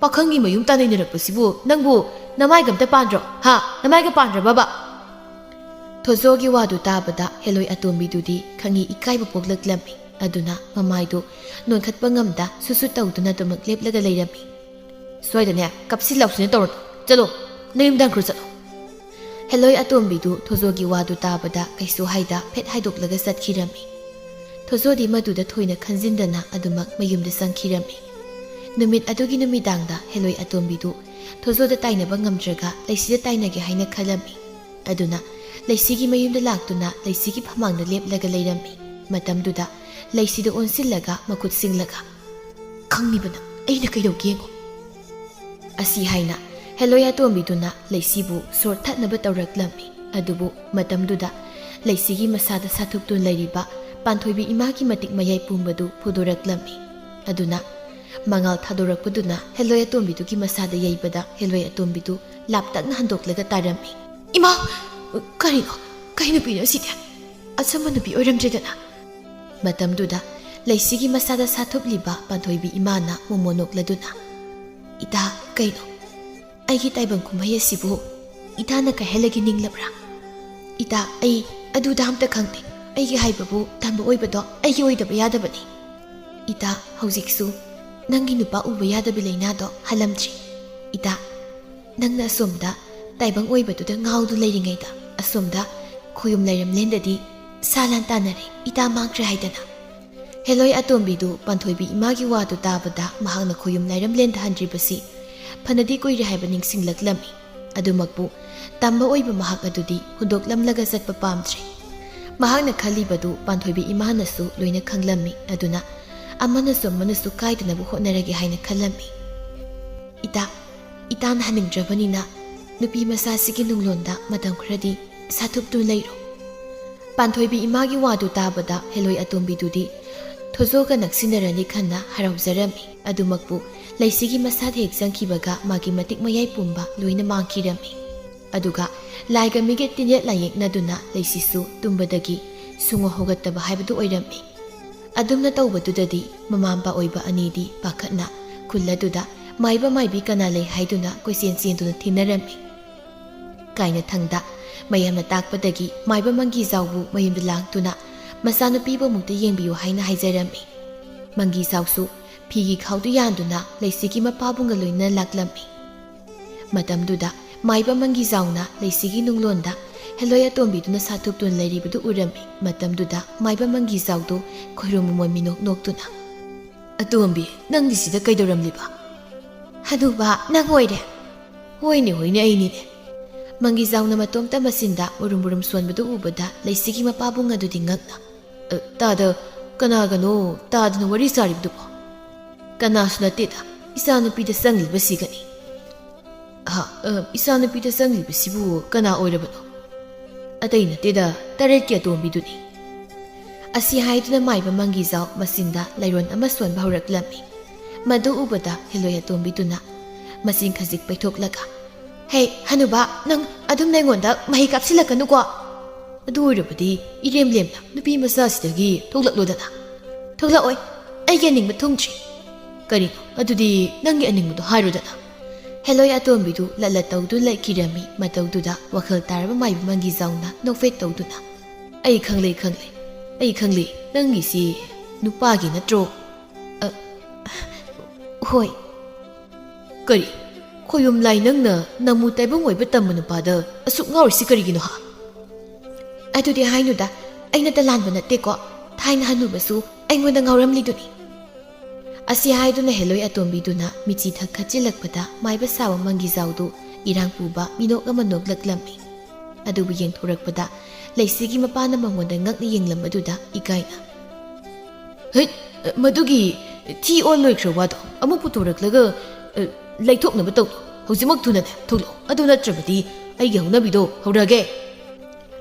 ꯄꯥꯈꯪꯒꯤ ꯃꯌꯨꯝ ꯇꯥꯟꯅꯩꯅꯔꯛꯄꯁꯤꯕꯨ ꯅꯪꯕꯨ ꯅꯃꯥꯏꯒ ꯑꯝꯇ ꯄꯥꯟꯗ꯭ꯔꯣ? ꯍꯥ? ꯅꯃꯥꯏꯒ ꯄꯥꯟꯗ꯭ꯔꯕꯕ?" ꯊꯣꯏꯖꯣꯒꯤ ꯋꯥꯗꯨ ꯇꯥꯕꯗ ꯍꯦꯂꯣꯏ ꯑꯇꯣꯝꯕꯤꯗꯨꯗꯤ ꯈꯪꯉꯤ ꯏꯀꯥꯏꯕ ꯄꯣꯛꯂꯛꯂꯝꯃꯤ꯫ ꯑꯗꯨꯅ ꯃꯃꯥꯏꯗꯨ ꯅꯣꯟꯈꯠꯄ ꯉꯝꯗ ꯁꯨꯠ ꯁꯨꯠ ꯇꯧꯗꯨꯅ ꯑꯗꯨꯃꯛ ꯂꯦꯞꯂꯒ ꯂꯩꯔꯝꯃꯤ꯫ "ꯁ꯭ꯋꯥꯏꯗꯅꯦ, ꯀꯞꯁꯤꯟ ꯂꯥꯎꯁꯤꯟꯅ ꯇꯧꯔꯅꯨ꯫ ꯆꯠꯂꯣ, ꯅꯌꯨꯝꯗ ꯍꯟꯈ꯭ꯔꯣ ꯆꯠꯂꯣ꯫" ꯍꯦꯂꯣꯏ ꯑꯇꯣꯝꯕꯤꯗꯨ ꯊꯣꯖꯣꯒꯤ ꯋꯥꯗꯨ ꯇꯥꯕꯗ ꯀꯩꯁꯨ ꯍꯥꯏꯗ ꯐꯦꯠ ꯍꯥꯏꯗꯣꯛꯂꯒ ꯆꯠꯈꯤꯔꯝꯃꯤ꯫ ꯊꯣꯖꯣꯗꯤ ꯃꯗꯨꯗ ꯊꯣꯏꯅ ꯈꯟꯖꯤꯟꯗꯅ ꯑꯗꯨꯃꯛ ꯃꯌꯨꯝꯗ ꯆꯪꯈꯤꯔꯝꯃꯤ꯫ ꯅꯨꯃꯤꯠ ꯑꯗꯨꯒꯤ ꯅꯨꯃꯤꯗꯥꯡꯗ ꯍꯦꯂꯣꯏ ꯑꯇꯣꯝꯕꯤꯗꯨ ꯊꯣꯖꯣꯗ ꯇꯥꯏꯅꯕ ꯉꯝꯗ꯭ꯔꯒ ꯂꯩꯁꯤꯗ ꯇꯥꯏꯅꯒꯦ ꯍꯥꯏꯅ ꯈꯜꯂꯝꯃꯤ꯫ ꯑꯗꯨꯅ ꯂꯩꯁꯤꯒꯤ ꯃꯌꯨꯝꯗ ꯂꯥꯛꯇꯨꯅ ꯂꯩꯁꯤꯒꯤ ꯐꯃꯥꯡꯗ ꯂꯦꯞꯂꯒ ꯂꯩꯔꯝꯃꯤ꯫ ꯃꯇꯝꯗꯨꯗ ꯂꯩꯁꯤꯗ ꯑꯣꯟꯁꯤꯜꯂꯒ ꯃꯈꯨꯠ ꯁꯤꯡꯂꯒ, "ꯈꯪꯂꯤꯕ ꯅꯪ ꯑꯩꯅ ꯀꯩꯗꯧꯒꯦ ꯌꯦꯡꯉꯣ꯫" ꯑꯁꯤ ꯍꯥꯏꯅ ꯍꯦꯂꯣꯏ ꯑꯇꯣꯝꯕꯤꯗꯨꯅ ꯂꯩꯁꯤꯕꯨ ꯁꯣꯔ ꯊꯠꯅꯕ ꯇꯧꯔꯛꯂꯝꯃꯤ꯫ ꯑꯗꯨꯕꯨ ꯃꯇꯝꯗꯨꯗ ꯂꯩꯁꯤꯒꯤ ꯃꯁꯥꯗ ꯁꯥꯊꯨꯞꯇꯨꯅ ꯂꯩꯔꯤꯕ ꯄꯥꯟꯊꯣꯏꯕꯤ ꯏꯃꯥꯒꯤ ꯃꯇꯤꯛ ꯃꯌꯥꯏ ꯄꯨꯝꯕꯗꯨ ꯐꯨꯗꯣꯔꯛꯂꯝꯃꯤ꯫ ꯑꯗꯨꯅ ꯃꯉꯥꯜ ꯊꯥꯗꯣꯔꯛꯄꯗꯨꯅ ꯍꯦꯂꯣꯏ ꯑꯇꯣꯝꯕꯤꯗꯨꯒꯤ ꯃꯁꯥꯗ ꯌꯩꯕꯗ ꯍꯦꯂꯣꯏ ꯑꯇꯣꯝꯕꯤꯗꯨ ꯂꯥꯞꯇꯛꯅ ꯍꯟꯗꯣꯛꯂꯒ ꯇꯥꯔꯝꯃꯤ꯫ "ꯏꯃꯥ! ꯀꯔꯤꯅꯣ? ꯀꯩ ꯅꯨꯄꯤꯅꯣ ꯁꯤꯗꯤ? ꯑꯆꯝꯕ ꯅꯨꯄꯤ ꯑꯣꯏꯔꯝꯗ꯭ꯔꯦꯗꯅ?" ꯃꯇꯝꯗꯨꯗ ꯂꯩꯁꯤꯒꯤ ꯃꯁꯥꯗ ꯁꯥꯊꯨꯞꯂꯤꯕ ꯄꯥꯟꯊꯣꯏꯕꯤ ꯏꯃꯥꯅ ꯃꯣꯃꯣꯟ ꯅꯣꯛꯂꯗꯨꯅ, "ꯏꯇꯥ, ꯀꯩꯅꯣ? ꯑꯩꯒꯤ ꯇꯥꯏꯕꯪ ꯀꯨꯝꯍꯩ ꯑꯁꯤꯕꯨ ꯏꯇꯥꯅ ꯀꯥꯏꯍꯜꯂꯒꯦ ꯅꯤꯡꯂꯕ꯭ꯔꯥ? ꯏꯇꯥ, ꯑꯩ ꯑꯗꯨꯗ ꯑꯝꯇ ꯈꯪꯗꯦ꯫ ꯑꯩꯒꯤ ꯍꯥꯏꯕꯕꯨ ꯇꯝꯕ ꯑꯣꯏꯕꯗꯣ ꯑꯩꯒꯤ ꯑꯣꯏꯗꯕ ꯌꯥꯗꯕꯅꯤ꯫ ꯏꯇꯥ, ꯍꯧꯖꯤꯛꯁꯨ ꯅꯪꯒꯤ ꯅꯨꯄꯥ ꯎꯕ ꯌꯥꯗꯕꯤ ꯂꯩꯅꯥꯗꯣ ꯍꯜꯂꯝꯗ꯭ꯔꯤ꯫ ꯏꯇꯥ, ꯅꯪꯅ ꯑꯁꯣꯝꯗ ꯇꯥꯏꯕꯪ ꯑꯣꯏꯕꯗꯨꯗ ꯉꯥꯎꯗꯨ ꯂꯩꯔꯤꯉꯩꯗ ꯑꯁꯣꯝꯗ ꯈꯣꯌꯨꯝ ꯂꯩꯔꯝꯂꯦꯟꯗꯗꯤ ꯁꯥ ꯂꯥꯟ ꯇꯥꯟꯅꯔꯦ, ꯏꯇꯥ ꯃꯥꯡꯈ꯭ꯔꯦ ꯍꯥꯏꯗꯅ꯫" ꯍꯦꯂꯣꯏ ꯑꯇꯣꯝꯕꯤꯗꯨ ꯄꯥꯟꯊꯣꯏꯕꯤ ꯏꯃꯥꯒꯤ ꯋꯥꯗꯨ ꯇꯥꯕꯗ ꯃꯍꯥꯛꯅ ꯈꯣꯌꯨꯝ ꯂꯥꯏꯔꯝꯂꯦꯟꯗ ꯍꯟꯗ꯭ꯔꯤꯕꯁꯤ ꯐꯅꯗꯤ ꯀꯨꯏꯔꯦ ꯍꯥꯏꯕ ꯅꯤꯡꯁꯤꯡꯂꯛꯂꯝꯃꯤ꯫ ꯑꯗꯨꯃꯛꯄꯨ ꯇꯝꯕ ꯑꯣꯏꯕ ꯃꯍꯥꯛ ꯑꯗꯨꯗꯤ ꯍꯨꯟꯗꯣꯛꯂꯝꯂꯒ ꯆꯠꯄ ꯄꯥꯝꯗ꯭ꯔꯦ꯫ ꯃꯍꯥꯛꯅ ꯈꯜꯂꯤꯕꯗꯨ ꯄꯥꯟꯊꯣꯏꯕꯤ ꯏꯃꯥꯅꯁꯨ ꯂꯣꯏꯅ ꯈꯪꯂꯝꯃꯤ꯫ ꯑꯗꯨꯅ ꯑꯃꯅꯁꯨ ꯑꯃꯅꯁꯨ ꯀꯥꯏꯗꯅꯕ ꯍꯣꯠꯅꯔꯒꯦ ꯍꯥꯏꯅ ꯈꯜꯂꯝꯃꯤ꯫ "ꯏꯇꯥ, ꯏꯇꯥꯅ ꯍꯟꯅꯤꯡꯗ꯭ꯔꯕꯅꯤꯅ ꯅꯨꯄꯤ ꯃꯆꯥꯁꯤꯒꯤ ꯅꯨꯡꯂꯣꯟꯗ ꯃꯇꯝ ꯈꯔꯗꯤ ꯁꯥꯊꯨꯞꯇꯨꯅ ꯂꯩꯔꯣ꯫" ꯄꯥꯟꯊꯣꯏꯕꯤ ꯏꯃꯥꯒꯤ ꯋꯥꯗꯨ ꯇꯥꯕꯗ ꯍꯦꯂꯣꯏ ꯑꯇꯣꯝꯕꯤꯗꯨꯗꯤ ꯊꯣꯖꯣꯒ ꯅꯛꯁꯤꯟꯅꯔꯅꯤ ꯈꯟꯅ ꯍꯔꯥꯎꯖꯔꯝꯃꯤ꯫ ꯑꯗꯨꯃꯛꯄꯨ ꯂꯩꯁꯤꯒꯤ ꯃꯁꯥꯗ ꯍꯦꯛ ꯆꯪꯈꯤꯕꯒ ꯃꯥꯒꯤ ꯃꯇꯤꯛ ꯃꯌꯥꯏ ꯄꯨꯝꯕ ꯂꯣꯏꯅ ꯃꯥꯡꯈꯤꯔꯝꯃꯤ꯫ ꯑꯗꯨꯒ ꯂꯥꯏꯒ ꯃꯤꯒ ꯇꯤꯟꯌꯦꯠ ꯂꯥꯏꯌꯦꯛꯅꯗꯨꯅ ꯂꯩꯁꯤꯁꯨ ꯇꯨꯝꯕꯗꯒꯤ ꯁꯨꯡꯉ ꯍꯧꯒꯠꯇꯕ ꯍꯥꯏꯕꯗꯨ ꯑꯣꯏꯔꯝꯃꯤ꯫ ꯑꯗꯨꯝꯅ ꯇꯧꯕꯗꯨꯗꯗꯤ ꯃꯃꯥ ꯃꯄꯥ ꯑꯣꯏꯕ ꯑꯅꯤꯗꯤ ꯄꯥꯈꯠꯅ ꯈꯨꯜ ꯑꯗꯨꯗ ꯃꯥꯏꯕ ꯃꯥꯏꯕꯤ ꯀꯅꯥ ꯂꯩ ꯍꯥꯏꯗꯨꯅ ꯀꯣꯏꯆꯦꯟ ꯆꯦꯟꯗꯨꯅ ꯊꯤꯅꯔꯝꯃꯤ꯫ ꯀꯥꯏꯅꯊꯪꯗ ꯃꯌꯥꯝꯅ ꯇꯥꯛꯄꯗꯒꯤ ꯃꯥꯏꯕ ꯃꯪꯒꯤꯖꯥꯎꯕꯨ ꯃꯌꯨꯝꯗ ꯂꯥꯛꯇꯨꯅ ꯃꯆꯥꯅꯨꯄꯤꯕꯨ ꯑꯃꯨꯛꯇ ꯌꯦꯡꯕꯤꯌꯨ ꯍꯥꯏꯅ ꯍꯥꯏꯖꯔꯝꯃꯤ꯫ ꯃꯪꯒꯤꯖꯥꯎꯁꯨ ꯐꯤꯒꯤ ꯈꯥꯎꯗꯨ ꯌꯥꯟꯗꯨꯅ ꯂꯩꯁꯤꯒꯤ ꯃꯄꯥꯕꯨꯡꯒ ꯂꯣꯏꯅꯅ ꯂꯥꯛꯂꯝꯃꯤ꯫ ꯃꯇꯝꯗꯨꯗ ꯃꯥꯏꯕ ꯃꯪꯒꯤꯖꯥꯎꯅ ꯂꯩꯁꯤꯒꯤ ꯅꯨꯡꯂꯣꯟꯗ ꯍꯦꯂꯣꯏ ꯑꯇꯣꯝꯕꯤꯗꯨꯅ ꯁꯥꯊꯨꯞꯇꯨꯅ ꯂꯩꯔꯤꯕꯗꯨ ꯎꯔꯝꯃꯤ꯫ ꯃꯇꯝꯗꯨꯗ ꯃꯥꯏꯕ ꯃꯪꯒꯤꯖꯥꯎꯗꯨ ꯈꯣꯏꯔꯨꯝ ꯃꯃꯣꯟ ꯃꯤꯅꯣꯛ ꯅꯣꯛꯇꯨꯅ, "ꯑꯇꯣꯝꯕꯤ, ꯅꯪꯗꯤ ꯁꯤꯗ ꯀꯩꯗꯧꯔꯝꯂꯤꯕ?" "ꯍꯅꯨꯕ, ꯅꯪ ꯑꯣꯏꯔꯦ?" "ꯍꯣꯏꯅꯦ, ꯍꯣꯏꯅꯦ, ꯑꯩꯅꯤꯅꯦ꯫" ꯃꯪꯒꯤꯖꯥꯎꯅ ꯃꯇꯣꯝꯇ ꯃꯆꯤꯟꯗ ꯃꯨꯔꯨꯝ ꯃꯨꯔꯨꯝ ꯁꯣꯟꯕꯗꯨ ꯎꯕꯗ ꯂꯩꯁꯤꯒꯤ ꯃꯄꯥꯕꯨꯡ ꯑꯗꯨꯗꯤ ꯉꯛꯅ, "ꯑ, ꯇꯥꯗ, ꯀꯅꯥꯒꯅꯣ ꯇꯥꯗꯅ ꯋꯥꯔꯤ ꯁꯥꯔꯤꯕꯗꯨꯕꯣ?" "ꯀꯅꯥꯁꯨ ꯅꯠꯇꯦꯗ, ꯏꯆꯥꯅꯨꯄꯤꯗ ꯆꯪꯂꯤꯕꯁꯤꯒꯅꯤ꯫" "ꯑꯍ, ꯑ, ꯏꯆꯥꯅꯨꯄꯤꯗ ꯆꯪꯂꯤꯕꯁꯤꯕꯨ ꯀꯅꯥ ꯑꯣꯏꯔꯕꯅꯣ?" "ꯑꯇꯩ ꯅꯠꯇꯦꯗ, ꯇꯔꯦꯠꯀꯤ ꯑꯇꯣꯝꯕꯤꯗꯨꯅꯤ꯫" ꯑꯁꯤ ꯍꯥꯏꯗꯨꯅ ꯃꯥꯏꯕ ꯃꯪꯒꯤꯖꯥꯎ ꯃꯆꯤꯟꯗ ꯂꯩꯔꯣꯟ ꯑꯃ ꯁꯣꯟꯕ ꯍꯧꯔꯛꯂꯝꯃꯤ꯫ ꯃꯗꯨ ꯎꯕꯗ ꯍꯦꯂꯣꯏ ꯑꯇꯣꯝꯕꯤꯗꯨꯅ ꯃꯆꯤꯟ ꯈꯖꯤꯛ ꯄꯩꯊꯣꯛꯂꯒ, "ꯍꯦ, ꯍꯅꯨꯕ, ꯅꯪ ꯑꯗꯨꯝ ꯑꯩꯉꯣꯟꯗ ꯃꯍꯤ ꯀꯥꯞꯁꯤꯜꯂꯛꯀꯅꯨꯀꯣ꯫ ꯑꯗꯨ ꯑꯣꯏꯔꯕꯗꯤ ꯏꯔꯦꯝ ꯂꯦꯝꯅ ꯅꯨꯄꯤ ꯃꯆꯥꯁꯤꯗꯒꯤ ꯊꯣꯛꯂꯛꯂꯣꯗꯅ꯫" "ꯊꯣꯛꯂꯛꯑꯣꯏ, ꯑꯩꯒꯤ ꯑꯅꯤꯡꯕ ꯊꯨꯡꯗ꯭ꯔꯤ꯫" "ꯀꯔꯤꯅꯣ? ꯑꯗꯨꯗꯤ ꯅꯪꯒꯤ ꯑꯅꯤꯡꯕꯗꯣ ꯍꯥꯏꯔꯣꯗꯅ꯫" ꯍꯦꯂꯣꯏ ꯑꯇꯣꯝꯕꯤꯗꯨ ꯂꯠꯂꯠ ꯇꯧꯗꯨꯅ ꯂꯩꯈꯤꯔꯝꯃꯤ꯫ ꯃꯇꯧꯗꯨꯗ ꯋꯥꯈꯜ ꯇꯥꯔꯕ ꯃꯥꯏꯕ ꯃꯪꯒꯤꯖꯥꯎꯅ ꯅꯣꯛꯐꯦꯠ ꯇꯧꯗꯨꯅ, "ꯑꯩ ꯈꯪꯂꯦ, ꯈꯪꯂꯦ, ꯑꯩ ꯈꯪꯂꯦ, ꯅꯪꯒꯤꯁꯤ ꯅꯨꯄꯥꯒꯤ ꯅꯠꯇ꯭ꯔꯣ?" "ꯑ, ꯍꯣꯏ꯫" "ꯀꯔꯤ? ꯈꯣꯌꯨꯝ ꯂꯥꯏ ꯅꯪꯅ ꯅꯃꯨ ꯇꯥꯏꯕꯪ ꯑꯣꯏꯕ ꯇꯝꯕ ꯅꯨꯄꯥꯗ ꯑꯁꯨꯛ ꯉꯥꯎꯔꯤꯁꯤ ꯀꯔꯤꯒꯤꯅꯣ ꯍꯥ?" "ꯑꯗꯨꯗꯤ ꯍꯥꯏꯅꯨꯗ, ꯑꯩꯅ ꯇꯂꯥꯟꯕ ꯅꯠꯇꯦꯀꯣ꯫ ꯊꯥꯏꯅ ꯍꯅꯨꯕꯁꯨ ꯑꯩꯉꯣꯟꯗ ꯉꯥꯎꯔꯝꯂꯤꯗꯨꯅꯤ꯫" ꯑꯁꯤ ꯍꯥꯏꯗꯨꯅ ꯍꯦꯂꯣꯏ ꯑꯇꯣꯝꯕꯤꯗꯨꯅ ꯃꯤꯆꯤ ꯊꯛ ꯈꯠꯆꯤꯜꯂꯛꯄꯗ ꯃꯥꯏꯕ ꯁꯥꯕ ꯃꯪꯒꯤꯖꯥꯎꯗꯨ ꯏꯔꯥꯡ ꯄꯨꯕ ꯃꯤꯅꯣꯛ ꯑꯃ ꯅꯣꯛꯂꯛꯂꯝꯃꯤ꯫ ꯑꯗꯨꯕꯨ ꯌꯦꯡꯊꯣꯔꯛꯄꯗ ꯂꯩꯁꯤꯒꯤ ꯃꯄꯥꯅ ꯃꯉꯣꯟꯗ ꯉꯛꯅ ꯌꯦꯡꯂꯝꯕꯗꯨꯗ ꯏꯀꯥꯏꯅ, "ꯍꯩꯠ, ꯃꯗꯨꯒꯤ ꯊꯤ ꯑꯣꯜ ꯂꯣꯏꯈ꯭ꯔ ꯋꯥꯗꯣ ꯑꯃꯨꯛ ꯄꯨꯊꯣꯔꯛꯂꯒ, ꯑ, ꯂꯩꯊꯣꯛꯅꯕ ꯇꯧ꯫ ꯍꯧꯖꯤꯛꯃꯛ ꯊꯨꯅꯅꯦ ꯊꯣꯛꯂꯛꯑꯣ, ꯑꯗꯨ ꯅꯠꯇ꯭ꯔꯕꯗꯤ ꯑꯩꯒꯤ ꯍꯧꯅꯕꯤꯗꯣ ꯍꯧꯔꯛꯑꯒꯦ"꯫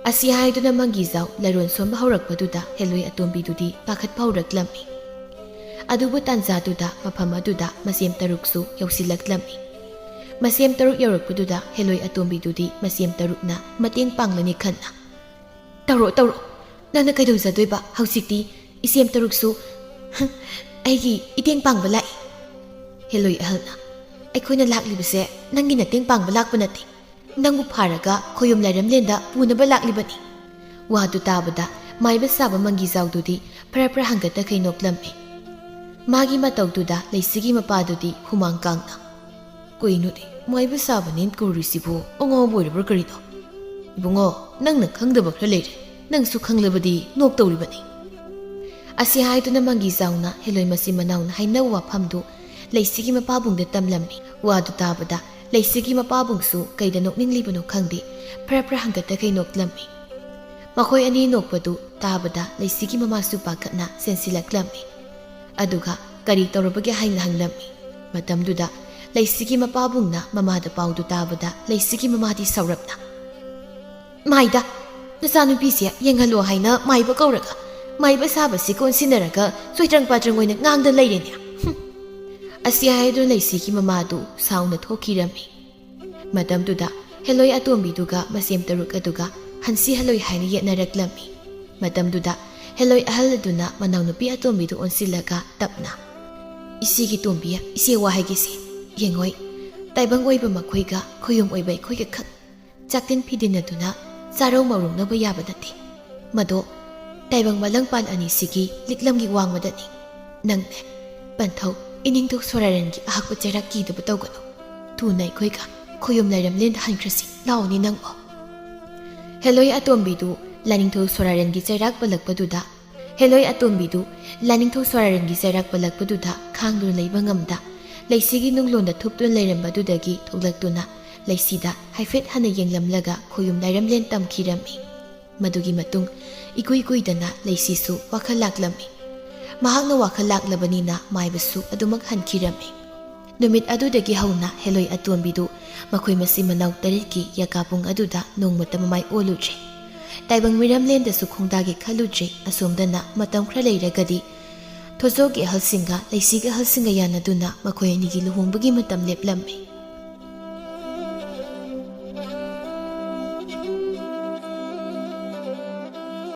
ꯑꯁꯤ ꯍꯥꯏꯗꯨꯅ ꯃꯪꯒꯤꯖꯥꯎ ꯂꯥꯏꯔꯣꯟ ꯁꯣꯟꯕ ꯍꯧꯔꯛꯄꯗꯨꯗ ꯍꯦꯂꯣꯏ ꯑꯇꯣꯝꯕꯤꯗꯨꯗꯤ ꯄꯥꯈꯠꯄ ꯍꯧꯔꯛꯂꯝꯃꯤ꯫ ꯑꯗꯨꯕꯨ ꯇꯥꯟꯖꯥꯗꯨꯗ ꯃꯐꯝ ꯑꯗꯨꯗ ꯃꯁꯦꯝ ꯇꯔꯨꯛꯁꯨ ꯌꯧꯁꯤꯜꯂꯛꯂꯝꯃꯤ꯫ ꯃꯁꯦꯝ ꯇꯔꯨꯛ ꯌꯧꯔꯛꯄꯗꯨꯗ ꯍꯦꯂꯣꯏ ꯑꯇꯣꯝꯕꯤꯗꯨꯗꯤ ꯃꯁꯦꯝ ꯇꯔꯨꯛꯅ ꯃꯇꯦꯡ ꯄꯥꯡꯂꯅꯤ ꯈꯟꯅ, "ꯇꯧꯔꯣ, ꯇꯧꯔꯣ꯫ ꯅꯪꯅ ꯀꯩꯗꯧꯖꯗꯣꯏꯕ? ꯍꯧꯖꯤꯛꯇꯤ ꯏꯁꯦꯝ ꯇꯔꯨꯛꯁꯨ ꯑꯩꯒꯤ ꯏꯇꯦꯡ ꯄꯥꯡꯕ ꯂꯥꯛꯏ"꯫ ꯍꯦꯂꯣꯏ ꯑꯍꯜꯅ, "ꯑꯩꯈꯣꯏꯅ ꯂꯥꯛꯂꯤꯕꯁꯦ ꯅꯪꯒꯤ ꯅꯇꯦꯡ ꯄꯥꯡꯕ ꯂꯥꯛꯄ ꯅꯠꯇꯦ꯫ ꯅꯪꯕꯨ ꯐꯥꯔꯒ ꯈꯣꯌꯨꯝ ꯂꯥꯏꯔꯦꯝꯂꯦꯟꯗ ꯄꯨꯅꯕ ꯂꯥꯛꯂꯤꯕꯅꯤ"꯫ ꯋꯥꯗꯨ ꯇꯥꯕꯗ ꯃꯥꯏꯕ ꯁꯥꯕ ꯃꯪꯒꯤꯖꯥꯎꯗꯨꯗꯤ ꯐꯔ ꯐꯔ ꯍꯪꯒꯠꯇꯈꯩ ꯅꯣꯛꯂꯝꯃꯤ꯫ ꯃꯥꯒꯤ ꯃꯇꯧꯗꯨꯗ ꯂꯩꯁꯤꯒꯤ ꯃꯄꯥꯗꯨꯗꯤ ꯍꯨꯃꯥꯡ ꯀꯥꯡꯅ, "ꯀꯩꯅꯣꯅꯦ, ꯃꯥꯏꯕ ꯁꯥꯕꯅꯦꯅ ꯀꯧꯔꯤꯁꯤꯕꯨ ꯑꯉꯥꯎꯕ ꯑꯣꯏꯔꯕ꯭ꯔꯥ ꯀꯔꯤꯅꯣ? ꯏꯕꯨꯡꯉꯣ, ꯅꯪꯅ ꯈꯪꯗꯕ ꯈꯔ ꯂꯩꯔꯦ꯫ ꯅꯪꯁꯨ ꯈꯪꯂꯕꯗꯤ ꯅꯣꯛꯇꯧꯔꯤꯕꯅꯤ"꯫ ꯑꯁꯤ ꯍꯥꯏꯗꯨꯅ ꯃꯪꯒꯤꯖꯥꯎꯅ ꯍꯦꯂꯣꯏ ꯃꯆꯤꯟ ꯃꯅꯥꯎꯅ ꯍꯥꯏꯅꯕ ꯋꯥꯐꯝꯗꯨ ꯂꯩꯁꯤꯒꯤ ꯃꯄꯥꯕꯨꯡꯗ ꯇꯝꯂꯝꯃꯤ꯫ ꯋꯥꯗꯨ ꯇꯥꯕꯗ ꯂꯩꯁꯤꯒꯤ ꯃꯄꯥꯕꯨꯡꯁꯨ ꯀꯩꯗ ꯅꯣꯛꯅꯤꯡꯂꯤꯕꯅꯣ ꯈꯪꯗꯦ, ꯐꯔ ꯐꯔ ꯍꯪꯒꯠꯇꯈꯩ ꯅꯣꯛꯂꯝꯃꯤ꯫ ꯃꯈꯣꯏ ꯑꯅꯤ ꯅꯣꯛꯄꯗꯨ ꯇꯥꯕꯗ ꯂꯩꯁꯤꯒꯤ ꯃꯃꯥꯁꯨ ꯄꯥꯈꯠꯅ ꯆꯦꯟꯁꯤꯜꯂꯛꯂꯝꯃꯤ꯫ ꯑꯗꯨꯒ ꯀꯔꯤ ꯇꯧꯔꯕꯒꯦ ꯍꯥꯏꯅ ꯍꯪꯂꯝꯃꯤ꯫ ꯃꯇꯝꯗꯨꯗ ꯂꯩꯁꯤꯒꯤ ꯃꯄꯥꯕꯨꯡꯅ ꯃꯃꯥꯗ ꯄꯥꯎꯗꯨ ꯇꯥꯕꯗ ꯂꯩꯁꯤꯒꯤ ꯃꯃꯥꯗꯤ ꯁꯥꯎꯔꯞꯅ, "ꯃꯥꯏꯗ, ꯅꯆꯥꯅꯨꯄꯤꯁꯦ ꯌꯦꯡꯍꯜꯂꯣ ꯍꯥꯏꯅ ꯃꯥꯏꯕ ꯀꯧꯔꯒ, ꯃꯥꯏꯕ ꯁꯥꯕꯁꯤ ꯀꯣꯟꯁꯤꯟꯅꯔꯒ ꯆꯣꯏꯇ꯭ꯔꯪ ꯄꯥꯇ꯭ꯔꯪ ꯑꯣꯏꯅ ꯉꯥꯡꯗ ꯂꯩꯔꯦꯅꯦ"꯫ ꯍꯨꯝ꯫ ꯑꯁꯤ ꯍꯥꯏꯗꯨꯅ ꯂꯩꯁꯤꯒꯤ ꯃꯃꯥꯗꯨ ꯁꯥꯎꯅ ꯊꯣꯛꯈꯤꯔꯝꯃꯤ꯫ ꯃꯇꯝꯗꯨꯗ ꯍꯦꯂꯣꯏ ꯑꯇꯣꯝꯕꯤꯗꯨꯒ ꯃꯁꯦꯝ ꯇꯔꯨꯛ ꯑꯗꯨꯒ ꯍꯟꯁꯤ ꯍꯜꯂꯣꯏ ꯍꯥꯏꯅ ꯌꯦꯠꯅꯔꯛꯂꯝꯃꯤ꯫ ꯃꯇꯝꯗꯨꯗ ꯍꯦꯂꯣꯏ ꯑꯍꯜ ꯑꯗꯨꯅ ꯃꯅꯥꯎꯅꯨꯄꯤ ꯑꯇꯣꯝꯕꯤꯗꯨ ꯑꯣꯟꯁꯤꯜꯂꯒ ꯇꯞꯅ, "ꯏꯆꯦꯒꯤ ꯇꯣꯝꯕꯤ, ꯏꯆꯦ ꯋꯥ ꯍꯥꯏꯒꯦꯁꯦ꯫ ꯌꯦꯡꯉꯣꯏ, ꯇꯥꯏꯕꯪ ꯑꯣꯏꯕ ꯃꯈꯣꯏꯒ ꯈꯣꯌꯨꯝ ꯑꯣꯏꯕ ꯑꯩꯈꯣꯏꯒ ꯈꯛ ꯆꯥꯛꯇꯦꯟ ꯐꯤꯗꯤꯟꯅꯗꯨꯅ ꯆꯥꯔꯧ ꯃꯧꯔꯧꯅꯕ ꯌꯥꯕ ꯅꯠꯇꯦ꯫ ꯃꯗꯣ ꯇꯥꯏꯕꯪ ꯃꯂꯪꯄꯥꯟ ꯑꯅꯤꯁꯤꯒꯤ ꯂꯤꯛꯂꯝꯒꯤ ꯋꯥꯡꯃꯗꯅꯤ꯫ ꯅꯪꯅꯦ, ꯄꯟꯊꯧ, ꯏꯅꯤꯡꯊꯧ ꯁꯣꯔꯥꯔꯦꯟꯒꯤ ꯑꯍꯛꯄ ꯆꯩꯔꯥꯛ ꯀꯤꯗꯕ ꯇꯧꯒꯅꯨ꯫ ꯊꯨꯅ ꯑꯩꯈꯣꯏꯒ ꯈꯣꯌꯨꯝ ꯂꯥꯏꯔꯦꯝꯂꯦꯟꯗ ꯍꯟꯈ꯭ꯔꯁꯤ꯫ ꯂꯥꯛꯑꯣꯅꯦ ꯅꯪꯕꯣ"꯫ ꯍꯦꯂꯣꯏ ꯑꯇꯣꯝꯕꯤꯗꯨ ꯂꯥꯏꯅꯤꯡꯊꯧ ꯁꯣꯔꯥꯔꯦꯟꯒꯤ ꯆꯩꯔꯥꯛ ꯄꯜꯂꯛꯄꯗꯨꯗ ꯍꯦꯂꯣꯏ ꯑꯇꯣꯝꯕꯤꯗꯨ ꯂꯥꯏꯅꯤꯡꯊꯧ ꯁ꯭ꯋꯥꯔꯥꯔꯟꯒꯤ ꯆꯩꯔꯥꯛ ꯄꯜꯂꯛꯄꯗꯨꯗ ꯈꯥꯡꯗꯨꯅ ꯂꯩꯕ ꯉꯝꯗ, ꯂꯩꯁꯤꯒꯤ ꯅꯨꯡꯂꯣꯟꯗ ꯊꯨꯞꯇꯨꯅ ꯂꯩꯔꯝꯕꯗꯨꯗꯒꯤ ꯊꯣꯛꯂꯛꯇꯨꯅ ꯂꯩꯁꯤꯗ ꯍꯥꯏꯐꯦꯠ ꯍꯟꯅ ꯌꯦꯡꯂꯝꯂꯒ ꯈꯣꯌꯨꯝ ꯂꯥꯏꯔꯝꯂꯦꯟ ꯇꯝꯈꯤꯔꯝꯃꯤ꯫ ꯃꯗꯨꯒꯤ ꯃꯇꯨꯡ ꯏꯀꯨꯏ ꯀꯨꯏꯗꯅ ꯂꯩꯁꯤꯁꯨ ꯋꯥꯈꯜ ꯂꯥꯛꯂꯝꯃꯤ꯫ ꯃꯍꯥꯛꯅ ꯋꯥꯈꯜ ꯂꯥꯛꯂꯕꯅꯤꯅ ꯃꯥꯏꯕꯁꯨ ꯑꯗꯨꯃꯛ ꯍꯟꯈꯤꯔꯝꯃꯤ꯫ ꯅꯨꯃꯤꯠ ꯑꯗꯨꯗꯒꯤ ꯍꯧꯅ ꯍꯦꯂꯣꯏ ꯑꯇꯣꯝꯕꯤꯗꯨ ꯃꯈꯣꯏ ꯃꯆꯤꯟ ꯃꯅꯥꯎ ꯇꯔꯦꯠꯀꯤ ꯌꯥꯀꯥ ꯄꯨꯡ ꯑꯗꯨꯗ ꯅꯣꯡꯃꯇ ꯃꯃꯥꯏ ꯑꯣꯜꯂꯨꯗ꯭ꯔꯦ꯫ ꯇꯥꯏꯕꯪ ꯃꯤꯔꯝꯂꯦꯟꯗꯁꯨ ꯈꯣꯡꯗꯥꯒꯦ ꯈꯜꯂꯨꯗ꯭ꯔꯦ꯫ ꯑꯁꯣꯝꯗꯅ ꯃꯇꯝ ꯈꯔ ꯂꯩꯔꯒꯗꯤ ꯊꯣꯖꯣꯒꯤ ꯑꯍꯜꯁꯤꯡꯒ ꯂꯩꯁꯤꯒꯤ ꯑꯍꯜꯁꯤꯡꯒ ꯌꯥꯅꯗꯨꯅ ꯃꯈꯣꯏ ꯑꯅꯤꯒꯤ ꯂꯨꯍꯣꯡꯕꯒꯤ ꯃꯇꯝ ꯂꯦꯞꯂꯝꯃꯤ꯫